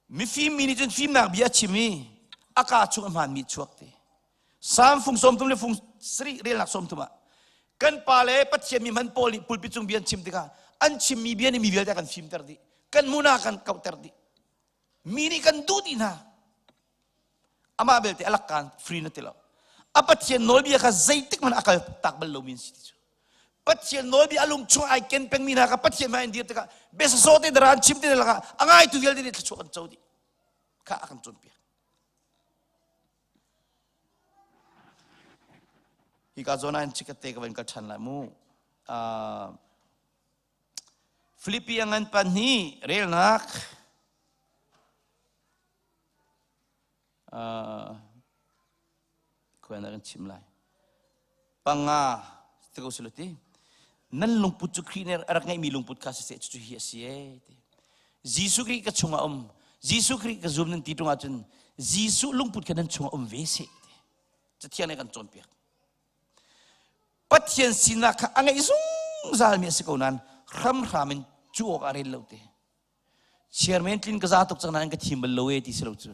Mifim mi nih cun fimnak bia a chim i a kaa chung a hmaanmi chuak ti. Salm fung sawm thum le fung sarih relnak sawm thum ah kan pa le Pathian mi hman pawl nih pulpit cung bia an chim tikah an chimmi bia nih mi vialte a kan fimter dih. Kan hmun ah kan kauhter dih. Mi nih kan duh dih hna. Amah belte a lakkaan free na ti lo. A Pathian nawlbia kha zeitik hmanh a kal tak bal lomi an si ti cu. Pathian nawlbia a lung chung ai ken pengmi hna kha Pathian hmai an dir tikah biasasawh te dara an chim te lakah a ngaitu vialte nih thluachuah kan co dih kha a kan cawnpiak. Hika zawn ah in chikat te ka van kal ṭhan lai mu. Uh, Filipi a ngan pahnih relnak khuan kan chim lai panga ti ko silo ti nan lungput cu Khrih nih a rak ngeihmi lungput kha siseh cucu hi a si ee ti Jesuh Khrih ka chungah um Jesuh Khrih ka zum nan ti ṭung ahcun Jesuh lungput kha nan chungah um ve seh ti cathiang nih kan cawnpiak Pathian sinak kha a ngeih zungzalmi a si ko nain hramhram in cu awk ah rel lo ti Chairman tlin ka za tuk cang nain ka thim bal lo e ti si lo cu.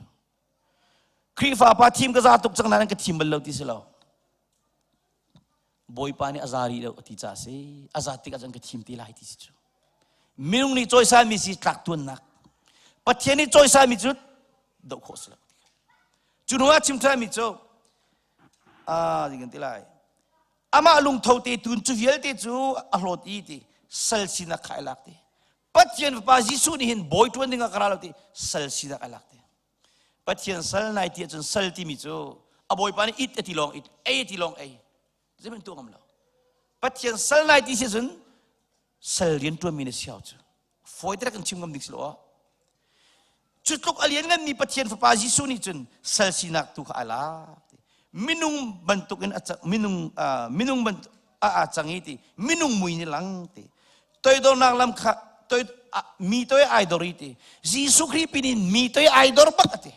Khrihfa pa thim ka za tuk cang nain ka thim bal lo ti si lo. Bawipa nih a za rih lo ti ca si. A za tik ahcun ka thim ti lai ti si cu. Minung nih cawisanmi si tlak tuannak. Pathian nih cawisanmi cu doh khawh si lo. Cu hnu ah chim ṭhanmi cu ah kan ti lai. Amah lungtho te tun cu vialte cu a hlawt i ti sal sinak kha ai lak ti. Pathian Fapa Jesuh nih hin bawi ṭuan dingah ka ra lo ti sal sinak ai lak ti. Pathian sal nai ti ahcun sal timi cu a bawipa nih it a ti lawng it, ei a ti lawng ei. Zeihmanh tuah ngam lo. Pathian sal nai ti si cun sal rian ṭuanmi na si hau cu. Fawi te kan chim ngam ding si lo ah. Cu tluk a lian nganmi Pathian Fapa Jesuh nih cun sal sinak tu kha ai lak. Minung bantukin a minung minung bantuk a a cang i ti minung mui ni lang ti toidornak lam kha toi mi toi ai dor i ti Jesuh Khrih pin in mi toi ai dor bak ati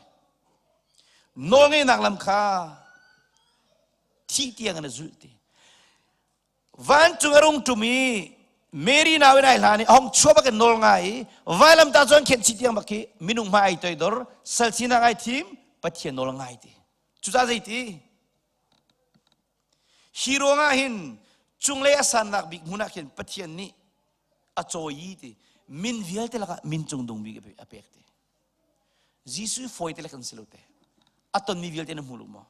nawlngeihnak lam kha thih tiang in a zulh ti Vancung a rung ṭum i Mary nau in ai hlan i a hong chuah bak in nawl ngai i vailamtah cu an khenh chih tiang bak khi minung hmai ai toidor sal sinak ai thim Pathian nawl ngai ti. Cucaah zeiti? Hi ruangah hin cunglei a sannak bik hmun ah khin Pathian nih a cawi ti min vialte lakah min cungdung bik a pek ti. Jesuh fawi te le kan si lo te. A tonmi vialte na hmu lo maw?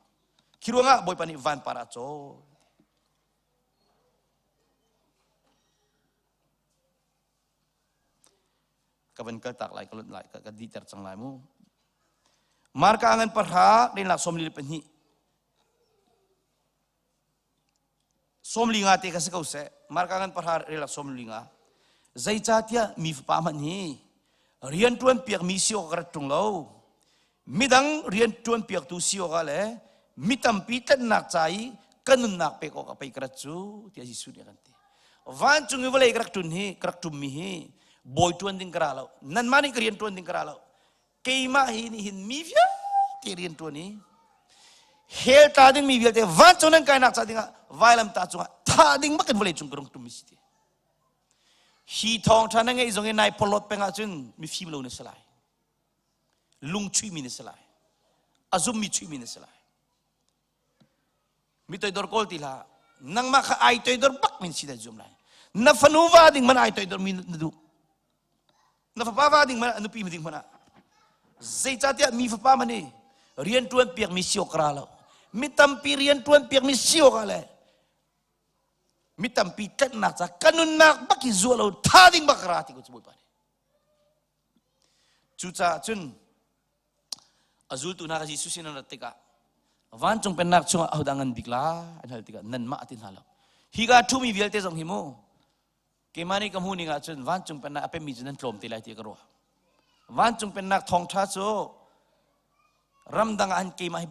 Khi ruangah Bawipa nih vanpar ah cawi. Ka van kal tak lai ka lunh lai ka diter cang lai mu. Marka ngan pahra renlak 42 45 te kha si ko seh. Marka ngan pahra relak 45. Zeicahtiah mi fapa hmanh hi rian ṭuan piak mi si awk ka rat ṭung lo. Midang rian ṭuan piaktu si awkah le mi tampi tlanhnak ca i ka nunnak pek awkah pei ka rat cu tiah Jesuh nih a kan ti. Vancung i vawlei ka rak ṭun hi ka rak ṭummi hi bawi ṭuan ding ka ra lo. Nanmah nih ka rian ṭuan ding ka ra lo. Keimah hi nih hin mi vialte rian ṭuan i hell tla ding mi vialte vancung nan kainak ca dingah vailamtah cungah thah ding bakin vawlei cung ka rung ṭum mi si ti. Hi thawngṭha na ngeih zong i nai porhlawt peng ahcun mifim lo na si lai. Lung chuihmi na si lai. A zummi chuihmi na si lai. Mi toidor kawl ti hlah. Nangmah kha ai toidor bak min si dai zum lai. Na fanu va ding man ai toidor mi na duh. Na fapa va ding man nupi ding man ah. Zeicahtiah mi fapa man i rian tuan piak mi si awk ra lo. Mi tampi rian tuan piak mi si awk le mi tampi tlanhnak ca ka nunnak bak i zuah lo tha ding bak ra ti ko cu Bawipa nih. Cucaah cun a zultu hna kha Jesuh sin an rat tikah vancung pennak chungah ahodah ngan bik lai an hal tikah nanmah a ti hna lo. Hika ṭhumi vialte zong hi mu keimah nih ka hmuh ning ahcun vancung pennak a pemmi cu nan tlawm te lai ti ka ruah. Vancung pennak thawngṭha cu ramdang ah han keimah hi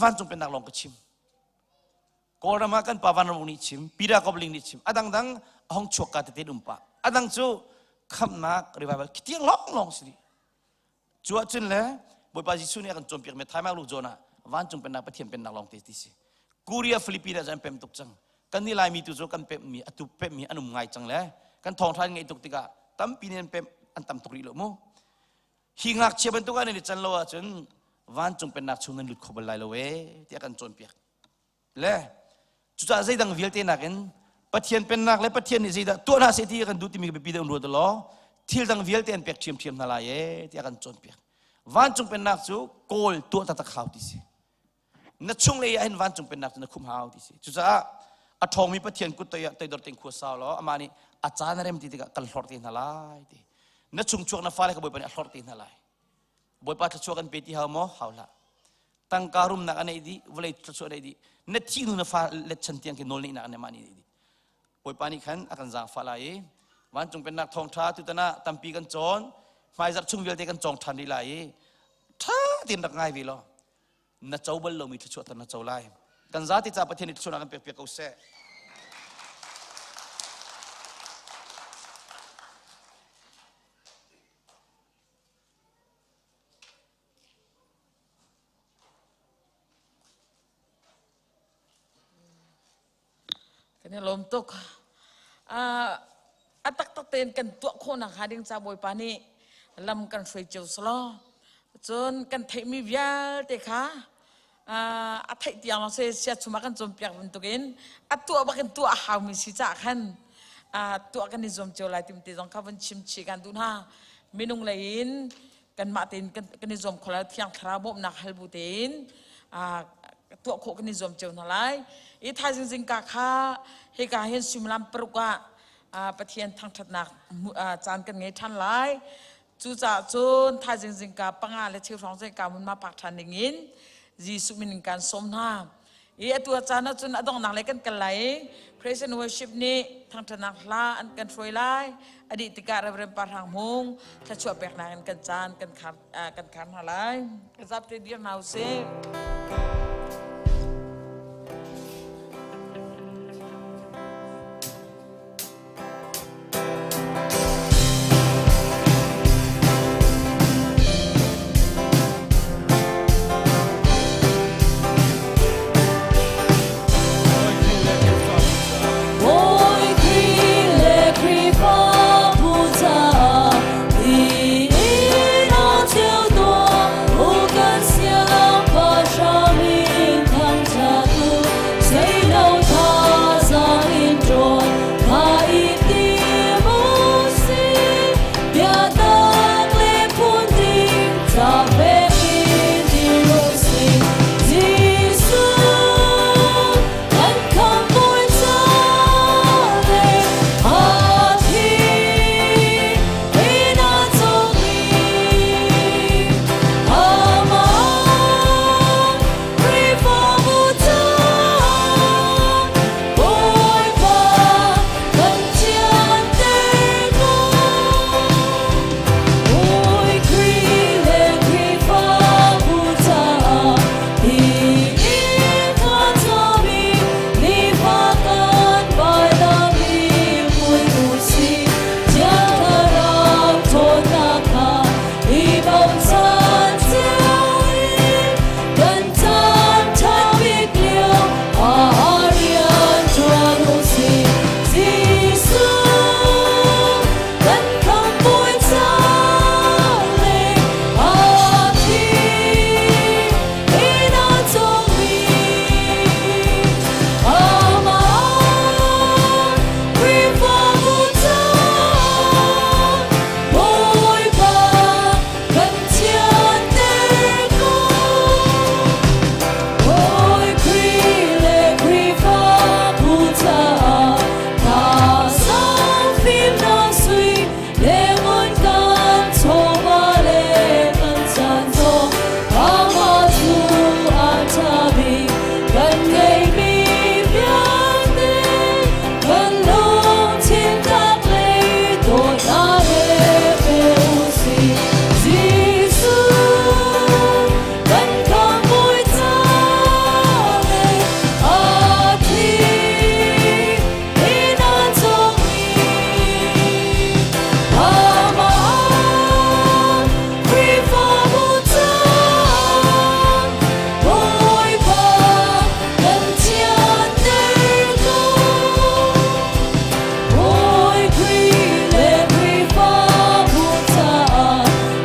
vancung pennak lawng ka chim. Kawlram ah kan pa Van Ram nih chim, Peter Kobling nih chim, a dangdang a hong chuak ka tete um pah. A dang cu khamnak revival khitiang lawng lawng si dih. Cu ahcun le Bawipa Jesuh nih a kan cawnpiak mi Thaimak Luke John ah vancung pennak Pathian pennak lawng te ti si. Korea Philippines ah an pem tuk cang. Kan nih Laimi tu cu kan pem mi atu pem mi an um ngai cang le kan thawngtha ngeih tuk tikah tampi nih an pem an tam tuk rih lo mu. Hi ngakchia bantuk ah nan i can lo ahcun vancung pennak chung nan lut kho bal lai lo ee tiah kan cawnpiak. Le cucaah zeidang vialte nakin Pathian pennak le Pathian nih zeidah tuah hna seh ti kan duh timi biapi deuh ruat law thil dang vialte an pek ṭhiamṭhiam hna lai ee tiah kan cawnpiak. Vancung pennak cu kawl tuah taktak hau ti si. Na chunglei ah hin vancung pennak cu na khum hau ti si. Cucaah a ṭhawngmi Pathian kut toi ah toidor tein khua sau law amah nih a caan a rem ti tikah kan hlorh te hna lai ti. Na chungchuak na fale kha Bawipa nih a hlorh te hna lai. Bawipa thluachuah kan pe ti hau maw? Hau hlah. Tangka rumnak a neih dih, vawlei thluachuah a neih dih. Na thih hnu na fa let chan tiang khi nawl neihnak a mah nih neih dih. Bawipa nih khan a kan zaangfah lai i vancung pennak thawngṭha tutan ah tampi kan cawn, hmaizarh chung vialte kan cawng ṭhan rih lai i ṭha tein rak ngai ve law na co bal lomi thluachuah tar na co lai. Kan zati ca Pathian nih thluachuahnak kan pek piak ko seh. Kan i lawm tuk. A taktak tein kan tuah khawhnak hnga ding ca Bawipa nih lam kan hruai cio selaw. Cun kan theihmi vialte kha a theih tiang lawng si sia chungah kan cawnpiak bantukin a tuah bakin tuah a haumi si caah khan tuah kan i zuam cio lai timi te zong kha vun chim chih kan duh hna. Minung lei in kanmah tein kan i zuam kho lai thiang thlarau bawmhnak hal bu tein tuah khawh kan i zuam cio hna lai. I thaizing zingka kha hika hin suimilam paruk ah Pathian thangṭhatnak caan kan ngei ṭhan lai. Cucaah cun thaizing zingka panga le cheu hrawng zingka hmun ma phak ṭhan ding in Jesuh min in kan sawm hna. I atu a caan ahcun a donghnak lei kan kal lai i praise and worship nih thangṭhatnak hla an kan hruai lai. A dih tikah Reverend Pa Hrang Hmung thluachuah peknak in kan caan kan khar kan khar hna lai. Ka zapte dir hna usih. Bawi Khrih le Khrihfabu caah nihin ah cio tuah u kan siangpahrang in thangṭhat u zeilo thazaang in ṭawn kha i tim u sih biatak le phunding ca pek in dir u sih Jesuh kan khamhbawi ca le a thi in a cawkmi amah Khrihfabu caah Bawipa kan thianter ko. Bawi Khrih le Khrihfabu caah hi inn a cawmi nifa kan baidami mui u sih. Thiang Thlarau ṭhawnnak kha i bochan cio in kan caan ṭha bik lio ah rian ṭuan u sih. Jesuh kan khamhbawi ca le a thi in a cawngmi amah Khrihfabu caah Bawipa kan thianter ko. Bawi Khrih le Khrihfabu caah thazaang fimnak sui le ngun kan chawva le kan caan zong amah cu a ṭha bik kan ngeihmi vialte kan lungthin tak lei dawtnak he pe u sih. Jesuh kan khamhbawi ca le a thi in a cawkmi amah Khrihfabu caah Bawipa kan thianter ko. Bawi Khrih le Khrihfabu caah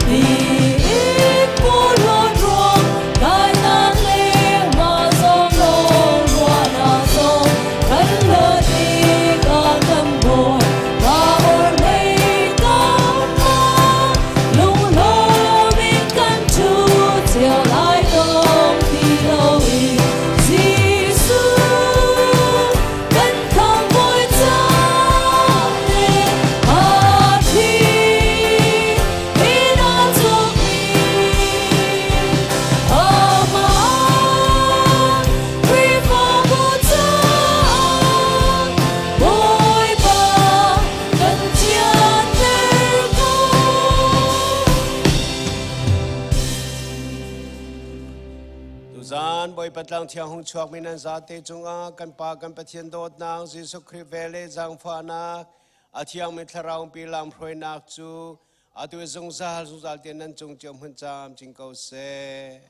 nihin purhlawt ruang kainak le mah zong lawng ruahnak zong kan hlawt tik ah kan bawi pa orhlei kam ah lunglawm in kan ṭhu cio lai dong ti loin Jesuh kan khamhbawi ca le a thi in a cawkmi amah Khrihfabu caah Bawipa kan thianter ko. Tuzan Bawipa tlang thiang hung chuakmi nan zate cungah kan Pa kan Pathian dawtnak Jesuh Khrih vel le zaangfahnak a thiangmi thlarau pi lamhruainak cu atu zungzal zungzal tiang nan cung cio hmun camcin ko seh.